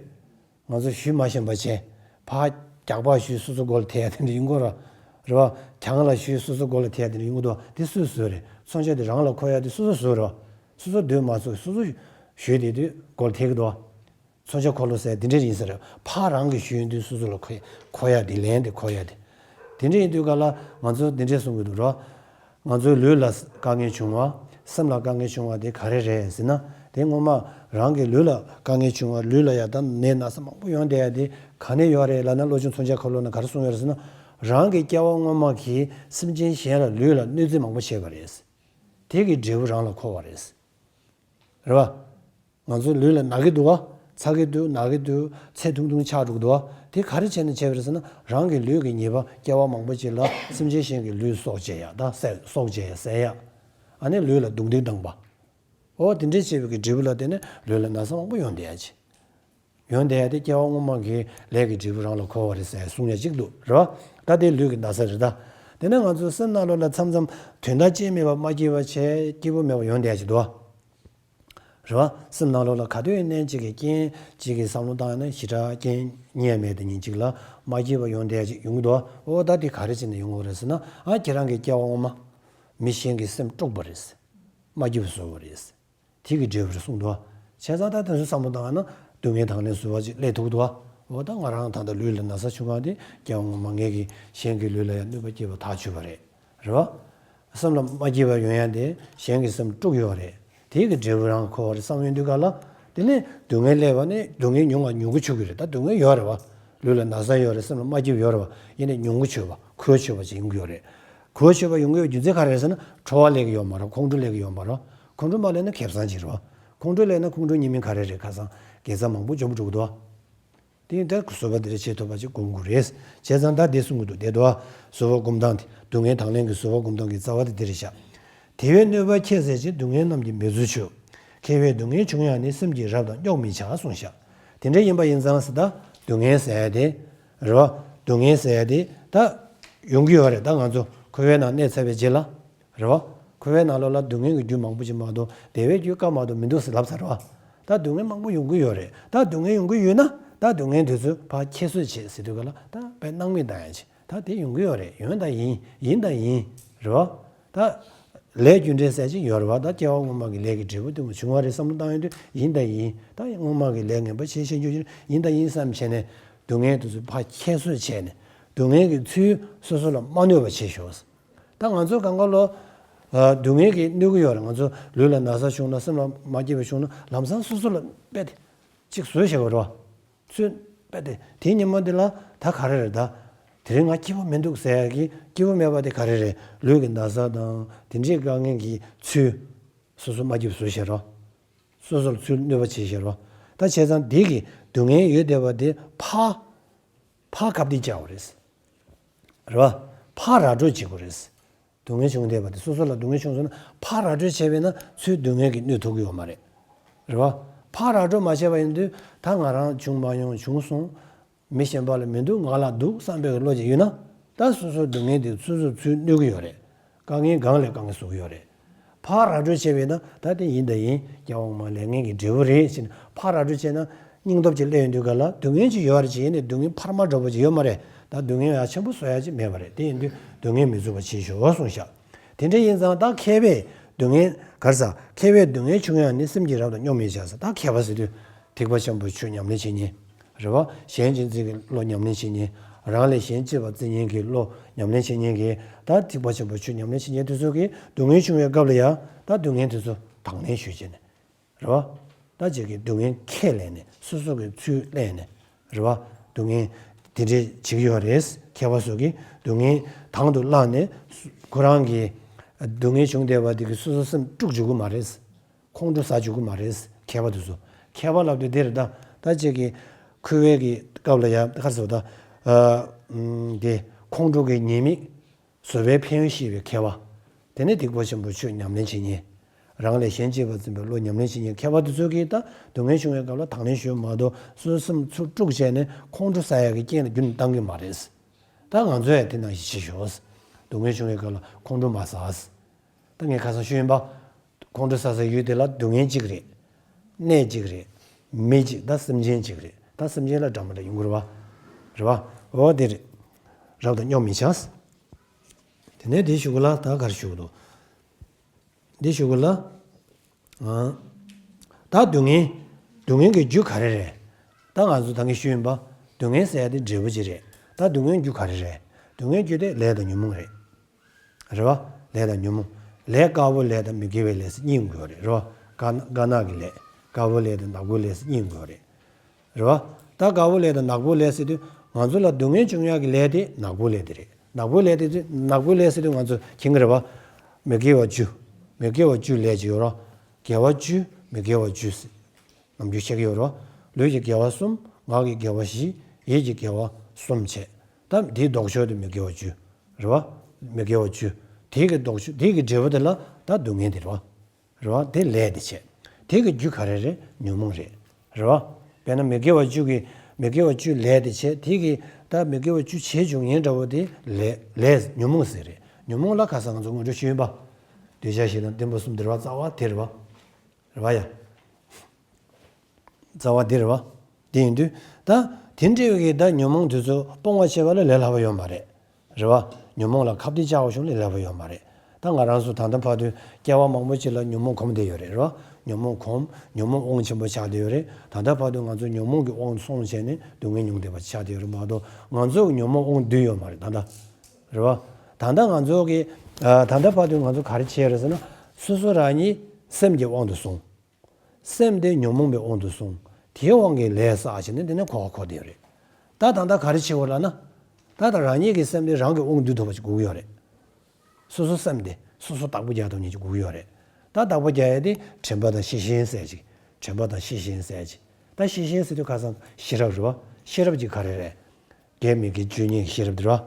ང་ཚོ་གཞུས་མ་ཤེས་པ་བྱས། ཕར་རྒྱག་པ་གཞུས་སོ་སོ་མགོ་ལ་ཐེ་ཡ་དེ་འདྲ་ཡོང་གི་རེད། རེད་བ། གྱང་ལ་གཞུས་སོ་སོ་མགོ་ལ་ཐེ་ཡ་དེ་འདྲ་ཡོང་གི་འདུག་དེ་སུས་བཟོས་རེད། མཚོན་ཆ་དེ་རང་ལ་འཁོར་ཡ་དེ་སོ་སོ་བཟོས་རེད་བ། སོ་སོ་འདོད་མ་ཚུགས་སོ་སོ་གཞུས་དེ་དུས་མགོ་ལ་ཐེ་གི་འདུག་མཚོན་ཆ་འཁོར་ལོ་ཟེར་དེ་འདྲ་ཡིན་ས་རེད། ཕར་རང་གིས་གཞུས་དུས་སོ་སོ་ལ་འཁོར་ཡ་འཁོར་ཡ་དེ་ལན་དེ་འཁོར་ཡ་དེ། དེ་འདྲ་ཡིན་དུས་ག་ལ་ང་ཚོ་འདི་འདྲས་གསུང་གི་འདུག་རོ། ང་ཚོའི་ལུས་ལ་དཀའ་ངལ་བྱུང་བ། སེམས་ལ་དཀའ་ངལ་བྱུང་བ་དེ་ག་རེ་རེད་ཟེར་ན། དེ་སྔོན་མ་རང་གི་ལུས་ལ་དཀའ་ངལ་བྱུང་བ། ལུས་ལ་ཡ་ད་ནད་ན་ཚ་མང་པོ་ཡོང་བསྡད་ཡ་དེ་ག་ནས་ཡོད་རེད་ལབ་ན། བློ་ཆུང་མཚོན་ཆ་ཁ་ལོ་ན་ག་རེ་གསུངས་ཡོད་རེད་ཟེར་ན། རང་གི་སྐྱེ་བ་སྔོན་མ་གིས་སེམས་ཅན་གཞན་ལ་ལུས་ལ་གནོད་འཚེ་མང་པོ་བྱས་པ་རེད། དེ་གི་འབྲས་བུ་རང་ལ་འཁོར་བ་རེད། རེད་བ། ང་ཚོའི་ལུས་ལ་ན་གི་འདུག་བ། ཚ་གི་འདུག་ན་གི་འདུག་ཚེ་ཐུང་ཐུང་ཆགས་འགྲོ་གི་འདུག་བ། དེ་ག་རེ་བྱས་ནས་བྱས་པ་རེད་ཟེར་ན། རང་གི་ལུས་ཀྱི་ཉེས་པ་སྐྱེ་བ་མང་པོ་ཅིག་ལ་སེམས་ཅན་གཞན་གྱི་ལུས་སྲོག་བཅད་ཡ་ད་བསད། སྲོག་བཅད་ཡ་བསད་ཡ། ཨ་ནི་ལུས་ལ་རྡུང་རྡེག་བཏང་པ། འོ་དེ་འདྲས་བྱས་པའི་གི་འབྲས་བུ་ལ་བརྟེན་ནས་ལུས་ལ་ན་ཚ་མང་པོ་ཡོང་བསྡད་ཡ་ཅིག་ཡོང་བསྡད་ཡ་དེ་སྐྱེ་བ་སྔོན་མ་གི་ལས་ཀྱི་འབྲས་བུ་རང་ལ་འཁོར་བ་རེད་ཟེར་གསུང་ཡ་ཅིག་འདུག་རེད་བ། ད་དེ་ལུས་ཀྱི་ན་ཚ་རེད་ད། དེ་ནས་ང་ཚོའི་སེམས་ནང་ལོགས་ལ་མཚམས་མཚམས་དོན་དག་ཅིག་མེད་པ་མ་སྐྱིད་པ་བྱས། སྐྱིད་པོ་མེད་པ་ཡོང་བསྡད་ཡ་ཅིག་འདུག་བ། རེད་བ། སེམས་ནང་ལོགས་ལ་ག་དུས་ཡིན་ནའི་གཅིག་གི་རྐྱེན་གཅིག་གི་བསམ་བློ་བཏང་ཡ་ན་ཞེ་དྲག་རྐྱེན་རྙེད་མེད་དེ་ཉིན་གཅིག་ལ་མ་སྐྱིད་པ་ཡོང་བསྡད་ཡ་ཅིག་ཡོང་གི་འདུག་བ། འོ་ད་དེ་ག་རེ་བྱས་ནས་ཡོང་གི་རེད་ཟེར་ན། ཨ་ཁྱེད་རང་གི་སྐྱེ་བ་སྔོན་མ་མི་གཞན་གྱི་སེམས་དཀྲུགས་པ་རེད། མ་སྐྱིད་པ་བཟོ་བ་རེད། དེ་གི་འབྲས་བུ་རེད་གསུངས་འདུག་བ། བྱས་ཙང་ད་དེ་ཚོ་བསམ་བློ་བཏང་ཡ་ན་སྡུག་བསྔལ་དང་ལེན་བཟོ་བ་ཅིག་སླེབས་ཐུབ་འདུག་བ། འོ་ད་ང་རང་ད་ལྟ་ལུས་ལ་ན་ཚ་བྱུང་བ་དེ་སྐྱེ་བ་སྔོན་མ་ངེད་ཀྱིས་གཞན་གྱི་ལུས་ལ་ཡང་གནོད་པ་བསྐྱལ་བ་ཐག་ཆོད་པ་རེད། རེད་བ། སེམས་ལ་མ་སྐྱིད་པ་ཡོང་ཡ་དེ་གཞན་གྱི་སེམས་དཀྲུགས་ཡོད་རེད། དེ་གི་འབྲས་བུ་རང་འཁོར་བ་རེད་བསམ་ཡོང་དུས་ག་ལ། དེ་ནས་སྡུག་བསྔལ་སླེབས་པ་ནི་སྡུག་བསྔལ་མྱོང་བ་མྱོང་གི་ཆུག་གི་རེད། ད་སྡུག་བསྔལ་ཡོད་རེད་བ། ལུས་ལ་ན་ཚ་ཡོད་རེད། སེམས་ལ་མ་སྐྱིད་པ་ཡོད་རེད་བ། ཡིན་ནའི་མྱོང་གི་ཆོད་པ་གོ་ཆོད་པ་ཅིག་ཡོང་གི་ཡོད་རེད། གོ་ཆོད་པ་ཡོང་གི་ཡོད་རྒྱུ་མཚན་ག་རེ་རེད་ཟེར་ན། ཁྲོ་བ་སླེབས་ཀྱི་ཡོད་མ་རེད། ཁོང་ཁྲོ་སླེབས་ཀྱི་ཡོད་མ་རེད། ཁོང་ཁྲོ་མ་སླེབས་ན་ཁེ་བཟང་ཅིག་རེད་བ། ཁོང་ཁྲོ་སླེབས་ན་ཁོང་ཁྲོ་ཉེས་དམིགས་ག་རེ་རེད། ཁ་སང་དགེ་རྩ་མང་པོ་འཇོམས་འགྲོ་གི་འདུག་བ། དེ་ཡིན་ད་བཟོད་པ་འདི་རེད་བྱེད་ཐུབ་པ་ཅིག་སྒོམ་དགོས་རེད། བྱས་ཙང་ད་འདི་གསུང་གི་འདུག་དེ་དོ། བཟོད་པ་སྒོམ་སྟངས་དེ། སྡུག་བསྔལ་དང་ལེན་གྱི་བཟོད་པ་སྒོམ་སྟངས་ཀྱི་རྩ་བ་དེ་འདི་རེད་ཤག་དེ་བས་གནོད་པ་ཁྱད་བསད་ཅིང་། སྡུག་བསྔལ་རྣམས་ཀྱི་མིང་བརྗོད་ཆོག་མཁས་པས་སྡུག་བསྔལ་བྱུང་ཡང་ནི། སེམས་ཀྱིས་རབ་དང་རྙོག་མི་བྱ་གསུངས་ཤག་དེ་འདྲ་ཡིན་པ་ཡིན་ཙང་ཟེར། ད་སྡུག་བསྔལ་ཟེར་ཡ་དེ་རེད་བ། སྡུག་བསྔལ་ཟེར་ཡ་དེ་ད་ཡོང་གི་ཡོད་རེད། ད་ང་ཚོ་འཁོར་བའི་ནང་གནས་ཚར་བའི་རྗེས་ལ། རེད་བ། འཁོར་བའི་ནང་ལོགས་ལ་སྡུག་བསྔལ་གྱི་རྒྱུ་མང་པོ་ཅིག་མ་གཏོགས་བདེ་བའི་རྒྱུ་སྐབས་མ་གཏོགས་མི་འདུག་ཟེར་ལབ་ཚར་བ། ད་སྡུག་བསྔལ་མང་པོ་ཡོང་གི་ཡོད་རེད། ད་སྡུག་བསྔལ་ཡོང་གི་ཡོད་ན། ད་སྡུག་བསྔལ་དེ་ཚོ་ཕར་ཁྱད་གསོད་བྱེད་ཟེར་དུས་ག་ལ། ད་དཔེ་སྣང་མེད་བཏང་ཡ་ཅིག་ད་དེ་ཡོང་གི་ཡོད་རེད། ཡོང་ད་ཡིན། ཡིན་ད་ཡིན། རེད་བ། ད་ལས་རྒྱུ་འབྲས་ཟེར་ཅིག་ཡོད་རེད་བ། ད་སྐྱེ་བ་སྔོན་མ་གི་ལས་ཀྱི་འབྲས་བུ་དེ་མོ་བྱུང་བ་རེད་བསམ་བློ་བཏང་ཡོང་དུས་ཡིན་ད་ཡིན། ད་སྔོན་མ་གི་ལས་ངན་པ་བྱས་བྱས་རྒྱུ་ཡིན་ད་ཡིན་བསམ་བྱས་ནས་སྡུག་བསྔལ་དེ་ཚོ་ཕར་ཁྱད་གསོད་བྱས་ནས་སྡུག་བསྔལ་གྱི་ཚུལ་སོ་སོ་ལ་མ་གནོད་པ་བྱེད་ཤོག་ད་ང་ཚོ་གང་ག་ལོ། ཨ། སྡུག་བསྔལ་གྱིས་གནོད་ཀྱི་ཡོད་རེད། ང་ཚོ་ལུས་ལ་ན་ཚ་བྱུང་ན། སེམས་ལ་མ་སྐྱིད་པ་བྱུང་ན། ལམ་སང་སོ་སོ་ལ་དཔེ་དེ་གཅིག་བཟོས་བཞག་པ་རེད་བ། ཚུར་དཔེ་དེ་དེའི་ཉིན་མོ་འདི་ལ་ད་ག་རེ་རེད། ད་དེ་རིང་ང་སྐྱིད་པོ་མི་འདུག་ཟེར་ཡ་གི་སྐྱིད་པོ་མེད་པ་དེ་ག་རེ་རེད། ལུས་ཀྱི་ན་ཚ་དང་དེ་འདྲའི་དཀའ་ངལ་གྱི་ཚུལ་སོ་སོ་མ་སྐྱིད་པ་བཟོས་བཞག་རོ། སོ་སོར་ཚུར་གནོད་པ་བྱས་བཞག་རོ། ད་བྱས་ཙང་དེ་གི་སྡུག་བསྔལ་ཡོད་བསྡད་པ་དེ་ཕར་ཕར་ཁ་གཏད་བཅག་པ་རེད། རེད་བ། ཕར་ར་སྤྲོད་བྱེད་དགོས་རེད། སྡུག་བསྔལ་བྱུང་བསྡད་པ་དེ། སོ་སོ་ལ་སྡུག་བསྔལ་བྱུང་སོང་ན་ཕར་ར་སྤྲོད་བྱས་པས་ན་ཚུར་སྡུག་བསྔལ་གྱིས་གནོད་ཐུབ་ཀྱི་ཡོད་མ་རེད། རེད་བ། ཕར་ར་སྤྲོད་མ་བྱས་པ་ཡིན་དུས་ད་ང་རང་བྱུང་མ་མྱོང་བྱུང་སོང་། མི་གཞན་པ་ལ་མི་འདུག་ང་ལ་འདུག་བསམ་པའི་བློ་ཅིག་ཡོད་ན། ད་སོ་སོའི་སྡུག་བསྔལ་དེ་སོ་སོར་ཚུར་གནོད་ཀྱི་ཡོད་རེད། དཀའ་ངལ་སྒང་ལས་དཀའ་ངལ་བཟོ་གི་ཡོད་རེད། ཕར་ར་སྤྲོད་བྱས་པས་ན་ད་དེ་ཡིན་ད་ཡིན། སྐྱེ་བ་སྔོན་མ་ལས་ངན་གྱི་འབྲས་བུ་རེད་ཟེར་ནས་ཕར་ར་སྤྲོད་བྱས་ན་སྙིང་སྟོབས་ཅིག་སླེབས་ཡོང་དུས་ག་ལ། སྡུག་བསྔལ་ཅིག་ཡོད་རེད་ཅིག་ཡིན་ནའི་སྡུག་བསྔལ་འཕར་མ་འགྲོ་བ་ཅིག་ཡོད་མ་རེད། ད་སྡུག་བསྔལ་ཡ་ཆེན་པོ་བཟོ་ཡ་ཅིག་མེད་པ་རེད། དེ་ཡིན་དུས་སྡུག་བསྔལ་མི་བཟོད་པ་བྱེད་ཤོག་གསུངས་ཤག་དེ་འདྲ་ཡིན་ཙང་ད་མཁས་པས་སྡུག་བསྔལ་ག་རེ་ཟ། མཁས་པས་སྡུག་བསྔལ་བྱུང་ཡང་ནི། སེམས་ཀྱིས་རབ་དང་རྙོག་མི་བྱ་ཟེར། ད་མཁས་པ་ཟེར་དུས་ཐེག་པ་ཆེན་པོའི་ཆོས་ཉམས་ལེན་བྱེད་མཁན། རེད་བ། གཞན་གཅེས་འཛིན་གྱི་བློ་ཉམས་ལེན་བྱེད་མཁན། རང་ལས་གཞན་གཅེས་པར་བརྩི་མཁན་གྱི་བློ་ཉམས་ལེན་བྱེད་མཁན་གྱི། ད་ཐེག་པ་ཆེན་པོའི་ཆོས་ཉམས་ལེན་བྱེད་མཁན་དེ་ཚོ་གིས་སྡུག་བསྔལ་བྱུང་བའི་སྐབས་ལ་ཡང་ད་སྡུག་བསྔལ་དེ་ཚོ་དང་ལེན་ཞུ་བྱས་ནས། རེད་བ། ད་ཅིག་གིས་སྡུག་བསྔལ་ཁས་ལེན་ནས། སོ་སོ་གི་ཚུལ་ལེན་ནས། རེད་བ། སྡུག་བསྔལ་དེ་འདྲས་བྱེད་ཀྱི་ཡོད་རེད། མཁས་པ་ཚོ་གིས་སྡུག་བསྔལ་དང་དུ་བླངས་ནས། ཁོ་རང་གི་སྡུག་བསྔལ་བྱུང་བསྡད་པ་དེ་གིས་སོ་སོ་སེམས་དཀྲུགས་འཇུག་གི་མ་རེད། ཁོང་ཁྲོ་ཟ་འཇུག་གི་མ་རེད། མཁས་པ་དེ་ཚོ། མཁས་པ་ལབ་དུས་འདི་རེད་ད། ད་ཅིག་གིས་འཁོར་བའི་གི་སྐབས་ལ་ཡང་ག་རེ་ཟེར་ད། ཨ། ཨམ། དེ་ཁོང་ཁྲོ་གི་ཉེས་དམིགས་བཟོད་པའི་ཕན་ཡོན་ཤེས་པའི་མཁས་པ། དེ་ནས་ཐེག་པ་ཆེན་པོའི་ཆོས་ཉམས་ལེན་བྱེད་མཁན། རང་ལས་གཞན་གཅེས་པར་འཛིན་པའི་བློ་ཉམས་ལེན་བྱེད་མཁན་མཁས་པ་དེ་ཚོ་གིས་ད་སྡུག་བསྔལ་བྱུང་བའི་སྐབས་ལ་དང་ལེན་ཞུས་མ་གཏོགས། སོ་སོ་སེམས་ཚུར་དཀྲུགས་བྱས་ནས་ཁོང་ཁྲོ་ཟ་ཡག་གི་རྐྱེན་ལ་རྒྱུན་བཏང་གི་མ་རེད། ད་ང་ཚོ་ཡང་དེ་ནང་བཞིན་བྱེད་ཤོག་སྡུག་བསྔལ་བྱུང་བའི་སྐབས་ལ་ཁོང་ཁྲོ་མ་ཟ། ད་ངས་ཁ་སང་ཞུས་ཡིན་པ། ཁོང་ཁྲོ་ཟ་ས་ཡུལ་དེ་ལ་སྡུག་བསྔལ་གཅིག་རེད། གནས་གཅིག་རེད། མི་གཅིག་ད་སེམས་ཅན་གཅིག་རེད། ད་སེམས་ཅན་ལ་འདྲ་མི་འདྲ་ཡོང་གི་རེད་བ། རེད་བ། འོ་དེ་རེད། རབ་དང་རྙོག་མི་བྱ། དེ་ནས་དེ་ཞུ་གི་ལ་ད་ག་རེ་ཞུ་གི་འདུག་དེ་ཞུ་གི་ལ། ཨ། ད་སྡུག་བསྔལ། སྡུག་བསྔལ་གྱི་རྒྱུ་ག་རེ་རེད། ད་ང་ཚོ་ད་གིན་ཞུས་ཡིན་པ། སྡུག་བསྔལ་ཟེར་ཡ་དེ་འབྲས་བུ་ཅིག་རེད། ད་སྡུག་བསྔལ་རྒྱུ་ག་རེ་རེད། སྡུག་བསྔལ་རྒྱུ་དེ་ལས་དང་ཉོན་མོངས་རེད། རེད་བ། ལས་དང་ཉོན་མོངས། ལས་དཀར་པོའི་ལས་དང་མི་དགེ་བའི་ལས་ཟེར་གཉིས་ཡོང་གི་ཡོད་རེད། རེད་བ། དཀར་དཀར་ནག་གི་ལས། དཀར་པོའི་ལས་དང་ནག་པོའི་ལས་ཟེར་གཉིས་ཡོང་གི་ཡོད་རེད། རེད་བ། ད་དཀར་པོའི་ལས་དང་ནག་པོའི་ལས་ཟེར་དུས་ང་ཚོ་ལ་སྡུག་བསྔལ་བྱུང་ཡག་གི་ལས་དེ་ནག་པོའི་ལས་དེ་རེད། ནག་པོའི་ལས་དེ་ནག་པོའི་ལས་ཟེར་དུས་ང་ཚོ་མཁྱེན་གྱི་རེད་བ། མི་དགེ་བ་བཅུ། མི་དགེ་བ་བཅུ་ལས་ཀྱི་ཡོད་རེད། དགེ་བ་བཅུ། མི་དགེ་བ་བཅུ་ཟེར། ནམ་རྒྱུན་བཤད་ཀྱི་ཡོད་རེད་བ། ལུས་ཀྱི་དགེ་བ་གསུམ། ངག་གི་དགེ་བ་བཞི། ཡིད་ཀྱི་དགེ་བ་གསུམ་བྱས། ད་འདིའི་ལྡོག་ཕྱོགས་དེ་མི་དགེ་བ་བཅུ། རེད་བ། མི་དགེ་བ་བཅུ། དེའི་གི་ལྡོག་ཕྱོགས་དེའི་གི་འབྲས་བུ་དེ་ལ་ད་སྡུག་བསྔལ་དེ་རེད་བ། རེད་བ། དེ་ལས་དེ་བྱས། དེ་གི་རྒྱུ་ག་རེ་རེད། ཉོན་མོངས་རེད། རེད་བ། དཔེར་ན་མི་དགེ་བ་བཅུ་གི་མི་དགེ་བ་བཅུ་ལས་དེ་བྱས། དེ་གི་ད་མི་དགེ་བ་བཅུ་བྱས་བྱུང་ཡིན་འདྲ་བོ་དེ་ལས་ལས་ཉོན་མོངས་ཟེར་རེད། ཉོན་མོངས་ལ་ཁ་སང་ང་ཚོ་ངོ་སྤྲོད་ཞུས་ཡིན་པ། འདོད་ཆགས་ཞེ་སྡང་གཏི་མུག་གསུམ་དེ་རེད་བ། རྩ་བ་དེ་རེད་བ། རེད་བ་ཡ། རྩ་བ་འདི་རེད་བ། འདི་ཡིན་དུས་ད་དེ་འདྲ་བའི་གི་ད་ཉོན་མོངས་དེ་ཚོ་སྤོང་བ་བྱེད་པ་ལ་ལས་སླ་པོ་ཡོད་མ་རེད། རེད་བ། ཉོན་མོངས་ལ་ཁ་གཏད་བཅག་པ་བྱུང་ལས་སླ་པོ་ཡོད་མ་རེད། ད་ང་རང་ཚོ་ད་ལྟ་བར་དུ་སྐྱེ་བ་མང་པོ་ཅིག་ལ་ཉོན་མོངས་གོམས་བསྡད་ཡོད་རེད། རེད་བ། ཉོན་མོངས་གོམས། ཉོན་མོངས་དབང་ཆེན་པོ་ཆགས་བསྡད་ཡོད་རེད། ད་ལྟ་བར་དུ་ང་ཚོ་ཉོན་མོངས་ཀྱི་དབང་སོང་བྱས་ནས་སྡུག་བསྔལ་མྱོང་བསྡད་པ་ཆགས་བསྡད་ཡོད་རེད་མ་གཏོགས། ང་ཚོ་གི་ཉོན་མོངས་དབང་བསྡུས་ཡོད་མ་རེད་ད་ལྟ། རེད་བ། ད་ལྟ་ང་ཚོ་གི་ད་ལྟ་བར་དུ་ང་ཚོ་ག་རེ་བྱས་རེད་ཟེར་ན། སོ་སོ་རང་ཉིད་སེམས་ཀྱི་དབང་དུ་སོང་། སེམས་དེ་ཉོན་མོངས་པའི་དབང་དུ་སོང་། དེའི་དབང་གིས་ལས་བསགས་བྱས་ནས་དེ་ནས་འཁོར་བ་འཁོར་བསྡད་ཡོད་རེད། ད་ད་ལྟ་ག་རེ་བྱེད་དགོས་ལབ་ན། ད་ལྟ་རང་ཉིད་ཀྱི་སེམས་དེ་རང་གི་དབང་བསྡུ་ཐུབ་པ་ཞིག་དགོས་ཀྱི་ཡོད་རེད། སོ་སོ་སེམས་དེ་སོ་སོ་བདག་པོ་རྒྱག་ཐུབ་མཁན་ཞིག་དགོས་ཀྱི་ཡོད་རེད། ད་བདག་པོ་རྒྱག་ཡ་དེ་དྲན་པ་དང་ཤེས་བཞིན་ཟེར་ཅིག་དྲན་པ་དང་ཤེས་བཞིན་ཟེར་ཅིག་ད་ཤེས་བཞིན་ཟེར་དུས་ཁ་སང་ཤེས་རབ་རེད་བ། ཤེས་རབ་ཀྱི་ག་རེ་རེད། དགེ་མི་དགེ་བཅུ་གཉིས་ཤེས་རབ་འདི་ར།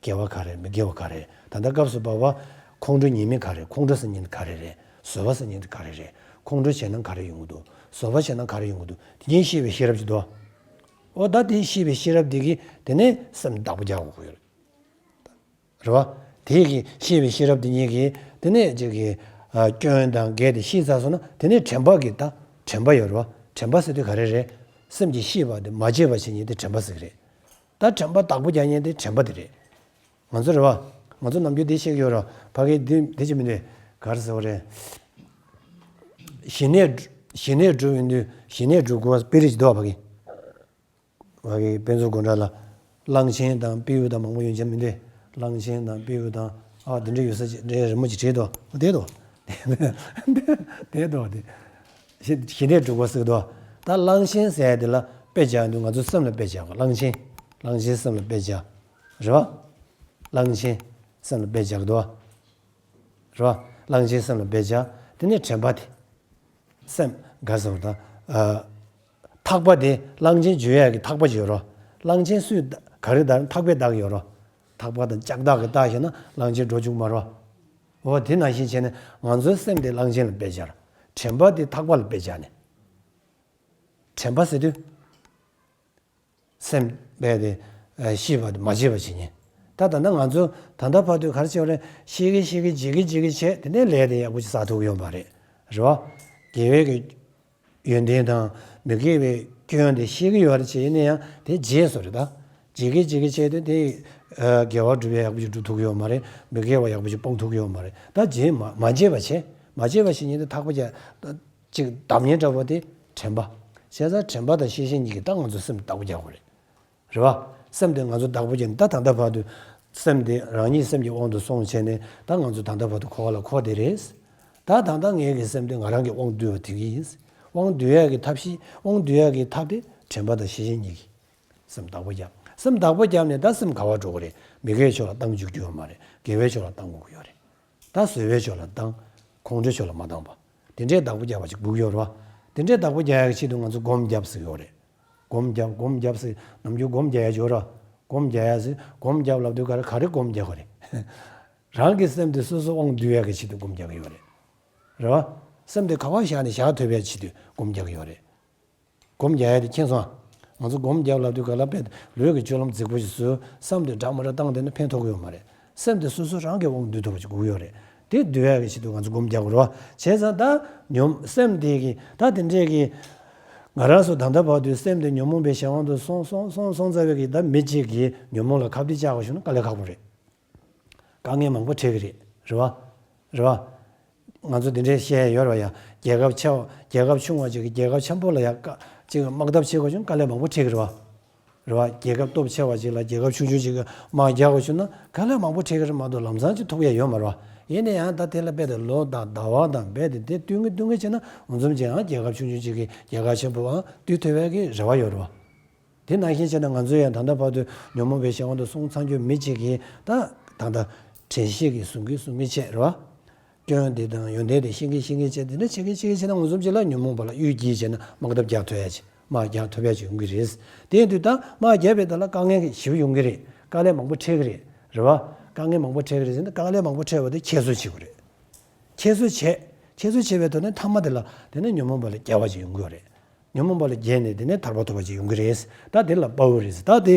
དགེ་བ་ག་རེ་མི་དགེ་བ་ག་རེ། ད་ལྟ་སྐབས་སུ་བབ་པ། ཁོང་ཁྲོ་ཉེས་དམིགས་ག་རེ། ཁོང་ཁྲོ་ཟེར་མཁན་ག་རེ་རེད། བཟོད་པ་ཟེར་མཁན་ག་རེ་རེད། ཁོང་ཁྲོ་བྱས་ན་ག་རེ་ཡོང་གི་འདུག་བཟོད་པ་བྱས་ན་ག་རེ་ཡོང་གི་འདུག་དེ་གཉིས་ཤེས་པའི་ཤེས་རབ་ཅིག་འདུག་འོ་ད་དེ་ཤེས་པའི་ཤེས་རབ་དེ་གིས་དེ་ནས་སེམས་བདག་པོ་རྒྱག་དགོས་ཀྱི་ཡོད་རེད། རེད་བ། དེ་གིས་ཤེས་པའི་ཤེས་རབ་དེ་གཉིས་ཀྱིས་དེ་ནས་ཅིག་གི་ཨ་སྐྱོན་དང་བགེགས་དེ་ཤེས་ཚར་སོང་ན་དེ་ནས་དྲན་པ་གི་ད་དྲན་པ་ཡོད་རེད་བ། དྲན་པ་ཟེར་དུས་ག་རེ་རེད། སེམས་ཀྱི་ཤེས་པ་དེ་མ་བརྗེད་པ་བྱེད་མཁན་དེ་དྲན་པ་ཟེར་གི་རེད། ད་དྲན་པ་བདག་པོ་རྒྱག་མཁན་དེ་དྲན་པ་དེ་རེད། ང་ཚོ་རེད་བ། ང་ཚོ་ནམ་རྒྱུན་དེ་བཤད་ཀྱི་ཡོད་རེད། ཕ་གི་དེ་དེ་ཅི་མི་འདུག་ག་རེ་ཟེར་བ་རེད། ཞི་གནས་ཞི་གནས་སྒྲུབ་ཡོང་དུས་ཞི་གནས་སྒྲུབ་དགོས་པ་དཔེ་རིས་ཅིག་འདུག་བ་ཕ་གི། ཕ་གི་དཔེ་མཛོད་སྒོ་འགྲམ་ལ། གླང་ཆེན་དང་སྤྲེའུ་དང་མང་པོ་ཡོད་ཀྱང་མི་འདུག་གླང་ཆེན་དང་སྤྲེའུ་དང་ཨ་དེ་འདྲ་ཡོད་ས་ཅིག་འདྲ་རི་མོ་ཅིག་བྲིས་འདུག་དེ་འདུག་དེ་འདུག་དེ། ཞི་གནས་སྒྲུབ་དགོས་ཟེར་གི་འདུག་ད་གླང་ཆེན་ཟེར་ཡ་དེ་ལ་དཔེ་བཞག་འདུག་ང་ཚོ་སེམས་ལ་དཔེ་བཞག་གླང་ཆེན། གླང་ཆེན་སེམས་ལ་དཔེ་བཞག་རེད་བ། གླང་ཆེན་སེམས་ལ་དཔེ་བཞག་གི་འདུག་རེད་བ། གླང་ཆེན་སེམས་ལ་དཔེ་བཞག་དེ་ནས་དྲན་པ་དེ། སེམས་ག་ཟེར་བ་དང་། ཨ། ཐག་པ་དེ་གླང་ཆེན་འཇུ་ཡག་གི་ཐག་པ་ཅིག་ཡོད་རོ། གླང་ཆེན་སུས་ག་རེ་བདག་ཐག་པས་བདག་ཡོད་རོ། ཐག་པ་དང་ལྕགས་ཐག་གིས་བཏགས་ཤེ་ན་གླང་ཆེན་འགྲོ་བཅུག་མ་རོ། འོ་དེ་ནང་བཞིན་བྱས་ནས་ང་ཚོའི་སེམས་དེ་གླང་ཆེན་ལ་དཔེ་སྦྱར། དྲན་པ་དེ་ཐག་པ་ལ་དཔེ་སྦྱར་ནས། དྲན་པ་ཟེར་དུས། སེམས་པས་དེ་ཤེས་པ་དེ་མ་བརྗེད་པ་བྱེད་ཉེན། ད་ད་ལྟ་ང་ཚོ་ད་ལྟ་བར་དུ་ག་རེ་བྱས་པ་རེད། ཤེས་ཀྱི་ཤེས་ཀྱི་བརྗེད་ཀྱི་བརྗེད་ཀྱི་བྱས་དེ་ནས་ལས་དེ་ཡག་པོ་ཅིག་བསགས་ཐུབ་ཀྱི་ཡོད་མ་རེད། རེད་བ། དགེ་བའི་གི་ཡོན་ཏན་དང་མི་དགེ་བའི་སྐྱོན་དེ་ཤེས་ཀྱི་ཡོད་རེད་བྱས་ཡིན་ན་ཡང་དེ་བརྗེད་སོང་རེད་ད། བརྗེད་ཀྱི་བརྗེད་ཀྱི་བྱས་དེ་དེ་དགེ་བ་སྒྲུབ་ཡག་ཡག་པོ་ཅིག་སྒྲུབ་ཐུབ་ཀྱི་ཡོད་མ་རེད། མི་དགེ་བ་ཡག་པོ་ཅིག་སྤོང་ཐུབ་ཀྱི་ཡོད་མ་རེད། ད་བརྗེད་མ་མ་བརྗེད་པ་བྱས་མ་བརྗེད་པ་བྱེད་ཉེན་དེ་ཐག་པ་རྒྱག་ཅིག་བསྡམ་ཉེན་འདྲ་བོ་དེ་དྲན་པ། བྱས་ཙང་དྲན་པ་དང་ཤེས་བཞིན་གཉིས་ཀྱིས་ད་ང་ཚོ་སེམས་བདག་པོ་རྒྱག་དགོས་རེད། རེད་བ། སེམས་དེ་ང་ཚོ་བདག་པོ་རྒྱག་ནས་ད་ད་ལྟ་བར་དུ། སེམས་དེ་རང་ཉིད་སེམས་ཀྱི་དབང་དུ་སོང་བྱས་ནས་ད་ང་ཚོ་ད་ལྟ་བར་དུ་འཁོར་བ་ལ་འཁོར་བསྡད་རེད། ད་ད་ལྟ་ངའི་གི་སེམས་དེ་ང་རང་གི་དབང་བསྡུ་བ་དེ་གིས། དབང་བསྡུ་ཡག་གི་ཐབས་ཤེས་དབང་བསྡུ་ཡག་གི་ཐབས་དེ་དྲན་པ་དང་ཤེས་བཞིན་གཉིས་ཀྱིས། སེམས་བདག་པོ་རྒྱབ། སེམས་བདག་པོ་རྒྱབ་ནས་ད་སེམས་ག་བར་འགྲོ་གི་རེད། མི་དགེ་བའི་ཕྱོགས་ལ་བཏང་བཅུག་རྒྱུ་ཡོད་མ་རེད། དགེ་བའི་ཕྱོགས་ལ་བཏང་དགོས་ཀྱི་ཡོད་རེད། ད་བཟོད་པའི་ཕྱོགས་ལ་བཏང་། ཁོང་ཁྲོའི་ཕྱོགས་ལ་མ་བཏང་བ། དེ་འདྲའི་བདག་པོ་རྒྱག་པ་ཅིག་དགོས་ཀྱི་ཡོད་རེད་བ། དེ་འདྲའི་བདག་པོ་རྒྱག་ཡག་གི་ཆེད་དུ་ང་ཚོ་སྒོམ་རྒྱབ་ཟེར་གྱི་ཡོད་རེད། སྒོམ་རྒྱབ་སྒོམ་རྒྱབ་ཟེར་ནམ་རྒྱུན་སྒོམ་རྒྱག་ཡག་ཅིག་ཡོད་རེད། སྒོམ་རྒྱག་ཡག་ཟེར་སྒོམ་རྒྱབ་ལབ་དུས་ག་རེ་ག་རེ་སྒོམ་རྒྱག་གི་རེད། རང་གི་སེམས་དེ་སོ་སོ་དབང་བསྡུ་ཡག་གི་ཆེད་དུ་སྒོམ་རྒྱག་གི་ཡོད་རེད། རེད་བ། སེམས་དེ་ག་པར་བཞག་ནས་བཞག་ཐུབ་ཡག་ཆེད་དུ་སྒོམ་རྒྱག་གི་ཡོད་རེད། སྒོམ་རྒྱག་ཡ་དེ་མཁྱེན་སོང་ང་། ང་ཚོ་སྒོམ་རྒྱབ་ལབ་དུས་ག་ལ་དཔེ་ལུས་ཀྱི་སྤྱོད་ལམ་རྫིག་པོ་ཞིག་བཟོས་བསམ་དུས་འདྲ་མི་འདྲ་བཏང་བསྡད་ན་ཕན་ཐོགས་ཀྱི་ཡོད་མ་རེད། སེམས་དེ་སོ་སོ་རང་གི་དབང་བསྡུ་ཐུབ་པ་ཞིག་དགོས་ཀྱི་ཡོད་རེད། དེ་བསྡུ་ཡ་གི་ཆེད་དུ་ང་ཚོ་སྒོམ་རྒྱག་དགོས་རེད་བ། བྱས་ཙང་ད་ཉོན་སེམས་དེ་གི་ད་དེ་འདྲས་ཀྱི་ང་རང་ཚོ་ད་ལྟ་བར་དུ་སེམས་དེ་ཉོན་མོངས་པའི་གཞན་དབང་དུ་སོང་སོང་སོང་སོང་ཚར་བའི་གི་ད་མི་གཅིག་གིས་ཉོན་མོངས་ལ་ཁ་གཏད་བཅག་པ་བྱུང་ན་དཀའ་ལས་ཁག་པོ་རེད། དཀའ་ངལ་མང་པོ་འཕྲད་ཀྱི་རེད། རེད་བ། རེད་བ། ང་ཚོ་འདི་འདྲའི་བཤད་ཡ་ཡོད་རེད་བ་ཡ། རྒྱལ་ཁབ་ཆེ་བ་རྒྱལ་ཁབ་ཆུང་བ་ཅིག་གིས་རྒྱལ་ཁབ་ཆེན་པོ་ལ་ཡ་ཀ་ཅིག་དམག་འཐབ་བྱེད་དགོས་བྱུང་དཀའ་ལས་མང་པོ་འཕྲད་ཀྱི་རེད་བ། རེད་བ། རྒྱལ་ཁབ་སྟོབས་ཆེ་བ་ཅིག་ལ་རྒྱལ་ཁབ་ཆུང་ཆུང་ཅིག་གིས་དམག་རྒྱག་དགོས་བྱུང་ན་དཀའ་ལས་མང་པོ་འཕྲད་ཀྱི་རེད་མ་གཏོགས་ལམ་སང་ཅིག་ཐུག་ཡ་ཡོད་མ་རེད་བ། ཡིན་ན་ཡང་ད་དེ་ལ་རྦད་དེ་ལོ་དང་ཟླ་བ་དང་རྦད་དེ་དེ་བསྟུན་གྱི་བསྟུན་གྱི་བྱས་ན་འོ་འཛོམས་ཅིག་ཡང་རྒྱལ་ཁབ་ཆུང་ཆུང་ཅིག་གིས་རྒྱལ་ཁབ་ཆེན་པོའང་བཏུལ་ཐུབ་ཡ་གི་རེ་བ་ཡོད་རེད་བ། དེ་ནང་བཞིན་བྱས་ན་ང་ཚོས་ཡང་ད་ལྟ་བར་དུ་ཉོན་མོངས་པའི་གཞན་དབང་དུ་སོང་ཚར་རྒྱུ་མི་གཅིག་གིས་ད་ད་ལྟ་དྲན་ཤེས་ཀྱིས་བཟུང་གིན་བཟུང་གིན་བྱས་རེད་བ། སྐྱོན་དེ་དང་ཡོན་ཏན་དེ་ཤེས་ཀྱིན་ཤེས་ཀྱིན་བྱས་དེ་འདྲ་བྱེད་ཀྱིན་བྱེད་ཀྱིན་བྱས་ན་འོ་འཛོམས་ཅིག་ལ་ཉོན་མོངས་པ་ལ་གཡོལ་གྱིས་བྱས་ན་དམག་འཐབ་རྒྱག་ཐུབ་ཡ་ཅིག་དམག་རྒྱག་ཐུབ་ཡ་ཅིག་ཡོང་གི་རེད། དེ་ཡིན་དུས་ད་དམག་རྒྱག་པའི་ཐད་ལ་དཀའ་ངལ་ཞེ་པོ་ཡོང་གི་རེད། དཀའ་ལས་མང་པོ་འཕྲད་ཀྱི་རེད། རེད་བ། དཀའ་ངལ་མང་པོ་འཕྲད་ཀྱི་རེད་ཟེར་ན་དཀའ་ལས་མང་པོ་འཕྲད་པ་དེ་ཁྱད་གསོད་བྱེད་དགོས་རེད། ཁྱད་གསོད་བྱས། ཁྱད་གསོད་བྱས་པའི་ཐོག་ནས་མཐའ་མ་དེ་ལ་དེ་ནས་ཉོན་མོངས་པ་ལས་རྒྱལ་བ་ཅིག་ཡོང་གི་ཡོད་རེད། ཉོན་མོངས་པ་ལས་རྒྱལ་ནས་དེ་ནས་ཐར་པ་ཐོབ་པ་ཅིག་ཡོང་གི་རེད། ད་དེ་ལ་དཔའ་བོ་རེད་ཟེར། ད་དེ་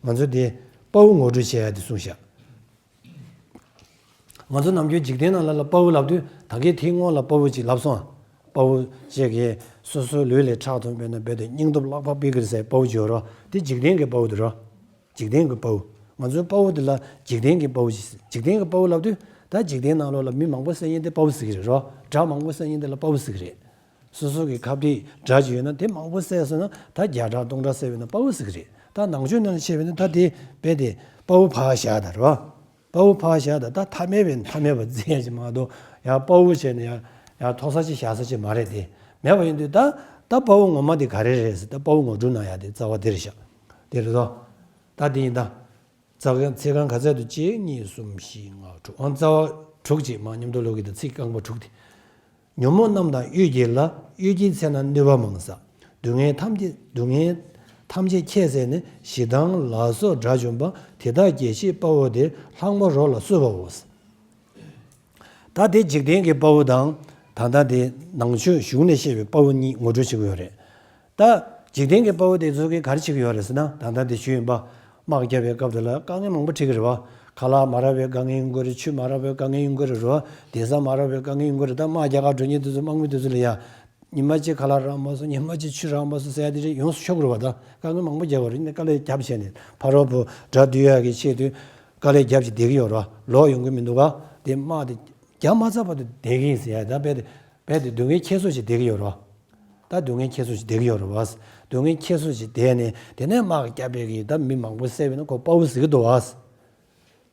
ང་ཚོ་དེ་དཔའ་བོ་ངོ་སྤྲོད་བྱེད་ཡ་དེ་གསུངས་ཤག་ང་ཚོ་ནམ་རྒྱུན་འཇིག་རྟེན་ནང་ལ་ལ་དཔའ་བོ་ལབ་དུས་ད་གིན་དེའི་སྔོན་ལ་དཔའ་བོ་ཅིག་ལབ་སོང་། དཔའ་བོ་ཅིག་གིས་སོ་སོའི་ལུས་ལས་ཁྲག་འཐུང་བས་ན་རྦད་དེ་སྙིང་སྟོབས་བརླག་པ་སྤེལ་གི་རེད་ཟེར་དཔའ་བོ་ཅིག་ཡོད་རེད་བ། དེ་འཇིག་རྟེན་གྱི་དཔའ་བོ་དེ་རེད་བ། འཇིག་རྟེན་གྱི་དཔའ་བོ། ང་ཚོའི་དཔའ་བོ་དེ་ལ་འཇིག་རྟེན་གྱི་དཔའ་བོ་ཅིག་ཟེར། འཇིག་རྟེན་གྱི་དཔའ་བོ་ལབ་དུས་ད་འཇིག་རྟེན་ནང་ལོགས་ལ་མི་མང་པོ་བསད་མཁན་དེ་དཔའ་བོ་ཟེར་གི་རེད་རོ། དགྲ་མང་པོ་བསད་མཁན་དེ་ལ་དཔའ་བོ་ཟེར་གི་རེད། སོ་སོ་གི་ཁ་གཏད་དགྲ་ཅིག་ཡོད་ན་དེ་མང་པོ་བསད་སོང་ན་ད་བརྒྱ་ཕྲག་སྟོང་ཕྲག་བསད་པ་ཡིན་ན་དཔའ་བོ་ཟེར་གི་རེད། ད་ནང་ཆོས་ནང་བཤད་པ་ཡིན་ན་ད་དེ་རྦད་དེ་དཔའ་བོ་ཕར་བཞག་དང་རོ། དཔའ་བོ་ཕར་བཞག་དང་ད་ཐ་མལ་པའི་ཐ་མལ་པ་བརྩི་ཡ་ཅིག་མ་གཏོགས་ཡང་དཔའ་བོ་བྱས་ནས་ཡང་ཡང་མཐོ་ས་ཅིག་བཞག་ས་ཅིག་མ་རེད་དེ། མེད་པ་ཡིན་དུས་ད་ད་དཔའ་བོ་ངོ་མ་དེ་ག་རེ་རེད་ཟེར། ད་དཔའ་བོ་ངོ་སྤྲོད་གནང་ཡ་དེ་རྩ་བ་དེ་རེད་ཤག་དེ་རེད་དོ། ད་དེ་ཡིན་ད། རྩ་ཁང་ཚིག་རྐང་ག་ཚད་དུ་གཅིག་གཉིས་གསུམ་བཞི་ལྔ་དྲུག་ཨང་རྩ་བ་དྲུག་ཅིག་མ་མཉམ་དུ་ཀློག་གི་དང་ཚིག་རྐང་པ་དྲུག་དེ། ཉོན་མོངས་རྣམས་དང་གཡོ་སྒྱུ་ལ། གཡོ་སྒྱུའི་ཚེ་ན་གནོད་པ་མང་བསགས། སྡུག་བསྔལ་ཐམས་ཅད་སྡུག་བསྔལ་ཐམས་ཅད་ཁྱད་བསད་ནས། ཞེ་སྡང་ལ་སོགས་དགྲ་བཅོམ་པ། དེ་དག་བརྒྱལ་བྱེད་དཔའ་བོ་དེར། ལྷག་མ་རོ་ལ་གསོལ་བའོ། ད་དེ་འཇིག་རྟེན་གྱི་དཔའ་བོ་དང་ད་ལྟ་དེ་ནང་ཆོས་གཞུང་ནས་བཤད་པའི་དཔའ་བོ་གཉིས་ངོ་སྤྲོད་བྱེད་ཀྱི་ཡོད་རེད། ད་འཇིག་རྟེན་གྱི་དཔའ་བོ་དེ་ཚོ་གིས་ག་རེ་བྱེད་ཀྱི་ཡོད་རེད་ཟེར་ན། ད་ལྟ་དེ་ཞུས་ཡིན་པ། དམག་རྒྱག་པའི་སྐབས་དེ་ལ་དཀའ་ངལ་མང་པོ་འཕྲད་ཀྱི་རེད་བ། ཁ་ལག་མ་རག་པའི་དཀའ་ངལ་ཡོང་གི་རེད། ཆུ་མ་རག་པའི་དཀའ་ངལ་ཡོང་གི་རེད་རོ། གདན་ས་མ་རག་པའི་དཀའ་ངལ་ཡོང་གི་རེད། ད་དམག་རྒྱག་གར་འགྲོ་མཁན་དེ་ཚོ་དམག་མི་དེ་ཚོ་ལ་ཡ། ཉི་མ་གཅིག་ཁ་ལག་རག་མ་སོང་། ཉི་མ་གཅིག་ཆུ་རག་མ་སོང་ཟེར་ཡ་དེ་རེད། ཡོངས་སུ་ཤོར་གི་རེད་བ། ད་དཀའ་ངལ་མང་པོ་རྒྱག་པ་རེད། ནས་དཀའ་ལས་རྒྱབ་བྱས་ནས་ཕ་རོལ་པོ་དགྲ་འདུལ་ཡག་གི་ཆེད་དུ་དཀའ་ལས་རྒྱབ་བྱས་བསྡད་ཀྱི་ཡོད་རེད་བ། ལོག་ཡོང་གི་མི་འདུག་ག་དེ་དམག་དེ་རྒྱབ་མ་ཚར་བར་དུ་བསྡད་ཀྱི་ཡིན་ཟེར་ཡ། ད་རྦད་དེ་རྦད་དེ་སྡུག་བསྔལ་ཁྱད་གསོད་བྱས་བསྡད་ཀྱི་ཡོད་རེད་བ། ད་སྡུག་བསྔལ་ཁྱད་གསོད་བྱས་བསྡད་ཀྱི་ཡོད་རེད་བ། སྡུག་བསྔལ་ཁྱད་གསོད་བྱས་བསྡད་ནས་དེ་ནས་དམག་རྒྱབ་པའི་གི་ད་མི་མང་པོ་བསད་པ་ཡིན་ན་ཁོ་དཔའ་བོ་ཟེར་གི་འདུག་བ།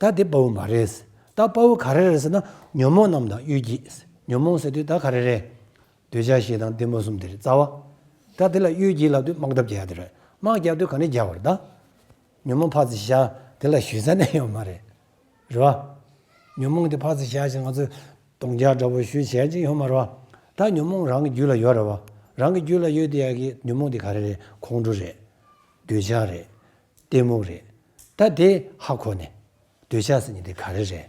ད་དེ་དཔའ་བོ་མ་རེད། ད་དཔའ་བོ་ག་རེ་རེད་ཟེར་ན་ཉོན་མོངས་རྣམས་དང་གཡོ་སྒྱུ། ཉོན་མོངས་ཟེར་དུས་ད་ག་རེ་རེད། འདོད་ཆགས་ཞེ་སྡང་གཏི་མུག་གསུམ་དེ་རེད་རྩ་བ། ད་དེ་ལ་གཡོ་སྒྱུ་ལབ་དུས་དམག་འཐབ་རྒྱག་ཡ་དེ་རེད། དམག་རྒྱག་དུས་ག་ནས་རྒྱག་པ་རེད་ད། ཉོན་མོངས་ཕར་ཙམ་བཞག་དེ་ལ་ཞུ་ས་ནས་ཡོད་མ་རེད། རེད་བ། ཉོན་མོངས་དེ་ཕར་ཙམ་བཞག་ཅིག་ང་ཚོས་སྟོང་རྐྱང་འདྲ་པོ་ཞུ་བྱས་ཅིག་ཡོད་མ་རེད་བ། ད་ཉོན་མོངས་རང་གི་རྒྱུད་ལ་ཡོད་རེད་བ། རང་གི་རྒྱུད་ལ་ཡོད་དེ་ཡ་གི་ཉོན་མོངས་དེ་ག་རེ་རེད། ཁོང་ཁྲོ་རེད། འདོད་ཆགས་རེད། གཏི་མུག་རེད། ད་དེ་ཧ་གོ་ནས། འདོད་ཆགས་ཟེར་མཁན་དེ་ག་རེ་རེད།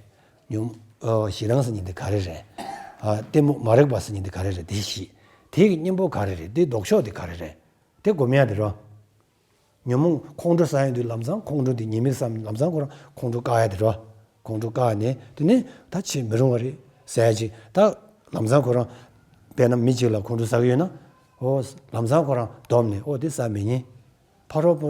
ཉོན། ཨོ། ཞེ་སྡང་ཟེར་མཁན་དེ་ག་རེ་རེད། ཨ། གཏི་མུག་མ་རིག་པ་ཟེར་མཁན་དེ་ག་རེ་རེད། དེ་ཤེས། དེ་གི་གཉེན་པོ་ག་རེ་རེད། དེ་ལྡོག་ཕྱོགས་དེ་ག་རེ་རེད། དེ་སྒོམ་ཡ་དེ་རོ། ཉོན་མོངས་ཁོང་ཁྲོ་ཟ་ཡོང་དུས་ལམ་སང་ཁོང་ཁྲོ་དེ་ཉེས་དམིགས་བསམ། ལམ་སང་ཁོ་རང་ཁོང་ཁྲོ་བཀག་ཡ་དེ་རོ། ཁོང་ཁྲོ་བཀག་ནས་དེ་ནས་ད་བྱེད་མི་རུང་བ་རེད་ཟེར་ཡ་ཅིག་ད་ལམ་སང་ཁོ་རང་། དཔེར་ན་མི་གཅིག་ལ་ཁོང་ཁྲོ་ཟ་གི་ཡོད་ན། ཨོ། ལམ་སང་ཁོ་རང་སྡོམ་ནས། ཨོ། དེ་ཟ་མི་ཉན། ཕ་རོལ་པོ།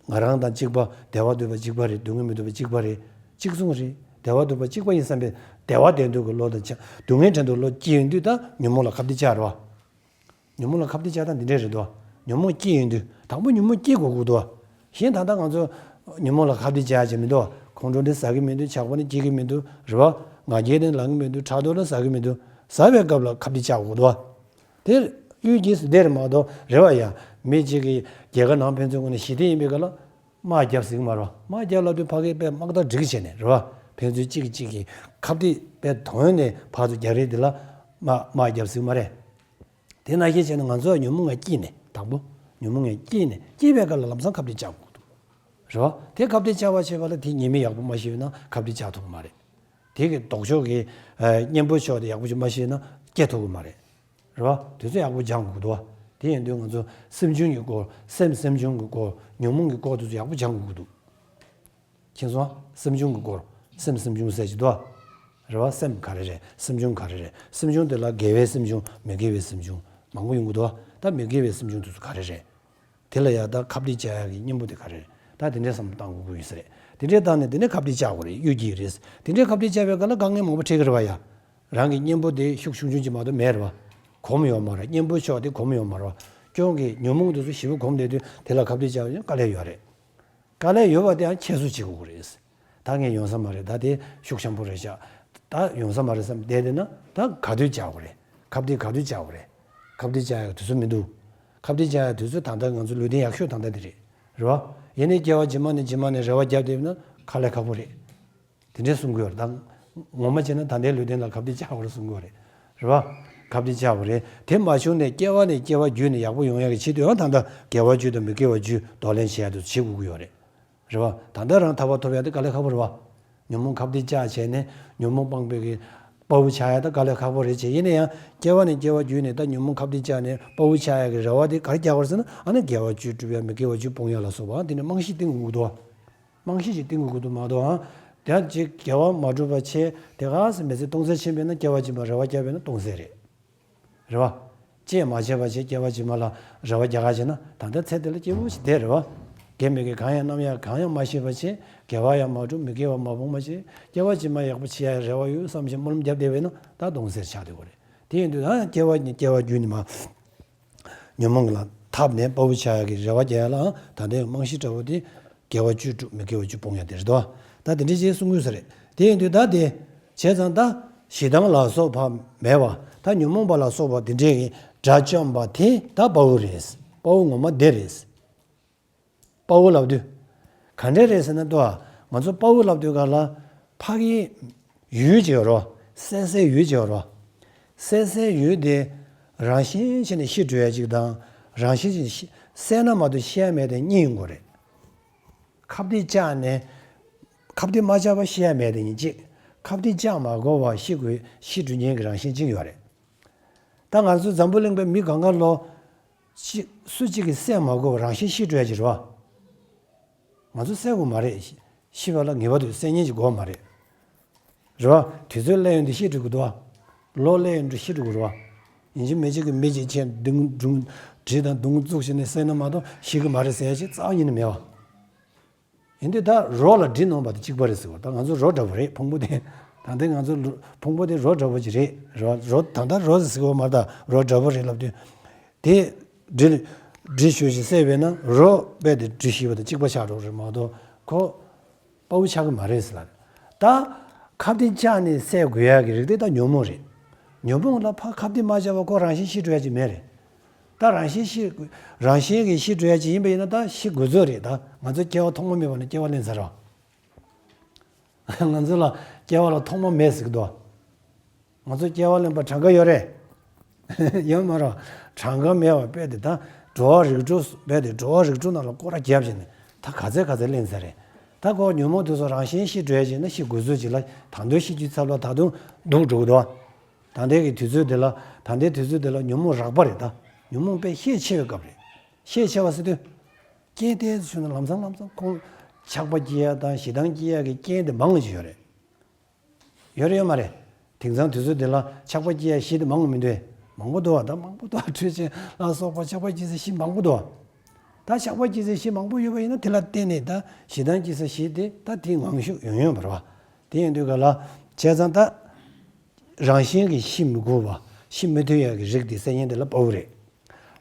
ང་རང་དང་གཅིག་པ། བདེ་བ་འདོད་པ་གཅིག་པ་རེད། སྡུག་བསྔལ་མི་འདོད་པ་གཅིག་པ་རེད། གཅིག་མཚུངས་རེད། བདེ་བ་འདོད་པ་གཅིག་པ་ཡིན་བསམ་པའི་བདེ་བ་འདོད་འདོད་ཀྱི་བློ་དང་ཆ། སྡུག་བསྔལ་དྲན་འདོད་བློ་སྐྱེ་ཡོང་དུས་ད་ཉོན་མོངས་ལ་ཁ་གཏད་བཅག་རེད་བ། ཉོན་མོངས་ལ་ཁ་གཏད་བཅག་སྟངས་འདི་འདྲས་རེད་དོ། ཉོན་མོངས་སྐྱེ་ཡོང་དུས་དང་པོ་ཉོན་མོངས་སྐྱེ་དགོས་ཀྱི་འདུག་གཞན་ད་ལྟ་ང་ཚོ་ཉོན་མོངས་ལ་ཁ་གཏད་བཅག་བྱས་མི་འདུག་ཁོང་ཁྲོ་འདི་ཟ་གི་མི་འདུག་ཇག་པ་འདི་སྐྱེ་གི་མི་འདུག་རེད་བ། ང་རྒྱལ་འདི་ལངས་གི་མི་འདུག་ཕྲག་དོག་འདི་ཟ་གི་མི་འདུག་ཟ་བའི་སྐབས་ལ་ཁ་གཏད་བཅག་དགོས་འདུག་དེ་གཡུལ་གྱི་སྡེ་རེད་མ་གཏོགས་རེད་བ་ཡ། མི་གཅིག་གིས་རྒྱལ་ཁ་ནང་ཕན་ཚུན་ངོས་ནས་ཞི་བདེ་ཡིན་པའི་སྐབས་ལ་དམག་རྒྱབ་སྲིད་ཀྱི་མ་རེད་བ། དམག་རྒྱབ་ལབ་དུས་ཕ་གིར་དཔེ་དམག་རྟ་སྒྲིག་བྱས་ནས་རེད་བ། ཕན་ཚུན་གཅིག་གིས་གཅིག་གི་ཁ་གཏད་དཔེ་དོན་ནས་ཕར་ཚུར་རྒྱག་རེས་འདི་ལ་དམག་དམག་རྒྱབ་སྲིད་ཀྱི་མ་རེད། དེ་ནང་བཞིན་བྱས་ན་ང་ཚོ་ཉོན་མོངས་ལ་སྐྱེས་ནས་དང་པོ། ཉོན་མོངས་ལ་སྐྱེས་ནས་སྐྱེས་པའི་སྐབས་ལ་ལམ་སང་ཁ་གཏད་བཅག་དགོས་འདུག་རེད་བ། དེ་ཁ་གཏད་བཅག་པ་བྱེད་པ་ལ་དེ་ཉེས་དམིགས་ཡག་པོ་མ་ཤེས་ན་ཁ་གཏད་བཅག་ཐུབ་ཀྱི་མ་རེད། དེ་གི་ལྡོག་ཕྱོགས་ཀྱི་ཨ་གཉེན་པོ་ཕྱོགས་དེ་ཡག་པོ་ཅིག་མ་ཤེས་ན་སྐྱེ་ཐུབ་ཀྱི་མ་རེད། རེད་བ། དེ་ཚོ་ཡག་པོ་སྦྱང་དགོས་འདུག་བ། དེ་ཡིན་དུས་ང་ཚོ་སེམས་བྱུང་གི་སྐོར། སེམས་སེམས་བྱུང་གི་སྐོར། ཉོན་མོངས་ཀྱི་སྐོར་དེ་ཚོ་ཡག་པོ་སྦྱང་དགོས་ཀྱི་འདུག་མཁྱེན་སོང་ཨ། སེམས་བྱུང་གི་སྐོར། སེམས་སེམས་བྱུང་ཟེར་གྱི་འདུག་བ། རེད་བ། སེམས་ག་རེ་རེད། སེམས་བྱུང་ག་རེ་རེད། སེམས་བྱུང་དེ་ལ་དགེ་བའི་སེམས་བྱུང་། མི་དགེ་བའི་སེམས་བྱུང་མང་པོ་ཡོང་གི་འདུག་བ། ད་མི་དགེ་བའི་སེམས་བྱུང་དེ་ཚོ་ག་རེ་རེད། དེ་ལ་ཡང་ད་ཁ་གཏད་བཅག་ཡག་གི་གཉེན་པོ་དེ་ག་རེ་རེད། ད་དེ་འདྲའི་བསམ་བློ་བཏང་དགོས་ཀྱི་ཡོད་ས་རེད། དེ་འདྲའི་བཏང་ནས་དེ་ནས་ཁ་གཏད་བཅག་དགོས་རེད། གཡུལ་གྱི་རེད། དེ་འདྲའི་ཁ་གཏད་བཅག་པའི་སྐབས་ལ་དཀའ་ངལ་མང་པོ་འཕྲད་ཀྱི་རེད་བ་ཡ། རང་གི་གཉེན་པོ་དེ་ཤུགས་ཆུང་ཆུང་ཅིག་མ་གཏོགས་མེད་རེད་བ། གོམས་ཡོད་མ་རེད། གཉེན་པོ་ཕྱོགས་དེ་གོམས་ཡོད་མ་རེད་བ། སྐྱོན་གྱི་ཉོན་མོངས་དེ་ཚོ་ཞེ་པོ་གོམས་བསྡད་དུས་དེ་ལ་ཁ་གཏད་བཅག་ཡང་དཀའ་ལས་ཡོད་རེད། དཀའ་ལས་ཡོད་པ་དེའང་ཁྱད་གསོད་བྱེད་དགོས་ཀྱི་རེད། ད་ངས་ཡོང་ས་མ་རེད། ད་དེ་ཤུགས་ཆེན་པོ་རེད་ཤག་ད་ཡོང་ས་མ་རེད་བསམ་བསྡད་དེ་ན། ད་ག་དུས་བཅག་དགོས་རེད། ཁ་གཏད་ག་དུས་བཅག་དགོས་རེད། ཁ་གཏད་བཅག་ཡག་དུས་ཚོད་མི་འདུག་ཁ་གཏད་བཅག་ཡག་དུས་ཚོད་ད་ལྟ་ང་ཚོ་ལུས་རྟེན་ཡག་ཤོས་ད་ལྟ་དེ་རེད། རེད་བ། ཡིན་ནའི་སྐྱེ་བ་རྗེས་མ་ནས་རྗེས་མ་ནས་རེ་བ་བརྒྱབ་བསྡད་ན་དཀའ་ལས་ཁག་པོ་རེད། དེ་འདྲས་གསུང་གི་ཡོད་རེད། ད་ངོ་མ་བྱས་ན་ད་ལྟའི་ལུས་རྟེན་ལ་ཁ་གཏད་བཅག་དགོས་རེད་གསུང་གི་ཡོད་རེད། རེད་བ། ཁ་གཏད་བཅག་དགོས་རེད། དེ་མ་བྱུང་ནས་སྐྱེ་བ་ནས་སྐྱེ་བ་བརྒྱུད་ནས་ཡག་པོ་ཡོང་ཡག་གི་ཆེད་དུ་ཡང་ད་ལྟ་དགེ་བ་བཅུ་དང་མི་དགེ་བ་བཅུ་གདོང་ལེན་བྱེད་ཡག་དུ་བྱེད་དགོས་ཀྱི་ཡོད་རེད། རེད་བ། ད་ལྟ་རང་ཐར་པ་ཐོབ་ཡག་དེ་དཀའ་ལས་ཁག་པོ་རེད་བ། ཉོན་མོངས་ཁ་གཏད་བཅག་བྱས་ནས་ཉོན་མོངས་སྤངས་པའི་གི་དཔའ་བོ་ཆགས་ཡག་ད་དཀའ་ལས་ཁག་པོ་རེད་བྱས། ཡིན་ན་ཡང་སྐྱེ་བ་ནས་སྐྱེ་བ་བརྒྱུད་ནས་ད་ཉོན་མོངས་ཁ་གཏད་བཅག་ནས་དཔའ་བོ་ཆགས་ཡག་གི་རེ་བ་དེ་ག་རེ་རྒྱག་དགོས་རེད་ཟེར་ན། ཨ་ནི་དགེ་བ་བཅུ་སྒྲུབ་ཡག་མི་དགེ་བ་བཅུ་སྤོང་ཡག་ལ་སོགས་པ་དེ་ནས་རྨང་གཞི་བཏིང་དགོས་ཀྱི་འདུག་རྨང་གཞི་ཞིག་བཏིང་དགོས་ཀྱི་འདུག་མ་གཏོགས་ཨ། དེ་ཅིག་དགེ་བ་མ་བསྒྲུབས་པ་བྱས་དེ་ག་ཟེར་མི་ཚེ་སྟོང་ཟད་ཕྱིན་པས་ན་སྐྱེ་བ་ཕྱི་མ་རེ་བ་བརྒྱབ་པས་ན་སྟོང་ཟད་རེད། རེད་བ། ཅེས་མ་བྱས་པ་བྱས་སྐྱེ་བ་ཕྱི་མ་ལ་རེ་བ་རྒྱག་ག་བྱས་ན་ད་ལྟ་ཚེ་འདི་ལ་སྐྱིད་པོ་ཞིག་བསྡད་རེད་བ། དགེ་མི་དགེ་གང་ཡང་རྣམ་གཡེང་གང་ཡང་མ་བྱས་པ་བྱས། དགེ་བ་ཡང་མ་བསྒྲུབས། མི་དགེ་བ་མ་སྤོང་བ་བྱས། སྐྱེ་བ་ཕྱི་མ་ཡག་པོ་བྱེད་ཡག་རེ་བ་ཡོད་བསམ་བྱས་སྨོན་ལམ་བརྒྱབ་བསྡད་པས་ན་ད་སྟོང་ཟད་ཆགས་བསྡད་ཀྱི་རེད། དེ་ཡིན་དུས་ད་སྐྱེ་བ་ནས་སྐྱེ་བ་བརྒྱུད་ནས་མ། ཉོན་མོངས་ལ་འཐབ་ནས་དཔའ་བོ་ཆགས་ཡག་གི་རེ་བ་རྒྱག་ཡག་ལའང་ད་ལྟའི་རྨང་གཞི་འདྲ་བོ་དེ་དགེ་བ་བཅུ་སྒྲུབ། མི་དགེ་བ་བཅུ་སྤོང་ཡག་དེ་རེད་དོ། ད་དེ་འདྲ་ཅིག་གསུང་དགོས་ས་རེད། དེ་ཡིན་དུས་ད་དེ་བྱས་ཙང་ད་ཞེ་སྡང་ལ་སོགས་པ་མེད་པ། ད་ཉོན་མོངས་པ་ལ་སོགས་པ་དེ་འདྲའི་གི་དགྲ་བཅོམ་པ་དེ་ད་དཔའ་བོ་རེད། དཔའ་བོ་ངོ་མ་དེ་རེད། དཔའ་བོ་ལབ་དུས། ག་འདྲས་རེད་ཟེར་ན་ཏོ། ང་ཚོ་དཔའ་བོ་ལབ་དུས་ག་ལ་ཕ་གི་ཡུལ་ཅིག་ཡོད་རོ། བསད་སའི་ཡུལ་ཅིག་ཡོད་རོ། བསད་སའི་ཡུལ་དེ་རང་བཞིན་བྱས་ནས་ཤི་འགྲོ་ཡ་གཅིག་དང་། རང་བཞིན་བྱས་ནས་ཤི། བསད་ན་མ་གཏོགས་ཤི་ཡ་མེད་དེ་གཉིས་ཡོང་གི་རེད། ཁ་གཏད་བཅག་ནས། ཁ་གཏད་མ་བཅག་པ་ཤི་ཡ་མེད་དེ་གཉིས་གཅིག་ཁ་གཏད་བཅག་མ་དགོས་པ་ཤི་དགོས། ཤི་འགྲོ་མཁན་གྱི་རང་བཞིན་གཅིག་ཡོད་རེད། ད་ང་ཚོ་འཛམ་བུ་གླིང་པའི་མི་གང་ག་ལོ། གཅིག་སུ་གཅིག་གིས་བསད་མ་དགོས་པ་རང་བཞིན་ཤི་འགྲོ་ཡ་ཅིག་རེད་བ། ང་ཚོ་བསད་དགོས་མ་རེད། ཤི་བ་ལ་ངེས་པར་དུ་བསད་མཁན་ཅིག་དགོས་མ་རེད། རེད་བ། དུས་ཚོད་སླེབས་ཡོང་དུས་ཤི་འགྲོ་གི་འདུག་བ། ལོ་སླེབས་ཡོང་དུས་ཤི་འགྲོ་གི་རེད་བ། ཡིན་གཅིག་མིན་གཅིག་གི་མི་གཅིག་ཆེན་སྡུག་སྡུག་གྲི་དང་མདུང་བཙུགས་བྱས་ནས་བསད་ན་མ་གཏོགས་ཤི་གི་མ་རེད་ཟེར་ཡ་ཅིག་རྩ་བ་ཉིད་ནས་མེད་བ། ཡིན་དུས་ད་རོ་ལ་གྲི་གནོན་པ་དང་གཅིག་པ་རེད་ཟེར་བ། ད་ང་ཚོ་རོ་འདྲ་པོ་རེད། ཕུང་པོ་དེ། ད་ལྟ་ང་ཚོ་ལུ་ཕུང་པོ་དེ་རོ་འདྲ་པོ་ཅིག་རེད། རོ་རོ་ད་ལྟ་རོ་ཟེར་བ་མ་རེད། ད་རོ་འདྲ་པོ་རེད་ལབ་དུས། དེ་གྲི་གྲི་ཞུ་ཞིག་བསད་པས་ན་རོ་རྦད་དེ་གྲི་ཞུ་བ་དང་གཅིག་པ་ཆགས་འགྲོ་རེད་མ་གཏོགས་ཁོ་དཔའ་བོ་ཆགས་ཀྱི་མ་རེད་ཟེར་ལ། ད་ཁ་གཏད་བཅག་ནས་བསད་དགོས་ཡ་གི་རིགས་དེ་ད་ཉོན་མོངས་རེད། ཉོན་མོངས་ལ་ཕར་ཁ་གཏད་མ་བཅག་པ་ཁོ་རང་བཞིན་ཤི་འགྲོ་ཡ་ཅིག་མེད་རེད། ད་རང་བཞིན་ཤི། རང་བཞིན་གྱིས་ཤི་འགྲོ་ཡ་ཅིག་ཡིན་པ་ཡིན་ན་ད་ཤི་དགོས་ཚོད་རེད། ད་ང་ཚོ་སྐྱེ་བ་ཐོག་མ་མེད་པ་ནས་སྐྱེ་བ་ལེན་ཚར་བ། ང་ཚོ་ལ་སྐྱེ་བ་ལ་ཐོག་མ་མེད་ཟེར་གི་འདུག་ང་ཚོ་སྐྱེ་བ་ལེན་པ་གྲངས་ཀ་ཡོད་རེད། ཡོད་མ་རེད། གྲངས་ཀ་མེད་པ་རྦད་དེ་ད་འགྲོ་བ་རིགས་དྲུག་རྦད་དེ་འགྲོ་བ་རིགས་དྲུག་ནང་ལ་སྐོར་ར་བརྒྱབ་བྱས་ནས་ད་ག་ཚད་ག་ཚད་ལེན་ཚར་རེད། ད་ཁོ་ཉོན་མོངས་དེ་ཚོ་རང་བཞིན་ཤི་འགྲོ་ཡ་ཅིག་ན་ཤི་དགོས་ཚོད་ཅིག་ལ་ད་དུང་ཤི་རྒྱུའི་ཚབ་ལ་ད་དུང་སྡུག་འགྲོ་གི་འདུག་ད་ལྟའི་གི་དུས་ཚོད་འདི་ལ། ད་ལྟའི་དུས་ཚོད་འདི་ལ་ཉོན་མོངས་རགས་པ་རེད། ད་ཉོན་མོངས་དཔེ་ཤས་ཆེ་བའི་སྐབས་རེད། ཤས་ཆེ་བ་ཟེར་དུས། རྐྱེན་དེ་ཚོ་ན་ལམ་སང་ལམ་སང་ཁོང་ཆགས་པ་སྐྱེ་ཡ་དང་ཞེ་སྡང་སྐྱེ་ཡ་གི་རྐྱེན་དེ་མང་ཅིག་ཡོད་རེད། ཡོད་རེད་ཡོད་མ་རེད། དེང་སང་དུས་ཚོད་འདི་ལ་ཆགས་པ་སྐྱེ་ཡ་གཞི་དེ་མང་བ་མི་འདུག་མང་པོ་འདུག་ད་མང་པོ་འདུག་འཕྲུལ་ཆས་ལ་སོགས་པ་ཆགས་པ་སྐྱེ་སའི་གཞི་མང་པོ་འདུག་ད་ཆགས་པ་སྐྱེ་སའི་གཞི་མང་པོ་ཡོད་པ་ཡིན་ན་དེ་ལ་བརྟེན་ནས་ད་ཞེ་སྡང་སྐྱེ་ས་གཞི་དེ་ད་དེ་ངང་ཤུགས་ཡོང་ཡོང་བ་རེད་བ། དེ་ཡིན་དུས་ག་ལ་བྱས་ཙང་ད། རང་བཞིན་གྱིས་ཤི་མི་དགོས་པ། ཤི་མི་ཐུབ་ཡ་གི་རིགས་དེ་བསད་མཁན་དེ་ལ་དཔའ་བོ་རེད།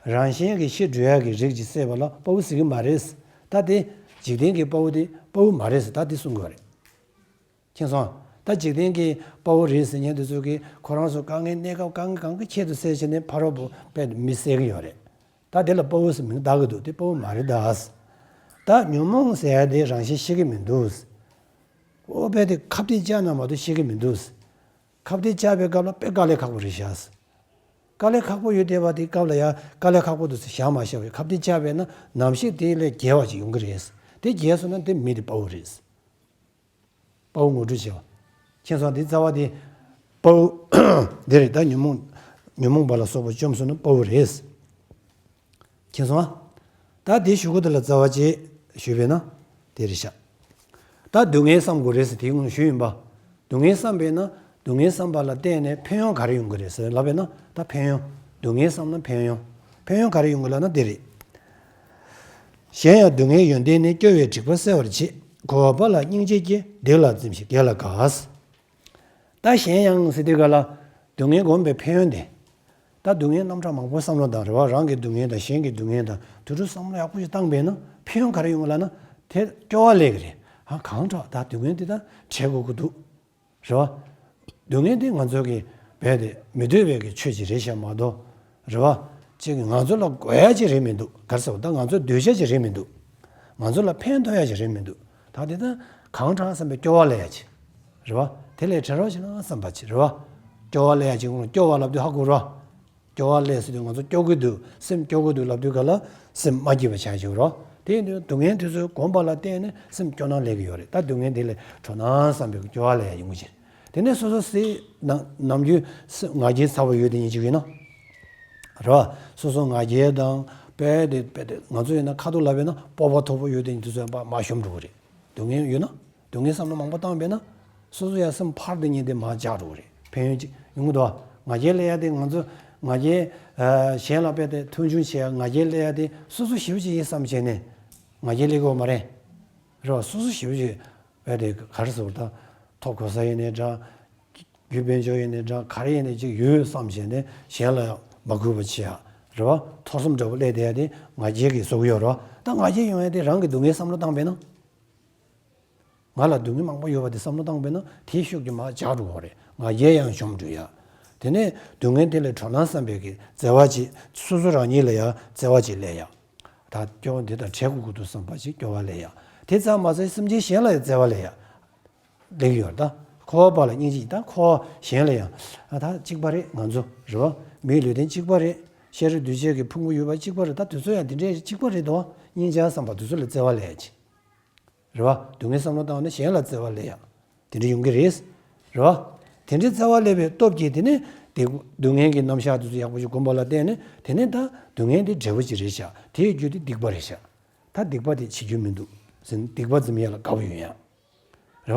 རང་བཞིན་གྱིས་ཤི་འགྲོ་ཡ་གི་རིགས་ཅིག་བསད་པ་ལ་དཔའ་བོ་ཟེར་གི་མ་རེད། ད་དེ་འཇིག་རྟེན་གྱི་དཔའ་བོ་དེ་དཔའ་བོ་མ་རེད་ཟེར་ད་དེ་གསུང་གི་རེད། མཁྱེན་སོང་། ད་འཇིག་རྟེན་གྱི་དཔའ་བོ་རེད་ཟེར་མཁན་དེ་ཚོ་གིས་ཁོ་རང་ཚོ་དཀའ་ངལ་གནས་སྐབས་དཀའ་ངལ་གང་གི་ཆེད་དུ་བསད་བྱས་ནས་ཕ་རོལ་པོ་དཔེ་མི་བསད་གི་ཡོད་རེད། ད་དེ་ལ་དཔའ་བོ་ཟེར་མིང་བཏགས་གི་འདུག་དེ་དཔའ་བོ་མ་རེད་ད། ད་ཉོན་མོངས་ཟེར་ཡ་དེ་རང་བཞིན་ཤི་གི་མི་འདུག་འོ་དཔེ་དེ་ཁ་གཏད་བཅག་ན་མ་གཏོགས་ཤི་གི་མི་འདུག་ཁ་གཏད་བཅག་པའི་སྐབས་ལ་དཔེ་དཀའ་ལས་ཁག་པོ་རེད་ཤག་དཀའ་ལས་ཁག་པོ་ཡོད་བསྡད་པ་དེ་སྐབས་ལ་ཡང་དཀའ་ལས་ཁག་པོ་འདུག་ཟེར་བཞག་མ་བཞག་པའི་ཁ་གཏད་བཅག་པས་ན་ནམ་ཞིག་དེ་ལས་རྒྱལ་བ་ཅིག་ཡོང་གི་རེད། དེ་རྒྱལ་སོང་ན་དེ་མི་དེ་དཔའ་བོ་རེད། དཔའ་བོ་ངོ་སྤྲོད་བྱས་པ། མཁྱེན་སོང་། དེ་རྩ་བ་དེ་དཔའ་བོ་དེ་རེད། ད་ཉོན་མོངས་ཉོན་མོངས་པ་ལ་སོགས་པ་བཅོམ་སོང་ན་དཔའ་བོ་རེད། མཁྱེན་སོང་ཨ། ད་དེ་ཞུ་སྒོ་དེ་ལ་རྩ་བ་བཅད་ཞུས་པས་ན་དེ་རེད་ཤག་ད་སྡུག་བསྔལ་བསམ་དགོས་རེད་ཟེར་དེའི་སྔོན་ཞུས་ཡིན་པ། སྡུག་བསྔལ་བསམ་པས་ན་སྡུག་བསྔལ་བསམ་པ་ལ་བརྟེན་ནས་ཕན་ཡོན་ག་རེ་ཡོང་གི་རེད་ཟེར་ལབ་པས་ན་ད་ཕན་ཡོན། སྡུག་བསྔལ་བསམ་ན་ཕན་ཡོན། ཕན་ཡོན་ག་རེ་ཡོང་གི་ལབ་ན་དེ་རེད། གཞན་ཡང་སྡུག་བསྔལ་ཡོན་ཏན་ནི། སྐྱོ་བས་འགྲིག་པ་གསལ་བར་བྱེད། འཁོར་བ་ལ་སྙིང་རྗེ་སྐྱེ། སྡིག་ལ་འཛེམ་ཞིང་དགེ་ལ་དགའ། ད་གཞན་ཡང་ཟེར་དུས་ག་ལ་སྡུག་བསྔལ་སྒོམ་པའི་ཕན་ཡོན་དེ། ད་སྡུག་བསྔལ་རྣམ་གྲངས་མང་པོ་བསམ་བློ་བཏང་རེད་བ། རང་གི་སྡུག་བསྔལ་དང་གཞན་གྱི་སྡུག་བསྔལ་དང་དེ་ཚོ་བསམ་བློ་ཡག་པོ་ཞིག་བཏང་པས་ན་ཕན་ཡོན་ག་རེ་ཡོང་གི་ལབ་ན། དེ་སྐྱོ་བ་སླེབས་ཀྱི་རེད། ཧ། གང་དྲག་ད་སྡུག་བསྔལ་འདི་ད་འཕྲད་དགོས་ཀྱི་འདུག་རེད་བ། སྡུག་བསྔལ་འདི་ང་ཚོ་གི་རྦད་དེ་མི་འདོད་པའི་གི་ཆོས་ཅིག་རེད་ཤག་མ་གཏོགས། རེད་བ། ཅིག་གི་ང་ཚོ་ལ་དགོས་ཡ་ཅིག་རེད་མི་འདུག་ག་རེ་ཟེར་བ། ད་ང་ཚོ་འདོད་ཆགས་ཅིག་རེད་མི་འདུག་ང་ཚོ་ལ་ཕན་ཐོགས་ཡ་ཅིག་རེད་མི་འདུག་ད་དེ་ད་གང་དྲག་བསམ་པའི་སྐྱོ་བ་སླེབས་ཡ་ཅིག་རེད་བ། དེ་ལས་བྲལ་རོགས་བྱེད་ན་བསམ་པ་ཅིག་རེད་བ། སྐྱོ་བ་སླེབས་ཡ་ཅིག་སྐྱོ་བ་ལབ་དུས་ཧ་གོ་རོ། སྐྱོ་བ་སླེབས་ཟེར་དུས་ང་ཚོ་སྐྱོ་གི་འདུག་སེམས་སྐྱོ་གི་འདུག་ལབ་དུས་ག་ལ་སེམས་མ་སྐྱིད་པ་ཆགས་ཀྱི་རོ། དེ་ཡིན་དུས་སྡུག་བསྔལ་དེ་ཚོའི་གོམས་པ་ལ་བརྟེན་ནས་སེམས་སྐྱོ་སྣང་སླེབས་ཀྱི་ཡོད་རེད། ད་སྡུག་བསྔལ་དེ་ལས་གྲོལ་ན་བསམ་པའི་སྐྱོ་བ་སླེབས་ཡ་ཡོང་གི་ཅིག་དེ་ནས་སོ་སོ་སེ་ནམ་ནམ་རྒྱུན་སེམས་ང་རྒྱལ་ཚ་བ་ཡོད་དེ་ཉིད་ཅིག་ཡིན་ན། རེད་བ། སོ་སོ་ང་རྒྱལ་དང་དཔེ་དེ་དཔེ་དེ་ང་ཚོ་ཡིན་ན་ཁ་ཐུག་ལབ་པས་ན་སྤོབས་པ་མཐོ་པོ་ཡོད་དེ་ཉིད་དེ་ཚོ་ཡང་མར་ཞོམ་འགྲོ་གི་རེད། སྡུག་བསྔལ་ཡོད་ན། སྡུག་བསྔལ་བསམ་བློ་མང་པོ་བཏང་བས་ན། སོ་སོ་ཡང་སེམས་ཕར་དེ་ཉིད་དེ་མར་འཇགས་འགྲོ་གི་རེད། ཕན་ཡོན་ཅིག་ཡོང་གི་འདུག་ང་རྒྱལ་སླེབས་ཡ་དེ་ང་ཚོ་ང་རྒྱལ་ཨ་གཞན་ལ་དཔེ་དེ་མཐོང་ཆུང་བྱེད་ཡ། ང་རྒྱལ་སླེབས་ཡ་དེ་སོ་སོ་ཞེ་པོ་ཅིག་ཡིན་བསམ་བྱས་ནས་ང་རྒྱལ་སླེབས་ཀྱི་ཡོད་མ་རེད། རེད་བ། སོ་སོ་ཞེ་པོ་ཅིག་དཔེ་དེ་ག་རེ་ཟེར་ད། ཐོབ་གོ་ས་ཡིན་ནའི་འདྲ། རྒྱུ་དཔལ་འབྱོར་ཡིན་ནའི་འདྲ། ག་རེ་ཡིན་ནའི་ཅིག་ཡོད་བསམ་བྱས་ནས་གཞན་ལ་ཡང་མ་གུས་པ་བྱེད་ཡ། རེད་བ། ཐོར་སེམས་འདྲ་པོ་སླེབས་བསྡད་ཡ་དེ་ང་རྒྱལ་གྱིས་བཟོ་གི་ཡོད་རེད་བ། ད་ང་རྒྱལ་ཡོང་ཡ་དེ་རང་གི་སྡུག་བསྔལ་བསམ་བློ་བཏང་བས་ན། ང་ལ་སྡུག་བསྔལ་མང་པོ་ཡོད་པ་དེ་བསམ་བློ་བཏང་བས་ན་དེའི་ཤུགས་ཀྱིས་མར་འཇགས་འགྲོ་གི་རེད། ང་རྒྱལ་ཡང་ཞོམ་འགྲོ་ཡ། དེ་ནས་སྡུག་བསྔལ་དེ་ལས་གྲོལ་ན་བསམ་པའི་གི་བརྩེ་བ་ཅིག་སོ་སོ་རང་ཉིད་ལ་ཡང་བརྩེ་བ་ཅིག་སླེབས་ཡ། ད་སྐྱོ་བ་འདི་དང་བྲལ་དགོས་ཀྱི་འདུག་བསམ་པ་ཅིག་སྐྱོ་བ་སླེབས་ཡ། དེ་ཙམ་མ་ཟད་སེམས་ཅན་གཞན་ལ་ཡང་བརྩེ་བ་སླེབས་ཡ། སླེབས་ཡོད་ད། འཁོར་བ་པ་ལ་སྙིང་རྗེ། ད་འཁོར་བ་གཞན་ལ་ཡང་ཨ་ད་གཅིག་པ་རེད། ང་ཚོ་རེད་བ། མིའི་ལུས་རྟེན་གཅིག་པ་རེད། ཤ་རུས་གདུལ་བྱའི་གི་ཕུང་པོ་ཡོད་པ་གཅིག་པ་རེད། ད་དེ་ཚོ་ཡང་དེ་འདྲའི་གཅིག་པ་རེད་དོ། སྙིང་རྗེ་བསམ་པ་དེ་ཚོ་ལ་བརྩེ་བ་སླེབས་ཡ་ཅིག་རེད་བ། སྡུག་བསྔལ་བསམ་བློ་བཏང་ནས་གཞན་ལ་བརྩེ་བ་སླེབས་ཡ། དེ་འདྲ་ཡོང་གི་རེད། རེད་བ། དེ་འདྲའི་བརྩེ་བ་སླེབས་པའི་སྟོབས་ཀྱིས་དེ་ནས་དེ་སྡུག་བསྔལ་གྱི་རྣམ་གཞག་དེ་ཚོ་ཡག་པོ་ཞིག་གོམས་པ་ལ་བརྟེན་ནས་དེ་ནས་ད་སྡུག་བསྔལ་འདི་འབྲས་བུ་ཅིག་རེད་ཤག་དེའི་རྒྱུ་དེ་སྡིག་པ་རེད་ཤག་ད་སྡིག་པ་དེ་བྱེད་རྒྱུ་མི་འདུག་ཟེར་ནས་སྡིག་པ་འཛེམ་ཡ་ལ་དགའ་པོ་ཡོང་ཡ། རེད་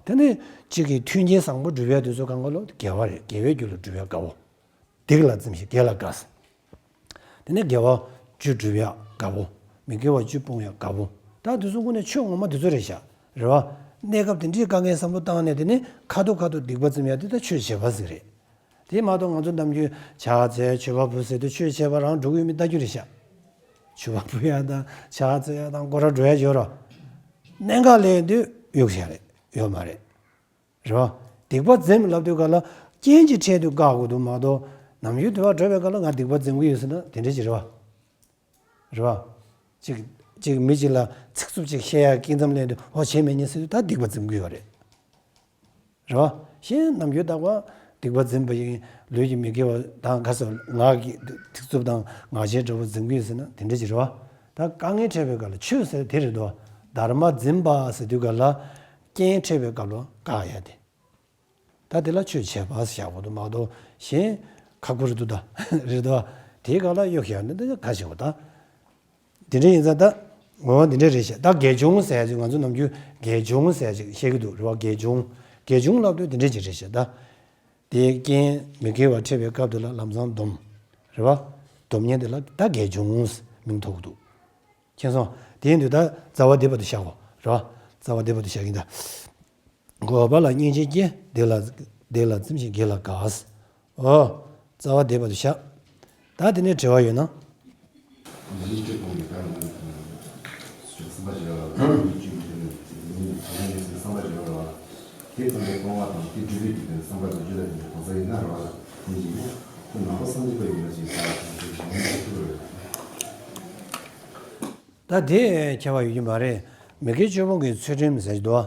བ། དེ་ནས་གཅིག་གིས་མཐུན་རྐྱེན་བཟང་པོ་སྒྲུབ་ཡ་དེ་ཚོ་གང་ག་ལོ་དགེ་བ་རེད། དགེ་བའི་རྒྱུ་ལ་སྒྲུབ་ཡ་དགའ་བོ། སྡིག་ལ་འཛེམ་ཞིང་དགེ་ལ་དགའ། དེ་ནས་དགེ་བ་བཅུ་སྒྲུབ་ཡ་དགའ་བོ། མི་དགེ་བ་བཅུ་སྤོང་ཡ་དགའ་བོ། ད་དེ་ཚོ་དངོས་གནས་ཆོས་ངོ་མ་དེ་ཚོ་རེད་ཤག་རེད་བ། གནས་སྐབས་དེ་འདྲའི་དཀའ་ངལ་བསམ་བློ་བཏང་ནས་དེ་ནས་ཁ་ཐུག་ཁ་ཐུག་སྡིག་པ་འཛེམ་ཡ་དེ་ད་ཆོས་བྱེད་པ་ཟིག་རེད། དེ་མ་གཏོགས་ང་ཚོ་ནམ་རྒྱུན་ཕྱག་འཚལ་མཆོད་པ་ཕུལ་ཟེར་དུས་ཆོས་བྱེད་པ་རང་འགྲོ་གི་ཡོད་མེད་ལྟ་རྒྱུ་རེད་ཤག་མཆོད་པ་ཕུལ་ཡ་དང་ཕྱག་འཚལ་ཡ་དང་སྐོར་ར་འགྲོ་ཡ་ཡོད་ར། གནད་འགག་སླེབས་དུས་གཡུག་བཞག་རེད། ཡོད་མ་རེད། རེད་བ། སྡིག་པ་འཛེམ་ལབ་དུས་ག་ལ་རྐྱེན་གྱིས་འཕྲད་དུས་བཀག་དགོས་འདུག་མ་གཏོགས་ནམ་རྒྱུན་དུ་བ་འགྲོ་བའི་སྐབས་ལ་ང་སྡིག་པ་འཛེམ་གི་ཡོད་ཟེར་ན་དེ་འདྲ་ཅིག་རེད་བ། རེད་བ། ཅིག་ཅིག་མི་གཅིག་ལ་ཚིག་རྩུབ་ཅིག་བཤད་ཡ་སྐྱིད་མཚམས་ལེན་དུས་ཨོ་བྱས་མེད་ཉེ་ཟེར་དུས་ད་སྡིག་པ་འཛེམ་གི་ཡོད་རེད། རེད་བ། གཞན་ནམ་རྒྱུན་དག་པ་སྡིག་པ་འཛེམ་པ་ཡིན་ལུས་ཀྱི་མི་དགེ་བ་དང་ག་ས་ངག་གི་ཚིག་རྩུབ་དང་ངག་འཁྱལ་འདྲ་བོ་འཛེམ་གི་ཡོད་ཟེར་ན་དེ་འདྲ་ཅིག་རེད་བ། ད་དཀའ་ངལ་འཕྲད་པའི་སྐབས་ལ་ཆོས་ཟེར་དེ་རེད་དོ། དྷརྨ་འཛིན་པ་ཟེར་དུས་སྐབས་ལ་རྐྱེན་འཕྲད་པའི་སྐབས་ལ་བཀག་ཡ་དེ། ད་དེ་ལ་ཆོས་བྱེད་པ་ཟེར་བཞག་པ་དུ་མ་གཏོགས་གཞན་ཁག་པོ་རེད་འདུག་ད་རེད་དོ། དེའི་སྐབས་ལ་གཡུག་བཞག་ནས་འདི་ག་བྱེད་པ་ད། འདི་འདྲ་ཡིན་ཙང་ད་ངོ་བོ་འདི་འདྲ་རེད་ཤག་ད་དགེ་སྦྱོང་ཟེར་ཡ་ཅིག་ང་ཚོ་ནམ་རྒྱུན་དགེ་སྦྱོང་ཟེར་ཡ་ཅིག་བཤད་ཀྱི་འདུག་རེད་བ། དགེ་སྦྱོང་། དགེ་སྦྱོང་ལབ་དུས་འདི་འདྲ་ཅིག་རེད་ཤག་ད། དེའི་རྐྱེན་མི་དགེ་བ་འཕྲད་པའི་སྐབས་དེ་ལ་ལམ་སང་སྡོམ། རེད་བ། སྡོམ་མཁན་དེ་ལ་ད་དགེ་སྦྱོང་མིང་ཐོགས་འདུག་མཁྱེན་སོང་། དེ་ཡིན་དུས་ད་རྩ་བ་འདི་བར་དུ་བཞག་གོ། རེད་བ། རྩ་བ་འདི་བར་དུ་བཞག་གིན་ད། འགོག་པ་ལ་སྙིང་རྗེ་སྐྱེ། སྡིག་ལ་སྡིག་ལ་འཛེམ་ཞིང་དགེ་ལ་དགའ། ཨོ། རྩ་བ་འདི་བར་དུ་བཞག་ད་དེ་ནས་དྲི་བ་ཡོད་ན། མི་ཡི་སྤྱོད་པོ་ནི་ཀ་ནི་བསམ་པ་བྱེ་བ་ལ་མི་ཡི་སྤྱོད་པོ་ནི་མི་ཡི་བསམ་པ་བྱེ་བ་ལ་དེ་ཙམ་པའི་སྤོང་བ་དང་དེ་སྒྲུབ་པའི་དུས་དེར་བསམ་པ་བྱེ་བ་ལ་ནི་གང་ཟག་ཡིན་ན་རེ་བ་ལ་ནི་ཡིན་ན་ཁོ་ནང་པ་སངས་རྒྱས་པ་ཡིན་པ་ཞིག་ཟ་ཞིག་བྱང་ཆུབ་ཐུབ་རེད། ད་དེ་ཁྱད་པར་ཡོད་ཀྱི་མ་རེད། མི་དགེ་བཅུ་སྤོང་གི་ཚུལ་ཁྲིམས་ཟེར་གྱི་འདུག་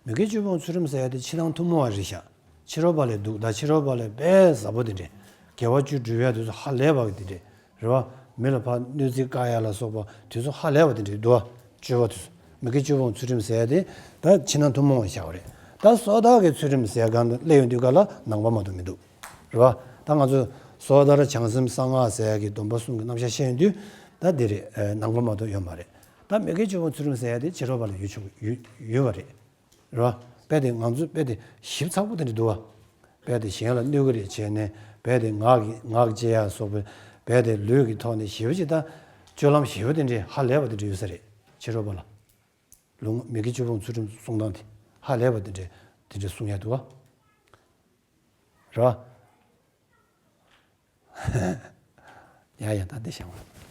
མི་དགེ་བཅུ་སྤོང་ཚུལ་ཁྲིམས་ཟེར་ཡ་དེ་ཕྱི་ནང་ཐུན་མོང་བ་རེད་ཤག་ཕྱི་རོལ་པ་ལས་སྡུག་ད་ཕྱི་རོལ་པ་ལས་དཔེ་ཟབ་པོ་དེ་འདྲས། དགེ་བ་བཅུ་སྒྲུབ་ཡ་དེ་ཚོ་ཧ་ལས་པ་གི་དེ་འདྲས་རེད་བ། མི་ལ་ཕར་གནོད་འཚེ་བཀག་ཡ་ལ་སོགས་པ་དེ་ཚོ་ཧ་ལས་པ་དེ་འདྲས་འདུག་བ། བཅུ་པོ་དེ་ཚོ་མི་དགེ་བཅུ་སྤོང་ཚུལ་ཁྲིམས་ཟེར་ཡ་དེ་ད་ཕྱི་ནང་ཐུན་མོང་བ་བཞག་པ་རེད། ད་སོ་ཐར་གྱི་ཚུལ་ཁྲིམས་ཟེར་ཡ་སྒང་དུ་སླེབས་ཡོང་དུས་ག་ལ་ནང་པ་མ་གཏོགས་མི་འདུག་རེད་བ། ད་ང་ཚོ་སོ་ཐར་བྱང་སེམས་གསང་སྔགས་ཟེར་ཡ་གི་སྡོམ་པ་གསུམ་གྱི་རྣམ་གཞག་བཤད་ཡོང་དུས་ད་འདི་རེད། ནང་པ་མ་གཏོགས་ཡོད་མ་རེད། ད་མི་དགེ་བཅུ་སྤོང་ཚུལ་ཁྲིམས་ཟེར་ཡ་དེ་ཕྱི་རོལ་པ་ལ་ཡོད་ཆོག་ཡོད་ཡོད་པ་རེད། རེད་བ། དཔེ་དེ་ང་ཚོ་དཔེ་དེ་ཞིབ་ཚགས་པོ་དེ་འདྲ་འདུག་བ། དཔེ་དེ་གཞན་ལ་གནོད་གི་རེད་བྱས་ནས་དཔེ་དེ་ངག་གི་ངག་བཅད་ཡ་སོགས་པའི་དཔེ་དེ་ལུས་ཀྱི་ཐོག་ནས་ཞེ་པོ་ཅིག་ད་སྤྱོད་ལམ་ཞེ་པོ་དེ་འདྲའི་ཧ་ལས་པ་དེ་འདྲ་ཡོད་ས་རེད། ཕྱི་རོལ་པ་ལ། ལུང་མི་དགེ་བཅུ་སྤོང་ཚུལ་ཁྲིམས་གསུང་སྟངས་དེ་ཧ་ལས་པ་དེ་འདྲའི་དེ་འདྲའི་གསུང་ཡ་འདུག་བ། རེད་བ། ཡ་ཡ་ད་འདི་བྱ་བ།